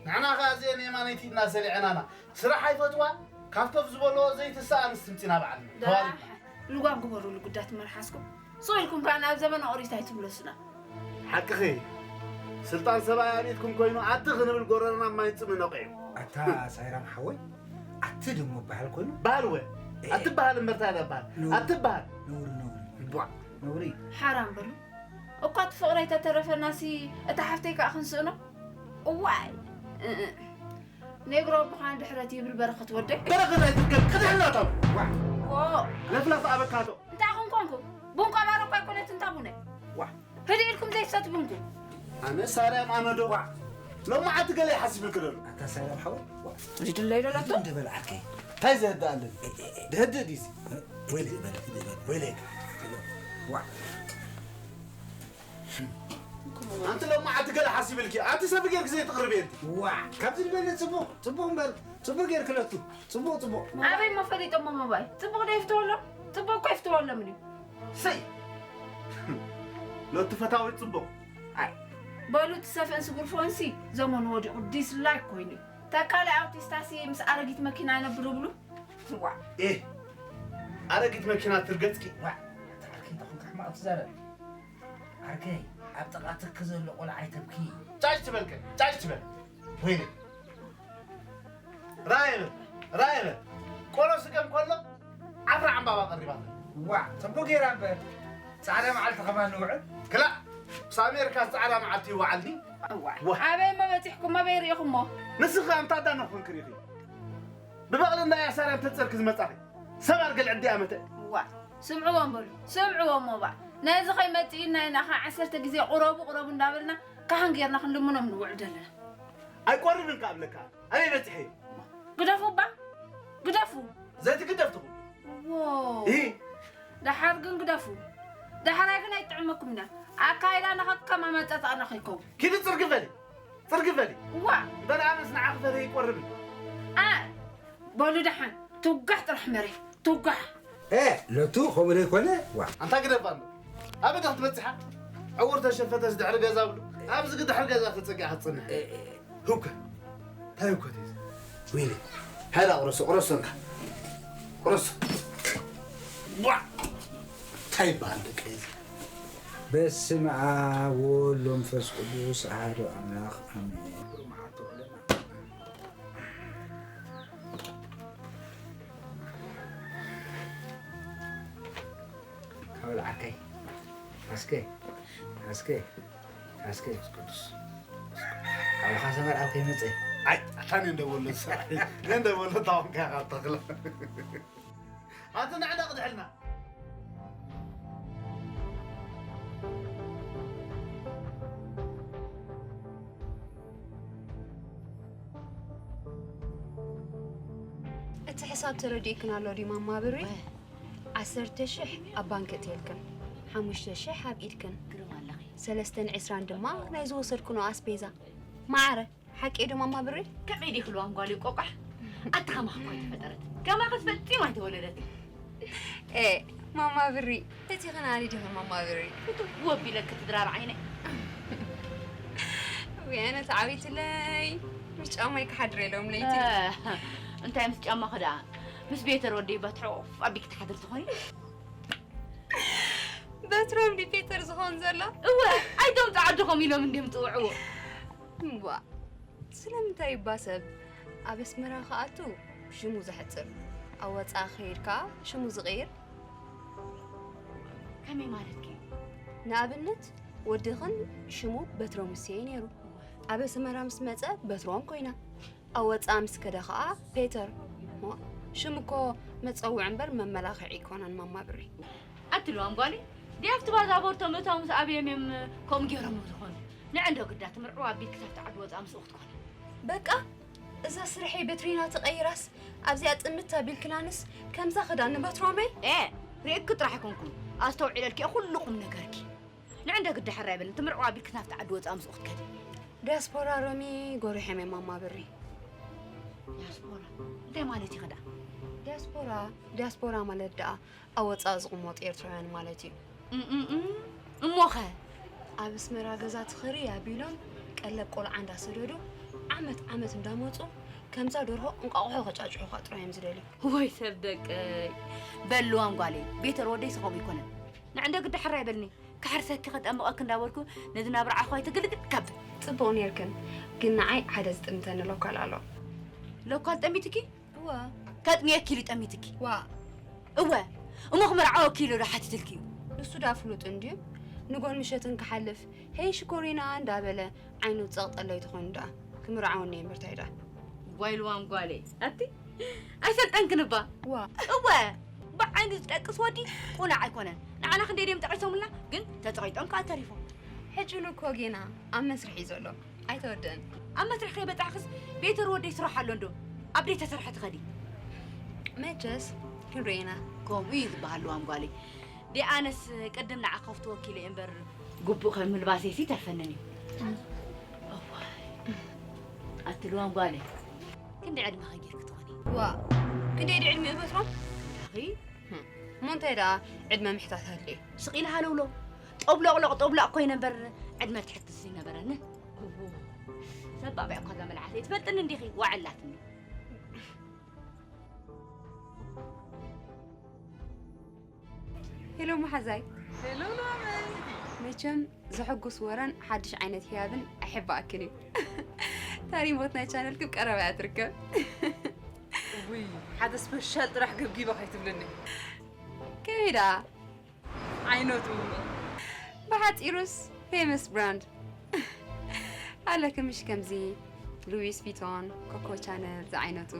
ንሕና ኸኣ እዚአን የማነይቲ ኢድና ሰሊዐናና። ስራሕ ኣይፈትዋ፣ ካብ ኮፍ ዝበልኦ ዘይትስእ ኣንስቲ ምጺና በዓልና። ተዋሪድና። ልጓም ግበሩሉ ጉዳት መልሓስኩም። ስቕ ኢልኩም ከኣ ናብ ዘበን ኦሪት ኣይትምለሱና። ሓቅኺ። ስልጣን ሰብኣይ ኣብ ኢድኩም ኮይኑ ኣቲ ክንብል ጎረርና ማይ ጽምኢ ነቒዑ። ኣታ ሳይራም ሓወይ፣ ኣቲ ደሞ በሃል ኮይኑ? በሃል ወ። እ። ኣትበሃል እምበር እንታይ ደኣ በሃል? ኖ። ኣትበሃል። ነውሪ፣ ነውሪ። ቧዕ። ነውሪ። ሓራም በሉ። እኳ እቲ ፍቕረይ ተተረፈናሲ እታ ሓፍተይ ከኣ ክንስእኖ? እዋይ። እ፣ እ። ኔግሮ ብኻን ድሕረት ይብል በረኸት ወደይ። በረኸት ኣይትርከብ፣ ቅድሕና እቶም። ዋዕ። ዎ። ለፍላፍ ኣበካቶ። እንታይ ኹም ኮንኩም? ቡን ቆባሮ እኳ ኣይኮነት እንታ ቡነ። ዋዕ። ህድእ ኢልኩም ዘይትሰት ቡንኩም። ኣነ ሳርያም ኣመዶ። ዋዕ። ሎማዓንቲ ገለ ይሓስብ ይክደሉ። ኣታ ሳርያም ሓወይ። ዋዕ። ዝድለይ ዶ ለቶ? እንደ በል ዓርከይ። እንታይ ዘህድእ ኣለኒ? እ፣ እ፣ እ። ድህድእ ዲዚ? እ፣ ወይለ። ህድእ በል፣ ህድእ በል። ወይለ። ዋዕ። ኣንቲ ሎማዓንቲ ገለ ሓሲብልኪ፣ ኣንቲ ሰብ ጌርኪ ዘይትቕርቢ ኣንቲ። ዋዕ፣ ካብዚ ዝበለ ጽቡቕ፣ ጽቡቕ እምበር፣ ጽቡቕ ጌርኪ ለቱ፣ ጽቡቕ፣ ጽቡቕ። ኣበይ እሞ ፈሊጦሞ ሞባይል? ጽቡቕ ዶ ይፍትወሎም? ጽቡቕ እኮ ይፍትወሎም እዩ። ሰይ! ለቱ ፈታዊ ጽቡቕ። ኣይ፣ በሉ እቲ ሰፍእን ስጉርፎንሲ ዘመኑ ወዲቑ ዲስላይክ ኮይኑ እዩ። ተካለ ኣውቲስታሲ ምስ ኣረጊት መኪና ይነብር ብሉ። ዋዕ። ኤህ፣ ኣረጊት መኪና ትርገጽኪ። ዋዕ፣ ተዓርኪ ተኹንካ ሕማቕ ትዛረብ። ዓርከይ፣ ኣብ ጥቓ ትኪ ዘሎ ቆልዓ ኣይተብኪ። ጫጭ ትበል ከ፣ ጫጭ ትበል። ወይኔ። ራእየ በል፣ ራእየ በል። ቆሎ ስገም ከሎ ዓፍራ ዕምባባ ቀሪባትኒ። ዋዕ፣ ጽቡቕ ጌራ እምበር። ጻዕዳ መዓልቲ ከማን ንውዕል። ክላእ፣ ምስ ኣሜሪካ ጻዕዳ መዓልቲ ይወዓልኒ። እዋይ፣ ዋዕ። ኣበይ እሞ በጺሕኩም፣ ኣበይ ርኢኹሞ? ንስኺ ኣንታ ኣዳነኹን ክሪኺ። ብበቕሊ እንዳ ያሳርያ ተጸርኪ ዝመጻኺ። ሰብ ኣርገል ዕዲ ኣመተ። ዋዕ፣ ስምዕዎም በሉ፣ ስምዕዎም እባ። ነዚ ከይመጽእ ኢልና ኢና ኸዓ ዓሰርተ ግዜ ቁረቡ፣ ቁረቡ እንዳበልና ካህን ጌርና ክንልምኖም ንውዕል ዘለና። ኣይቆርብን ከኣ እብለካ። ኣበይ በጺሐ እዩ? ግደፉ እባ፣ ግደፉ። ዘይትግደፍ ትኹን። ዎ። እሂ። ደሓር ግን ግደፉ። ዳሕራይ ግን ኣይጥዕመኩም ኢና። ኣካይዳና ከም ኣመጻጽኣና ከይከውን። ኪዲ ጽርጊ በሊ። ጽርጊ በሊ። ዋ። እንተ ደኣ ኣነስ ንዓኺ ፈሪሀ ኣይቆርብን። ኣ፣ በሉ ደሓን። ትውጋሕ ጥራሕ መሬት። ትውጋሕ። እ፣ ለቱ ከምኡ ዘይኮነ፣ ዋ። ኣንታ ግደፍ ኣሎ። ኣበይ ዶ ክትበጽሓ? ዕውር ተሸፈተስ ድሕሪ ገዛ ብሉ። ኣብዚ ድሕሪ ገዛ ተጸጊዓ ክትጽንሕ። እ፣ እ። ህውከት። እንታይ ህውከት እዩ እዚ? ወይኔ። ሃይዳ ቁረሶ፣ ቁረሶ እንካ። ቁረሶ። ቧዕ! እንታይ ይበሃል ደቂ እዚ? በስመ ኣብ ወወልድ ወመንፈስ ቅዱስ ኣሐዱ ኣምላኽ ኣሜን። ካብ ዓርከይ። ኣስከ። ኣስከ። ኣስከ። ቅዱስ። ኣባኻ ሰመር ኣብ ከይመጸ። ኣይ፣ ኣታ ነንደበሎ ሰብኣይ። ነንደበሎ ታውን ካኻ ተኽለ። ኣቲ ንዕዳ ቅድሕልና። እቲ ሕሳብ ተረዲእክን ኣሎ ድዩ ማማ ብሪ? ዓሰርተ ሽሕ ኣብ ባንክ እትየልክን፣ ሓሙሽተ ሽሕ ኣብ ኢድክን፣ ግርም ኣለኺ። ሰለስተን ዕስራን ድማ ናይ ዝወሰድክኖ ኣስቤዛ። ማዕረ፣ ሓቂ ዶ ማማ ብሪ? ከመይ ዲኺ ልዋም ጓል ቆቋሕ? ኣቲ ከማኺ እኮ ኣይተፈጠረት። ከማኺ ፈጺማ ኣይተወለደት። ኤ፣ ማማ ብሪ፣ እቲ ኸናኒ ዲኺ ማማ ብሪ? ፍትው ወቢለኪ ትድራር ዓይነይ። ኣነ ተዓዊትለይ። ምስ ጫማይ ክሓድር የሎም ለይቲ። እ፣ እንታይ ምስ ጫማኺ ደኣ? ምስ ቤተር ወደይ ባትሖ ኣቢክ ትሓድር ትኾኒ? በትሮም ዲ ቤተር ዝኾን ዘሎ? እወ፣ ኣይቶም ጸዓድኾም ኢሎም እንዲም ጽውዕዎ። እምቧ፣ ስለምንታይ እባ ሰብ ኣብ ኣስመራ ክኣቱ ሽሙ ዘሕጽር፣ ኣብ ወጻኢ ክኸይድ ከኣ ሽሙ ዝቕይር? ከመይ ማለትኪ? ንኣብነት፣ ወድኽን ሽሙ በትረ ሙሴ እዩ ነይሩ። ኣብ ኣስመራ ምስ መጸ በትሮም ኮይና። ኣብ ወጻኢ ምስ ከደ ኸኣ ፔተር። ሞ፣ ሽም እኮ መጸውዒ እምበር መመላኽዒ ኣይኮነን፣ ማማ ብሪ። ኣቲ ልዋም ጓለይ፣ ዲያፍቲ ባዛቦርቶ ምእታው ምስ ኣብዮም እዮም ከምኡ ገይሮም ዝኾኑ። ንዕንዶ ግዳ ትምርዕዋ ኣቢልኪ ካብቲ ዓዲ ወጻኢ ምስኡ ክትኮኒ። በቃ፣ እዛ ስርሐይ በትሪና ተቐይራስ፣ ኣብዚኣ ጥምት ኣቢልክናንስ፣ ከምዛ ክዳን ንበትሮመይ? ኤ፣ ርእየኪ ጥራሕ ኣይኮንኩን፣ ኣስተውዒለልኪ እየ ኩሉ ቁም ነገርኪ። ንዕንዶ ግዳ ሕራይ በልን፣ ትምርዕዋ ኣቢልኪ ናብቲ ዓዲ ወጻኢ ምስኡ ክትከዲ። ዲያስፖራ ሮሚ ጎሪሖም እዮም፣ ማማ ብሪ። ዲያስፖራ? እንታይ ማለት እዩ ኸዳ? ዲያስፖራ፣ ዲያስፖራ ማለት ደኣ ኣብ ወጻኢ ዝቕመጡ ኤርትራውያን ማለት እዩ። እም፣ እም፣ እም። እሞኸ? ኣብ ኣስመራ ገዛ ትኸሪ ኣቢሎም ቀለብ ቆልዓ እንዳሰደዱ ዓመት ዓመት እንዳመጹ ከምዛ ደርሆ እንቋቑሖ ከጫጭሑ ከጥሩ እዮም ዝደልዩ። ወይ ሰብ ደቀይ። በልዋም ጓለይ፣ ቤተር ወደይ ስኸም ይኮነን። ንዕንደ ግዳ ሕራይ በልኒ። ክሓርሰኪ ከጠምቐኪ እንዳበልኩ ነዚ ናብራ ዓኹ ኣይትግልግል ካብ። ጽቡቕ ኔርክን፣ ግን ንዓይ ሓደ ዝጥምተኒ ሎካል ኣሎ። ሎካል ጠሚትኪ? እወ። ከጥምየኪ ኢሉ ጠሚትኪ? ዋ። እወ። እሞ ክምርዓወኪ ኢሉ ዶ ሓቲትልኪ እዩ? ንሱ ዳ ፍሉጥ እንድዩ። ንጎን ምሸትን ክሓልፍ፣ "ሄይ ሽኮሪና" እንዳበለ ዓይኑ ጸቕጠለይ ተኾይኑ ደኣ። ክምርዓወኒ እምበር ታይ ደኣ። ዋይ ልዋም ጓለይ። ኣቲ ኣይሰልጠንክን እባ። ዋ። እወ። ብዓይኒ ዝጠቅስ ወዲ ቁኑዕ ኣይኮነን። ንዓና ክንደይ ድዮም ጠቒሶምልና፣ ግን ተጸቒጦም ከኣ ተሪፎም። ሕጂ እውን እኮ ጌና ኣብ መስርሕ እዩ ዘሎ። ኣይተወደአን። ኣብ መስርሕ ከይበጻሕክስ ቤተር ወደይ ስራሕ ኣሎ እንዶ? ኣብ ደይ ተሰርሐ ትኸዲ። መቸስ ክንሪኤና። ከምኡ እዩ ዝበሃል ልዋም ጓለይ። ዲኣነስ ቅድም ንዓኻ ክፍትወኪ ኢለ እየ እምበር፣ ግቡእ ከም ምልባሰይሲ ተርፈንን እዩ። እዋይ። ኣቲ ልዋም ጓለይ፣ ክንደይ ዕድመ ኸ ጌርኪ ትኾኒ? ዋ፣ ክንደይ ድዩ ዕድሚኡ በትሮም? ዳኺ? ህም፣ እሞ እንታይ ደኣ ዕድመ ምሕታት ሃልዩ? ስቕ ኢለ ሃለውሎ። ጦብሎቕሎቕ ጦብላቕ ኮይነ እምበር፣ ዕድመ ትሕትስ ይነበረኒ። እዎ። ሰብ ባቢዕ እኳ እዛ መልዓሰ ትፈልጥኒ እንዲኺ? ዋዕላትኒ። ሄሎ መሓዛይ። ሄሎ ሎመይ። መቸም ዘሐጉስ ወረን ሓድሽ ዓይነት ህያብን ኣይሕባእክን እዩ። ታሪሞት ናይ ቻነልኪ ቀረባ እያ ትርከብ። እውይ፣ ሓደ ስፔሻል ጥራሕ ገብጊበ ከይትብልኒ። ከመይ ደኣ? ዓይነቱ። ብሓጺሩስ ፌመስ ብራንድ። ኣለኪ ምሽ ከምዚ ሉዊስ ቪቶን፣ ኮኮ ቻነል ዝዓይነቱ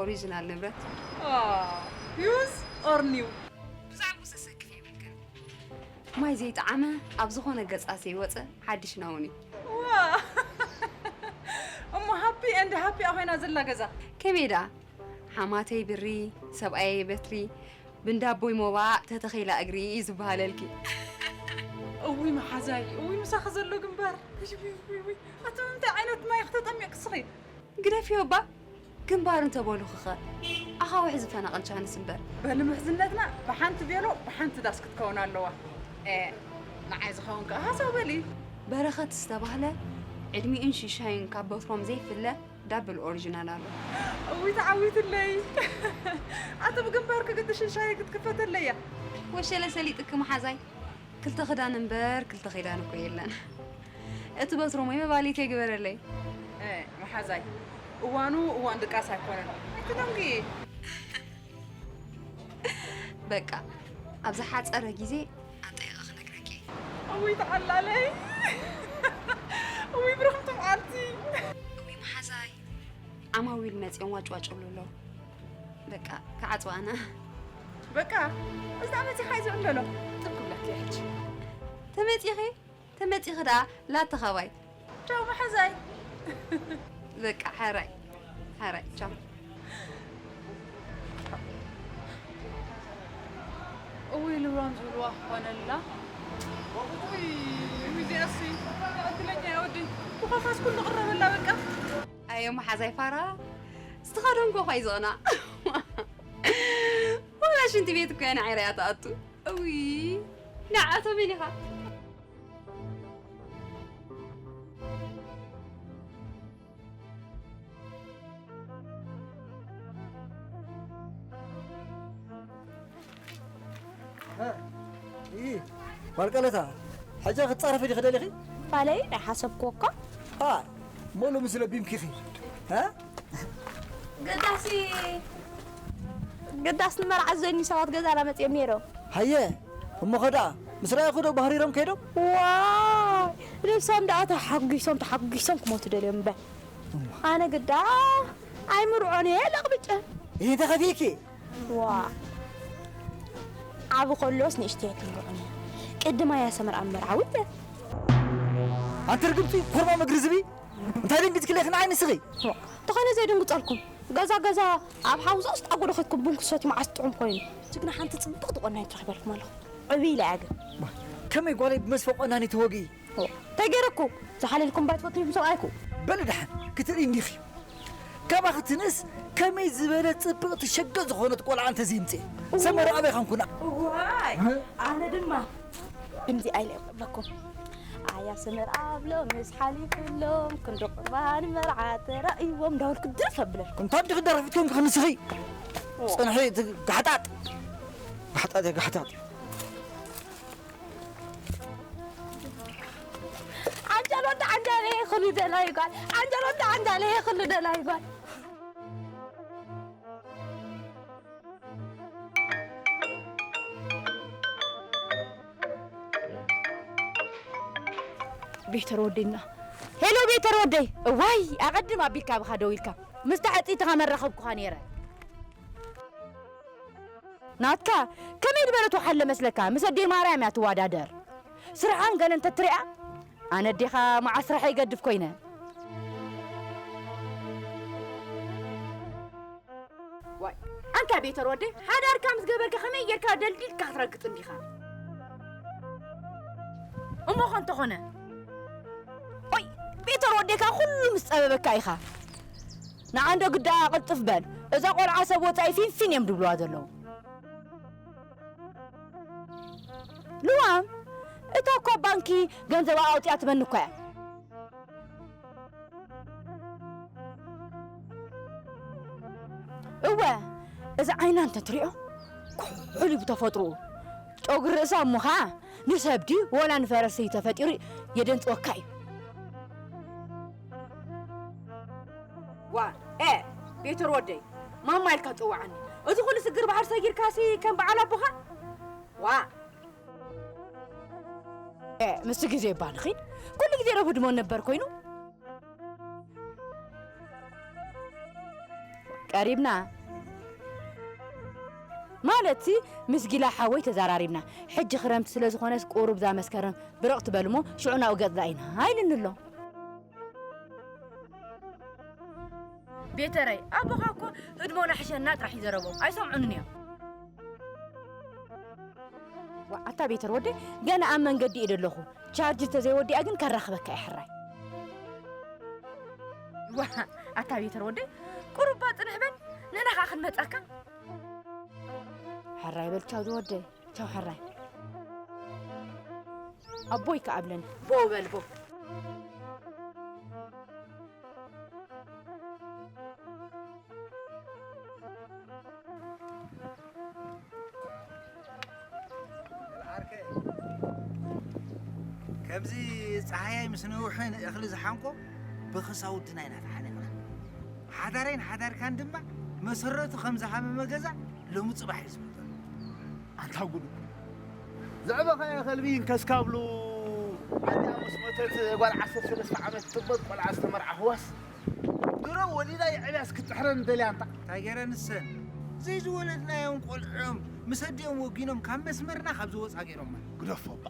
ኦሪጂናል ንብረት። ዩዝ ኦር ኒው? ብዛዕባኡ ዘሰክፍ የብልክን። ማይ ዘይጠዓመ ኣብ ዝኾነ ገጻ ዘይወጸ ሓድሽ ናውን እዩ። ዋ! እሞ ሃፒ ኤንድ ሃፒ ኮይና ዘላ ገዛ። ከመይ ደኣ? ሓማተይ ብሪ፣ ሰብኣየይ በትሪ፣ ብንዳቦይ ሞባእ ተተኺላ እግሪ እዩ ዝበሃለልኪ። እውይ መሓዛይ፣ እውይ ምሳኺ ዘሎ ግንባር። ውይ፣ ውይ፣ ውይ፣ ውይ። ኣቲ እንታይ ዓይነት ማይ ክትጠምቂ እስኺ? ግደፍዮ እባ፣ ግንባር እንተበሉኺኸ? ኣኻውሕ ዝፈናቐል ቻንስ እምበር። በሊ ምሕዝነትና ብሓንቲ ቬሎ ብሓንቲ ዳስ ክትከውን ኣለዋ። ኤ፣ ንዓይ ዝኸውን ከኣ ሃሰው በሊ። በረኸት ዝተባህለ ዕድሚኡን ሽሻዩን ካብ በትሮም ዘይፍለ ዳብል ኦሪጂናል ኣሎ። እውይ ተዓዊትለይ። ኣቲ ብግንባርኪ ግዲ ሽሻይ ክትክፈተለያ። ወሸለ ሰሊጥኪ መሓዛይ። ክልተ ክዳን እምበር ክልተ ኺዳን እኮ የለን። እቲ በትሮም ወይ መባሊት ይግበረለይ። እ፣ መሓዛይ። እዋኑ እዋን ድቃስ ኣይኮነን። ኣይትደንጊ። በቃ፣ ኣብ ዝሓጸረ ግዜ ኣጠያይቐ ክነግረኪ። እውይ ተዓላለይ። እውይ ብርኽቲ መዓልቲ። እውይ መሓዛይ። ዓማዊል መጺኦም ዋጭዋጭ ይብሉ ኣለዉ። በቃ፣ ክዓጽዋ ኣነ። በቃ፣ እዛ መጺኻ እዩ ዝዕለሎ። ጥብ ክብለኪ እየ ሕጂ። ተመጺኺ? ተመጺኺ ደኣ ላተ ኻባይ። ቻው መሓዛይ። በቃ፣ ሕራይ። ሕራይ፣ ቻው። እውይ ልብሮም ዝብልዋ ክኾነላ። እውይ፣ እውይ፣ እዚኣሲ ዕድለኛ እያ ወደይ። ብኾፋስ ኩሉ ቅረበላ በቃ። ኣየ መሓዛይ ፋራ፣ ዝተኸደንኮ እኳ እዩ ዝቕናዕ። ዋላ ሽንቲ ቤት እኮ እያ ንዓይ ርኣያ ትኣቱ። እውይ፣ ንዓቶ መን ኢኻ? ጓል ቀለታ፣ ሕጂ ክትጻረፊ ዲኺ ደሊኺ? ባለይ ናይ ሓሰብክዎ እኮ። ሃ፣ ሞሉ ምስ ለቢምኪኺ። ሃ? ገዳሲ፣ ገዳስ ንመርዓ ዘኒ ሰባት ገዛና መጽዮም ነይሮም። ሃየ፣ እሞ ኸ ደኣ፣ ምስ ረኣኹ ዶ ባህሪሮም ከይዶም? ዋይ፣ ልብሶም ደኣ ተሓጒሶም፣ ተሓጒሶም ክሞቱ ደልዮም እምበር። ኣነ ግዳ ኣይምርዖን እየ ለቕብጨ። ይህ ተኸፊኪ? ዋ፣ ዓቢ ከሎስ ንእሽተይ ኣይትምርዖን እያ። ቅድማይ እያ ሰመር ኣብ መርዓዊ እየ። ኣንቲ ርግምቲ፣ ኮርማም እግሪ ዝብኢ፣ እንታይ ደንጊጽክለይ ንዓይ ንስኺ? ዋ፣ ተኾነ ዘይደንግጸልኩም። ገዛ ገዛ ኣብ ሓውዛ ውስጥ ኣጎዶ ኸይድኩም ቡን ክትሰትዩ መዓስ ጥዑም ኮይኑ። ጅግና ሓንቲ ጽብቕቲ ቆናኒት ረኺበልኩም ኣለኹ። ዕብይ ኢላ እያ ግን። ከመይ ጓለይ ብመስፈ ቆናኒ ተወግኢ? ኦ፣ እንታይ ገይረኩ? ዝሓለልኩም ባይ ትፈትኑ ኢኹም ሰብኣይኩ። በሊ ደሓን ክትርኢ እንዲኺ። ካባኺ ትንእስ ከመይ ዝበለ ጽብቕቲ ሸገ ዝኾነት ቆልዓ እንተዘይምጽእ። ሰመረ ኣበይ ኻንኩና? እዋይ፣ ኣነ ድማ ድምዚ ኣይለ ይቕበኩም። ኣያ ሰመር ኣብሎም ምስ ሓሊፍሎም ክንዲ ቁርባን መርዓ ተራእይዎም እንዳበልኩ ድርፍ ኣብለልኩም። እንታይ እንዲኺ ደረፊት ኮንኪ ንስኺ? ኦ። ጽንሒ እቲ ጋሕጣጥ። ጋሕጣጥ እያ ጋሕጣጥ። ዓንጃል ወዲ ዓንጃል እየ ክሉ ደላይ ጓል። ዓንጃል ወዲ ዓንጃል እየ ክሉ ደላይ ጓል። ቤተር ወደይና። ሄሎ ቤተር ወደይ። እዋይ፣ ኣቐድም ኣቢልካ ብኻ ደው ኢልካ። ምስታ ዕጽይትኻ መራኸብኩኻ ነይረ። ናትካ ከመይ ዝበለት ወሓለ መስለካ? ምስ ኣደይ ማርያም እያ ትወዳደር። ስርሓን ገለ እንተትሪኣ፣ ኣነ ኣዴኻ መዓስ ስራሐይ ይገድፍ ኮይነ። ዋይ፣ ኣንታ ቤተር ወደይ፣ ሓዳርካ ምስ ገበርካ ከመይ ጌርካ ደልዲልካ ክትረግጽ እንዲኻ? እሞ ኸ እንተኾነ? ኦይ፣ ቤተር ወደይ፣ ካብ ኩሉ ምስ ጸበበካ ኢኻ። ንዓንዶ ግዳ ቅልጥፍ በል። እዛ ቆልዓ ሰብ ወጻኢ ፊንፊን እዮም ድብልዋ ዘለዉ። ልዋም፣ እታ እኳ ባንኪ ገንዘባ ኣውጺኣ ትበኒ እኳ እያ። እወ፣ እዚ ዓይና እንተትሪኦ፣ ኩሑል እዩ ብተፈጥሮኡ። ጨጉሪ ርእሳ እሞ ኸዓ ንሰብ ድዩ ወላ ንፈረስ እዩ ተፈጢሩ የደንጽወካ እዩ። ዋ፣ ኤ፣ ቤተር ወደይ፣ ማማ ኢልካ ትጽውዓኒ። እዚ ኩሉ ስግር ባሕሪ ሰጊርካሲ ከም በዓል ኣቦኻ? ዋ። ኤ፣ ምስቲ ግዜ እባ ንኺድ። ኩሉ ግዜ ዶ ህድሞ ነበር ኮይኑ? ቀሪብና። ማለትሲ ምስ ጊላ ሓወይ ተዛራሪብና። ሕጂ ክረምቲ ስለ ዝኾነስ ቁሩብ እዛ መስከረም ብርቕ ትበል እሞ ሽዑ ናብኡ ገጽ ደኣ ኢና ኢሉኒ ኣሎ። ቤተረይ፣ ኣቦኻ እኮ ህድሞና ሕሸና ጥራሕ እዩ ዘረቦም። ኣይሰምዑንን እዮም። ዋ፣ ኣታ ቤተር ወደይ፣ ገና ኣብ መንገዲ እየ ዘለኹ። ቻርጅ ተዘይወዲኣ ግን ከራኽበካ እየ ሕራይ። ዋ፣ ኣታ ቤተር ወደይ፣ ቁሩባ ጽንሕ በል፣ ንሕና ኸኣ ክንመጻካ። ሕራይ በል ቻው ዝወደይ፣ ቻው ሕራይ። ኣቦይ ከኣ ኣብለኒ። ቦ በል ቦ። ዓርከይ፣ ከምዚ ጸሃያይ ምስ ነውሒ ንእኽሊ ዝሓንቆ ብኽሳውድና ኢና ተሓኒቕና። ሓዳረይን ሓዳርካን ድማ መሰረቱ ከም ዝሃመመ ገዛ ሎሚ ጽባሕ እዩ ዝፍጠር። ኣንታ ጉድ እኮ። ዘዕበኻዮ ከልቢ ይንከስካ ብሉ። ኣዲኣ ምስ ሞተት ጓል ዓሰርተ ሰለስተ ዓመት ትጥበጥ ቆልዓ ዝተመርዓኽዋስ ድሮ ወሊዳ የዕብያስ ክትጥሕረን ደልያ ኣንታ። እንታይ ገይረ ንሰን? ዘይዝወለድናዮም ቆልዕኦም ምስ ኣዲኦም ወጊኖም ካብ መስመርና ካብ ዝወጻ ገይሮማ። ግደፎ እባ።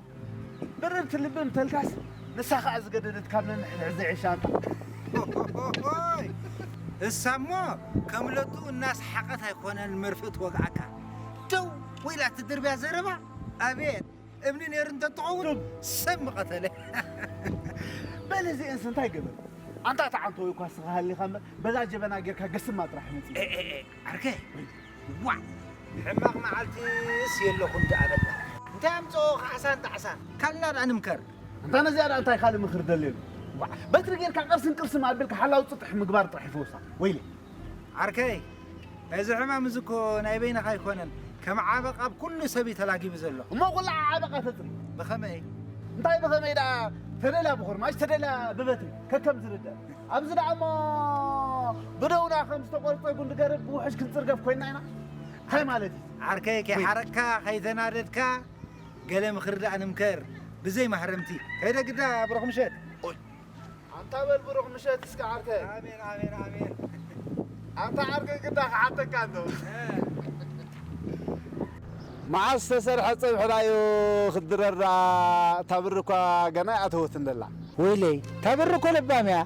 ብርርቲ ልቢ እንተልካስ ንሳ ኸኣ ዝገደደት ካብ ነንሕድሕድ ዘይዕሻ ኣንታ። ኦሆሆሆይ! እሳ እሞ ከም ለቱ እናሰሓቐት ኣይኮነን መርፍእ ትወግኣካ። ደው ኢላ ትድርብያ ዘረባ። ኣቤት! እምኒ ነይሩ እንተትኸውን ሰብ ምቐተለ። በል እዚኤንስ እንታይ ገበር? ኣንታ እታ ዓንቶ ወይ እኳ ስኻ ሃሊኻ እምበር በዛ ጀበና ጌርካ ገስማ ጥራሕ መጺእ። ኤ፣ ኤ፣ ኤ፣ ዓርከይ፣ ዋዕ! ሕማቕ መዓልቲስ የለኹን ደኣ በላ። እንታይ ኣምጽኦ ካሕሳን ጣዕሳን? ካልና ደኣ ንምከር። ኣንታ ነዚኣ ደኣ እንታይ ካልእ ምኽሪ ደልየሉ? ዋዕ! በትሪ ጌርካ ቅርስን ቅርስን ኣቢልካ ሓላው ጽጥሕ ምግባር ጥራሕ ይፈውሳ። ወይለይ! ዓርከይ፣ እዚ ሕማም እዚ እኮ ናይ በይንኻ ኣይኮነን። ከም ዓበቕ ኣብ ኩሉ ሰብ እዩ ተላጊቡ ዘሎ። እሞ ኩሉ ዓበቓ ተጽሪ። ብኸመይ? እንታይ ብኸመይ ደኣ? ተደላ ብኹርማሽ፣ ተደላ ብበትሪ፣ ከከም ዝርዳእ። ኣብዚ ደኣ እሞ ብደውና ከም ዝተቖርጸ ጉንዲ ገረብ ብውሑጅ ክንጽርገፍ ኮይንና ኢና። እንታይ ማለት እዩ? ዓርከይ፣ ከይሓረቅካ፣ ከይተናደድካ፣ ገለ ምኽሪ ደኣ ንምከር። ብዘይ ማህረምቲ። ከይደ ግዳ ብሩኽ ምሸት። ኣንታ በል ብሩኽ ምሸት እስከ ዓርከይ። ኣሜን፣ ኣሜን፣ ኣሜን። ኣንታ ዓርከይ ግዳ ክሓተካ እንዶ። መዓስ ዝተሰርሐ ጸብሒ ዳዩ ክድረር ደኣ፣ እታ ብሪ እኳ ገና ኣይኣተወትን ደላ። ወይለይ፣ እታ ብሪ እኮ ለባም እያ።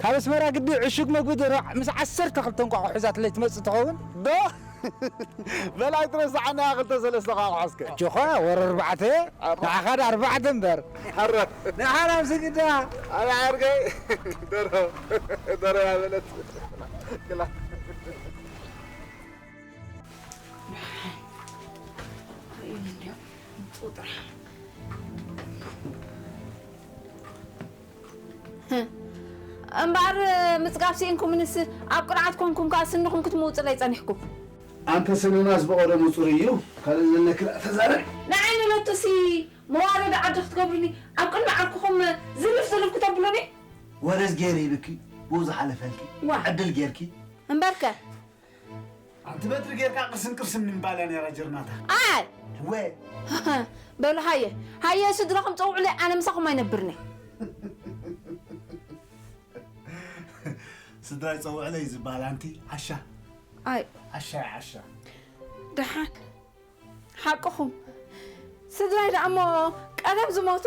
ካብ ኣስመራ ግዲ ዕሹግ መግቢ ደርሆ ምስ ዓሰርተ ክልተ እንቋቑሖ ሒዛትለይ ትመጽእ ትኸውን። ዶ? በላይ ትረስዓና ክልተ ሰለስተ ቋቑሖ እስከ። ኣጆኻ ወረ ኣርባዕተ፣ ኣርባ- ንዓኻ ዳ ኣርባዕተ እምበር። ኣረ። ንዓና ኣብዚ ግዳ። ኣረ ዓርከይ፣ ደርሆ፣ ደርሆ ያበለት። ክላ። እምበኣር ምጽጋብ ስኢንኩምንስ ኣብ ቅርዓት ኮንኩም ከኣ ስንኹም ክትምውጽለይ ጸኒሕኩም። ኣንተ ስንናስ ብቐደሙ ጽሩይ እዩ። ካልእ ዘለኪ ደኣ ተዛረቢ። ንዓይ ንለቱሲ መዋረዲ ዓዲ ክትገብሩኒ ኣብ ቅድሚ ዓርክኹም ዝልፍ ዝልፍ ክተብሉኒ? ወረዝ ገይሩ ይብኪ፣ ብኡ ዝሓለፈልኪ ዋ። ዕድል ጌርኪ። እምበርከ ኣንቲ በትሪ ጌርካ ቅርስን ቅርስን ንምባል እያ ነይራ ጀርናታ። ኣይ! ወ! በሉ ሃየ፣ ሃየ ስድራኹም ጸውዑለይ፣ ኣነ ምሳኹም ኣይነብርኒ። ስድራይ ጸውዕለይ ዝበሃል ኣንቲ ዓሻ። ኣይ። ዓሻ፣ ዓሻ። ደሓን። ሓቅኹም። ስድራይ ደኣ እሞ ቀደም ዝሞቱ?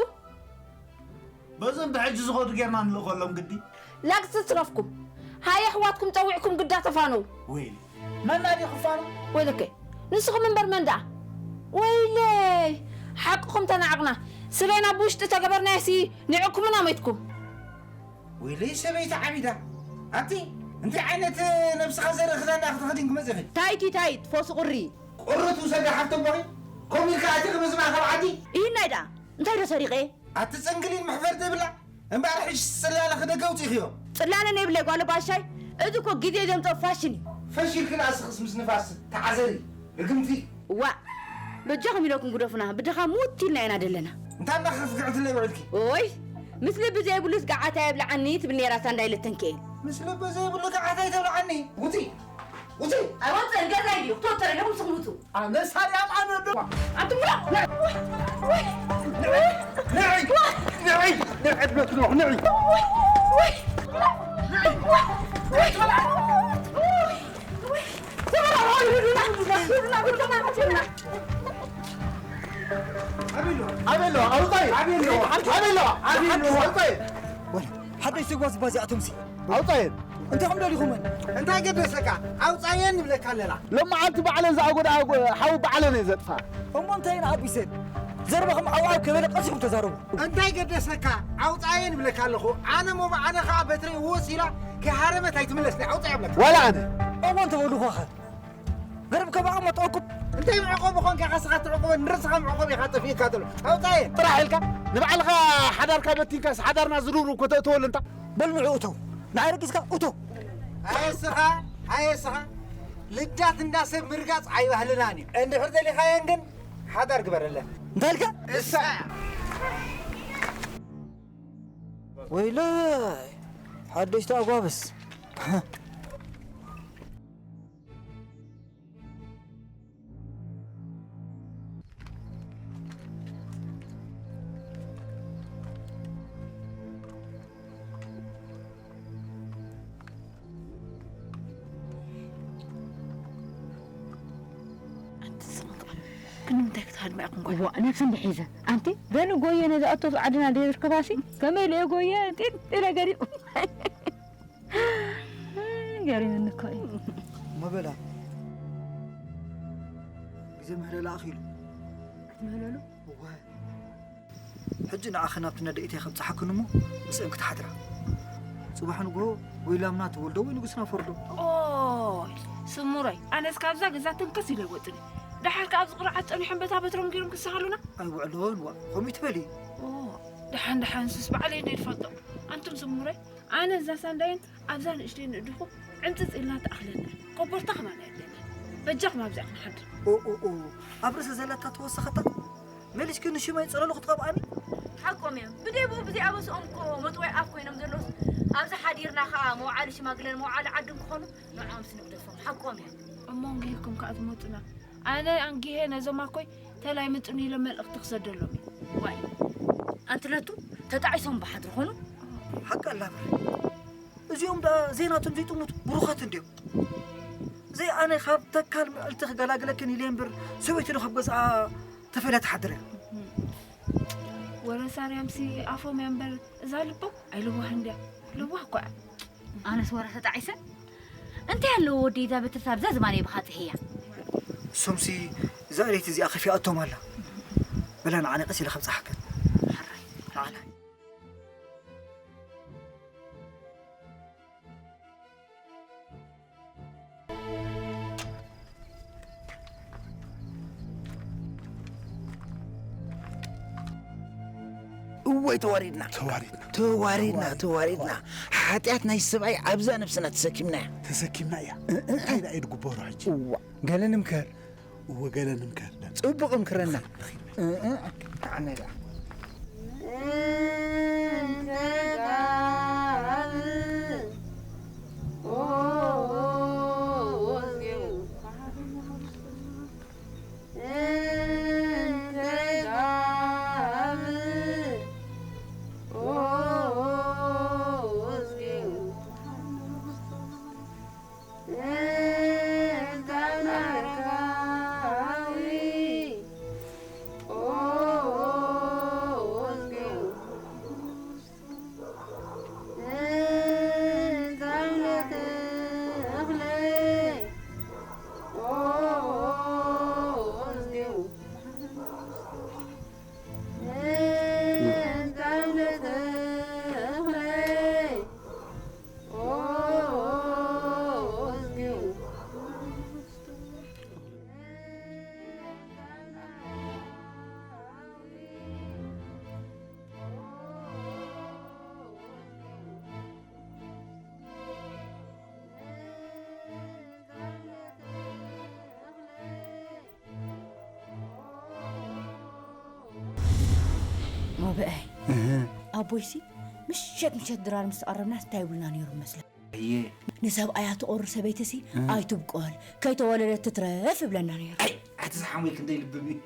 በዞም ብሕጂ ዝኸዱ ጌርና ንልእኸሎም ግዲ። ላግጺ ትረፍኩም። ሃየ ኣሕዋትኩም ጸዊዕኩም ግዳ ተፋነዉ። ወይሊ። መን ድዩ ክፋኖ? ወይለከ። ንስኹም እምበር መን ደኣ? ወይለይ። ሓቅኹም ተናዕቕና። ስበይና ብውሽጢ ተገበርናዮሲ ንዕኩምና ሞይትኩም። ወይለይ ሰበይቲ ዓቢዳ። ኣንቲ እንታይ ዓይነት ነብስኻ ዘርኢ ክዳን ክትኽዲን ክመጽእኺ? ታይቲ ታይት ፎስ ቁሪ። ቁሪ ትውሰዲ ሓፍቲ እምበኺ? ከምኡ ኢልካ ኣቲኺ በዚ ማእከል ዓዲ? ኢሂናይ ደኣ እንታይ ዶ ሰሪቐ? ኣቲ ጽንግሊል መሕፈር ዘይብላ እምበኣር ሕጂ ጽላለ ክደገ ኣውጺእኽዮ። ጽላለ ነይብለይ ጓል ባሻይ፣ እዚ እኮ ግዜ ዘምጽኦ ፋሽን እዩ። ፈሺልኪ ደኣ ስኽስ ምስ ንፋስ ተዓዘሪ ርግምቲ። ዋእ በጃኹም ኢለኩም ግደፉና ብድኻ ሙት ኢልና ኢና ደለና። እንታይ እንዳኸፍግዕትለይ ውዕልኪ? ኦይ ምስ ልቢ ዘይብሉስ ገዓት ኣየብልዓኒ ትብል ነይራ ሳንዳይ ልተንክኤል። ምስ ልቢ ዘይብሉ ገዓት ኣይተብልዓኒ። ውጺ ውጺ። ኣይወጽእን ገዛይ ድዩ ክትወጥር ኢለኩም ስኽሙቱ። ኣነ ሳርያም ኣነ ዶ ኣንቱም ብላ ንዒ ንዒ ንዒ ዕድመት ኖ ንዒ ኣቤሎ ኣውጣይ ኣቤሎ ኣውጣይ ሓደሽ ተጓዝ ባዚኣቶምሲ ኣውጻየን። እንታይ ከም ደሊኹመን? እንታይ ገደሰካ? ኣውጻየን ንብለካ ኣለና። ሎም መዓልቲ ባዕለን ዝኣጎዳ ኣጎ-፣ ሓዊ ባዕለን እየ ዘጥፋ። እሞ እንታይ ኢና ኣቢሰን? ዘረባኹም ዓው ዓው ከበለ ቀልሲኹም ተዛረቡ። እንታይ ገደሰካ? ኣውጻየን ንብለካ ኣለኹ። ኣነ እሞ ብዓነ ኸዓ በትሪ ወሲላ ከይሃረመት ኣይትምለስኒ። ኣውጻየ እብለካ። ዋላ ኣነ። እሞ እንተበሉኹኸ? ገርብ ከባቕ መጠወኩም እንታይ መዕቆቢ ኾንካ ኢኻ ስኻ ትዕቆበ ንርእስኻ መዕቆቢ ኢኻ ጠፊእካ ተሎ ኣውጻየ ጥራሕ ኢልካ ንባዕልኻ ሓዳርካ በቲንካስ ሓዳርና ዝርሩ እኮ ተእትወሉ እንታ በል ንዑ እተው ንዓይ ረጊጽካ እቶ ኣየስኻ ኣየስኻ ልዳት እንዳ ሰብ ምርጋጽ ኣይባህልናን እዩ እንድሕር ደሊኻየን ግን ሓዳር ግበረለን እንታይ ኢልካ እሳ ወይለይ ሓደሽቲ ኣጓብስ ኣንቲ ስቕንጣ፣ ግን ንምንታይ ክትሃድማ ኢኹም ጓል? እዋ፣ ነብሲ እንድሒዘ። ኣንቲ፣ በሊ ጎየ ነዚ ኣቶ ዓድና ደይርከባሲ፣ ከመይ ኢለ እየ ጎየ? ጢል፣ ጢለ ገሪብ። ገሪምኒ እኮ እዩ። እሞ በላ፣ ግዜ ምህለላ ኣኺሉ። ኣቲ ምህለሉ? እወ። ሕጂ ንዓኺ ናብቲ ነደኢተይ ከብጽሓክን እሞ ምስአን ክትሓድራ። ጽባሕ ንግሆ ወይ ላምና ትወልዶ ወይ ንጉስና ፈርዶ። ኦይ ስሙረይ፣ ኣነስ ካብዛ ገዛ ተንከስ ኢለ ኣይወጽን። ደሓር ከኣ ኣብዚ ቁርዓት ጸኒሖም በታ በትሮም ገይሮም ክሰሃሉና። ኣይውዕሎን ዋ፣ ከምኡ ትበሊ። ኦ፣ ደሓን ደሓን ንሱስ ባዕለይ እንደ ይፈልጦ። ኣንቱም ስሙረይ፣ ኣነ እዛ ሳንዳይን ኣብዛ ንእሽተይ ንእድኹ ዕንጽጽ ኢልና ተኣኽለና። ኮቦርታ ከማን ኣየድልየና። በጃኹም ኣብዚኣ ክንሓድር። ኦ፣ ኦ፣ ኦ፣ ኣብ ርእሲ ዘለታ ተወሰኸታ። መሊስኪ ንሽመይ ጸለሉ ክትቐብኣኒ? ሓቆም እዮም። ብደይ ብኡ ብዚኣ በስኦም እኮ መጥወይ ኣፍ ኮይኖም ዘለውስ ኣብዚ ሓዲርና ከዓ መውዓሊ ሽማግለን መውዓሊ ዓድን ክኾኑ ንዖምስ ንግደፎም። ሓቆም እዮም። እሞ እንግሂኩም ከዓ ትመጡና። ኣነ ኣንጊሄ ነዞም ኣኮይ ተላይ ምጥኑ ኢለ መልእኽቲ ክሰደሎም እዩ። ዋይ ኣንቲ ለቱ ተጣዒሶም ብሓድሪ ኾኑ። ሓቂ ኣላ ብሪ። እዚኦም ደኣ ዘይናቶም ዘይጥሙት ብሩኻት እንድዮም። ዘይ ኣነ ካብ ተካል ምዕልቲ ክገላግለክን ኢለ እምበር ሰበይቲ ዶ ካብ ገዝኣ ተፈልያ ትሓድር እያ። ወረ ሳርያምሲ ኣፎም እያ እምበር እዛ ልቦም ኣይልዋህን ድያ። ልዋህ እኳ እያ። ኣነስ ወረ ተጣዒሰ እንታይ ኣለዎ ወደይ እዛ በትርታ ኣብዛ ዝባነይ ብኻ ጽሕያ። እሶምሲ እዛ ለይቲ እዚኣ ከፊኣቶም ኣላ። በላ ንዓነ ቀስ ኢለ ከብጽሓከን። ንዓና። እወይ ተዋሪድና ተዋሪድና ተዋሪድና ተዋሪድና ሓጢኣት ናይ ሰብኣይ ኣብዛ ነብስና ተሰኪምናያ ተሰኪምና እያ እንታይ ደኣ እዩ ድግበሮ ሕጂ እዋ ገለ ንምከር እወ ገለ ንምከር ጽቡቕ ምክረና ንዓና ኢላ ሞብአይ ኣቦይሲ ምሸት ምሸት ድራር ምስ ተቐረብና እንታይ ይብሉና ነይሩ መስለ እየ ንሰብኣያ ትቐሩ ሰበይትሲ ኣይትብቆል ከይተወለደት ትትረፍ ይብለና ነይሩ ኣይ ኣቲ ዝሓሙይ ክንደይ ልብም እዩ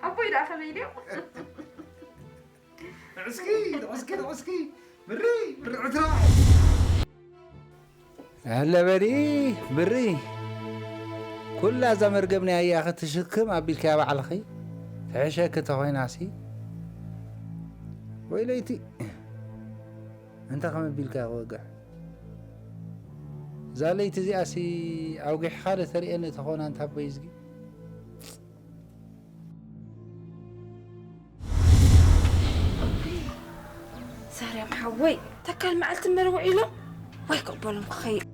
ኣቦይ ደኣ ከመይ ድዮም ዕስኪ ዕስኪ ዕስኪ ብሪ ብሪ ዕትራ ኣለ በሊ ብሪ ኩላ እዛ መርገም ናይ ኣያ ክትሽክም ኣቢልካያ ባዕልኺ ትሕሸኪ ተኾይናሲ ወይ ለይቲ እንተ ከም ኣቢልካ ክወግሕ እዛ ለይቲ እዚኣሲ ኣውጊሕኻ ዶ ተርእየኒ ተኾና እንታ ኣቦይ ዝጊ ሳርያም ሓወይ ተካል መዓልቲ መርውዕ ኢሎም ወይ ክቕበሎም ክኸይድ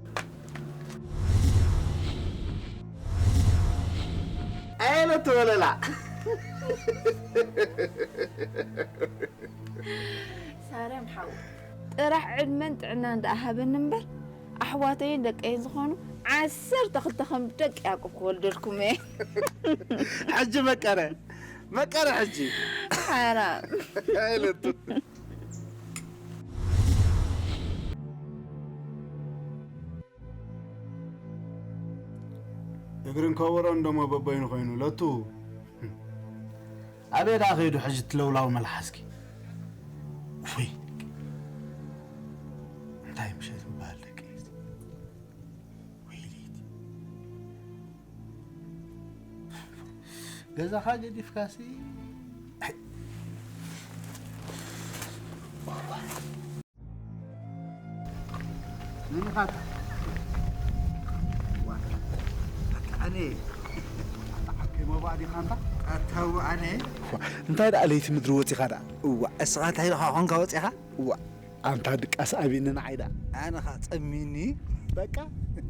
ኣየለ ትበለላ ሳርያም ሓወይ ጥራሕ ዕድመን ጥዕናን ደኣ ሃበኒ እምበር ኣሕዋተይን ደቀይን ዝኾኑ ዓሰርተ ክልተ ከም ደቂ ያዕቆብ ክወልደልኩም እየ ሕጂ መቀረ መቀረ ሕጂ ሓራም ኣይለቱ እግርን ከበሮን ደሞ በበይኑ ኮይኑ ለቱ ኣበይ ደኣ ከይዱ ሕጂ ትለውላው መልሓስኪ ውይ እንታይ ምሸት ምበሃል ደቂ ኣንስትዮ ወይለይቲ ገዛኻ ገዲፍካሲ መን ኢኻ ኣታ? ኣታ ኣነ ኣታ ዓርከይ መባእ ዲኻ ኣንታ? ኣታ እወ ኣነ። እንታይ ደኣ ለይቲ ምድሪ ወጺኻ ደኣ? እዋእ እስኻ እንታይ ኢኻ ኾንካ ወጺኻ? እዋእ ኣንታ ድቃስ ኣብኒ ንዓይ ደኣ። ኣነ ኸኣ ጸሚኒ በቃ።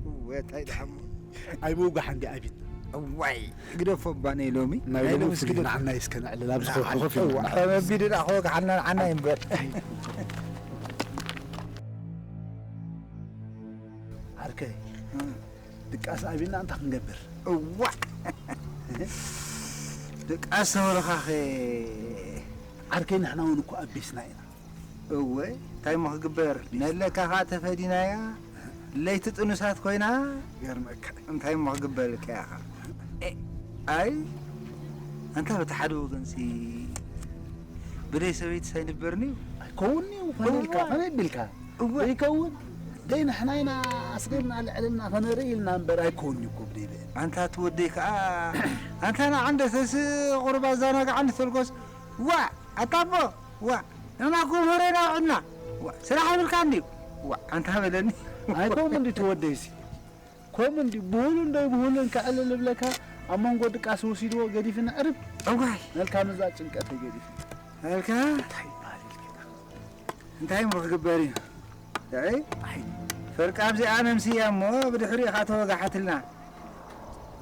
እወ እንታይ ደኣ እሞ? ኣይምውጋሕ እንዲ ኣብኒ። እዋይ ግደፎ እባ ናይ ሎሚ ናይ ናይ ሎሚ ሎሚ ፍሉይ እስኪ ንዓና እዩ እስከ ነዕልል ኣብዚ ከውሒ ኮፍ ኢልና ንዓና። መቢድና ከወግሓና ንዓና እዩ እምበር ዓርከይ ድቃስ ኣቢልና እንታይ ክንገብር እዋ ደቃስ ተበልኻኸ ዓርከይ፣ ንሕና እውን እኮ ኣቢስና ኢና። እወ፣ እንታይ እሞ ክግበር? ነለካ ኸዓ ተፈዲናያ፣ ለይቲ ጥኑሳት ኮይና። ገርመካ። እንታይ እሞ ክግበር ኢልካያ ኸዓ? ኤ፣ ኣይ፣ ኣንታ በቲ ሓደ ወገንሲ ብደይ ሰበይትስ ኣይንበርን እዩ። ኣይከውን እዩ፣ ኮነ ኢልካ፣ እወ። ኮነ ቢልካ። እወ። ዘይከውን። ደይ ንሕና ኢና ኣስሪርና ልዕልና ከነርኢ ኢልና እምበር ኣይከውን እዩ እኮ ብደይ ብእል። ኣንታ እቲ ወደይ ከኣ፣ ኣንታ ንዓንደተስ ቁሩብ ኣዘናግዓኒ ተልኮስ፣ ዋእ፣ ኣታ ኣቦ፣ ዋእ፣ ንሕና እኮ ምህሮ ኢና ውዕልና። ዋእ፣ ስራሕ ይብልካ እንድዩ። ዋእ፣ ኣንታ በለኒ። ኣይከውን እንዲ እቲ ወደይሲ። ከምኡ እንዲ ብሁሉን ደይብሁሉን ከዕልል እብለካ፣ ኣብ መንጎ ድቃስ ወሲድዎ ገዲፍና ዕርብ እዋይ። ነልካ ምዛ ጭንቀተይ ገዲፍና። ነልካ? እንታይ ይበሃል ኢልካ? እንታይ እሞ ክግበር እዩ? ኣይ፣ ኣይ። ፈርቃ ኣብዚኣ ነምስያ እሞ ብድሕሪኡ ኢኻ ተወጋሓትልና።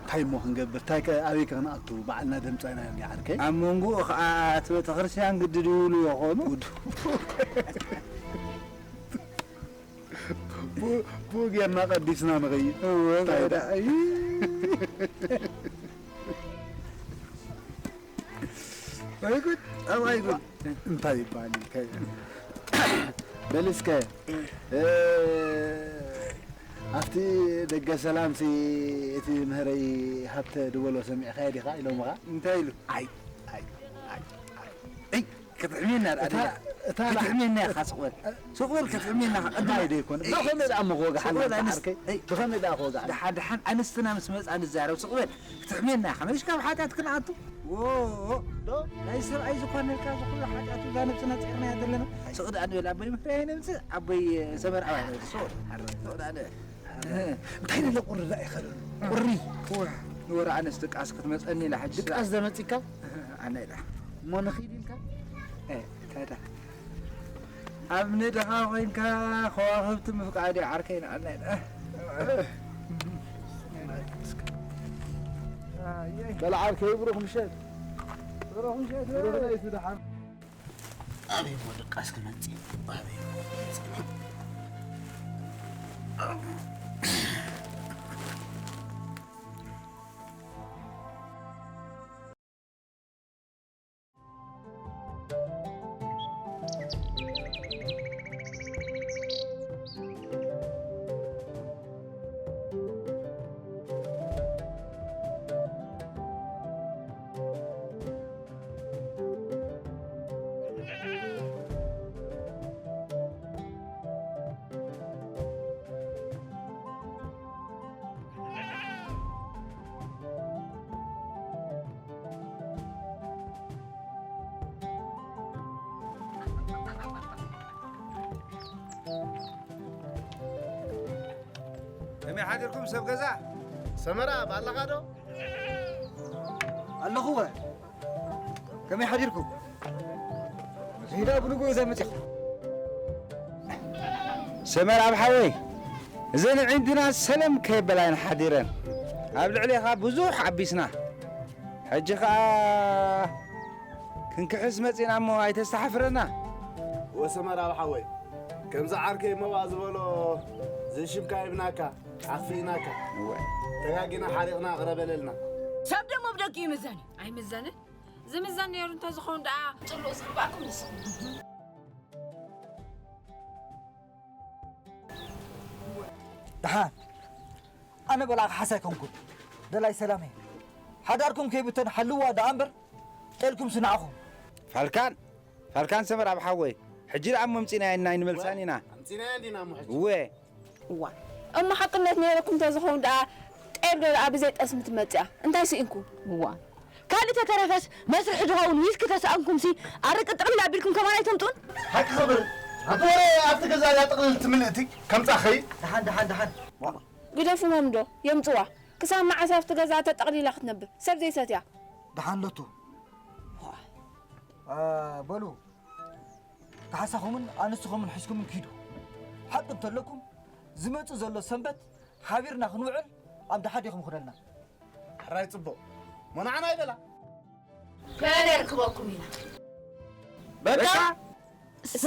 እንታይ እሞ ክንገብር? እንታይ ከ ኣበይ ከ ክንኣቱ? ባዕልና ደምጻና እዮም ዓርከይ። ኣብ መንጎኡ ኸኣ እቲ ቤተክርስትያን ግድድ ይብሉ ይኾኑ። ጉድ። ቡ-፣ ብኡ ጌርና ቀዲስና ንኸይድ። እወ፣ እንታይ ደኣ? ደኣ? ኣይ። ወይ ጉድ፣ ኣዋይ ጉድ። እንታይ ይበሃል ኢልካ? በል እስከ፣ እ፣ ኣብቲ ደገ ሰላምሲ እቲ ምህረይ ሃብተ ድበሎ ሰሚዕካዮ ዲኻ ኢሎምኻ? እንታይ ኢሉ? ኣይ፣ ኣይ፣ ኣይ፣ ኣይ። እይ! ክትሕምየና ደኣ እታ፣ ደኣ። እታ ክትሕምየና ኢኻ፣ ስቕ በል። ስቕ በል፣ ክትሕምየና ኢኻ። ቅድም ኣይ፣ ደይኮነ። እይ! ብኸመይ ደኣ እሞ ክወግሓና ስቕ በል፣ ኣንስ-፣ ዓርከይ? እይ! ብኸመይ ደኣ ክወግሓና? ደሓን፣ ደሓን፣ ኣንስትና ምስ መጻ ንዛረብ። ስቕ በል፣ ክትሕምየና ኢኻ። መሊስካ ኣብ ሓጢኣት ክንኣቱ? ዎ! ዶ? ናይ ሰብኣይ ዝኾነልካ፣ እዚ ኩሉ ሓጢኣት እዛ ነብስና ጸይርናያ ዘለና። ኣይ። ስቕ ደኣ ንበል፣ ኣቦይ ምፍርያይ ነምጽእ፣ ኣቦይ ሰመር ኣባይ ነምጽእ። ስቕ በል፣ ሓረ፣ ስቕ ደኣ ንበል። እንታይ ኢለ ቁሪ ደኣ ይኸለሉ? ቁሪ። ዋ፣ ንወረ ኣነስ ድቃስ ክትመጸኒ ኢላ ሕጂ። ድቃስ ዘመጺካ? ኣነ ኢላ። እሞ ንኺድ ኢልካ? እ፣ እንታይ ኢላ? ኣብ ንድኻ ኮይንካ ከዋኽብቲ ምፍቃድ እዩ ዓርከይ ንዓና ኢላ። በል ዓርከይ ብሩኽ ምሸት። ብሩኽ ምሸት። ብሩኽ ለይቲ ደሓን። ኣበይ እሞ ድቃስ ክመጽእ? ኣበይ እሞ ክመጽእ? ከመይ ሓዲርኩም ሰብ ገዛ? ሰመራ፣ ኣለኻ ዶ? ኣለኹ ወ። ከመይ ሓዲርኩም? ሂዳ ብንግኡ እዛ መጺኹ። ሰመር ኣብ ሓወይ፣ እዘን ኣዒንትና ሰለም ከየበላ እየን ሓዲረን። ኣብ ልዕሌኻ ብዙሕ ኣቢስና። ሕጂ ኸኣ ክንክሕስ መጺና እሞ ኣይተስተሓፍረና። ወሰመር ኣብ ሓወይ፣ ከምዚ ዓርከይ መባእ ዝበሎ ዝሽምካ ሂብናካ፣ ዓፊእናካ። እወ። ተጋጊና ሓሪቕና ቅረ በለልና። ሰብ ደሞ ብደጊኡ ይምዘን እዩ። ኣይምዘንን። ዝምዘን ነይሩ እንተዝኸውን ደኣ ጽሉእ ዝግባእኩም ንስኹም። ደሓን፣ ኣነ በላዕ ክሓስ ኣይኮንኩን። ደላይ ሰላም እየ። ሓዳርኩም ከይብተን ሓልዋ ደኣ እምበር፣ ጤልኩም ስናዕኹም። ፋልካን፣ ፋልካን ሰመር ኣብ ሓወይ። ሕጂ ደኣ እሞ ኣምጺናያ ኢና ኣይንመልሳን ኢና። ኣምጺናያ እንዲና እሞ ሕጂ። እወ። እዋ፣ እሞ ሓቅነት ነይረኩም እንተዝኸውን ደኣ፣ ጤል ዶ ደኣ ብዘይ ጠስሚ ትመጽእ እያ? እንታይ ስኢንኩም? እዋ። ካልእ ተተረፈስ፣ መስርሒ ዝኸውን ዊስኪ ተሰኣንኩምሲ፣ ኣረቂ ጥቕልል ኣቢልኩም ከማን ኣይተምጽኡን? ሓቂ ክብር፣ ኣቲ ወረ ኣብቲ ገዛ እያ ጥቕልል ትምልእቲ፣ ከምጻ ኸይ? ደሓን፣ ደሓን፣ ደሓን። ግደፉ መምዶ፣ የምጽዋ። ክሳብ መዓስ ኣብቲ ገዛ ተጠቕሊላ ክትነብር? ሰብ ዘይሰትያ። ደሓን ለቱ። ዋ። አ፣ በሉ፣ ካሕሳኹምን ኣንስትኹምን ሒዝኩምን ኪዱ። ሓቂ እንተለኩም፣ ዝመጽእ ዘሎ ሰንበት ሓቢርና ክንውዕል ኣብ ደሓ ዲኹም ኹነልና። ሕራይ ጽቡቕ። ሞናዕና ይበላ። ገለ ርክበኩም ኢና። በቃ? እሳ።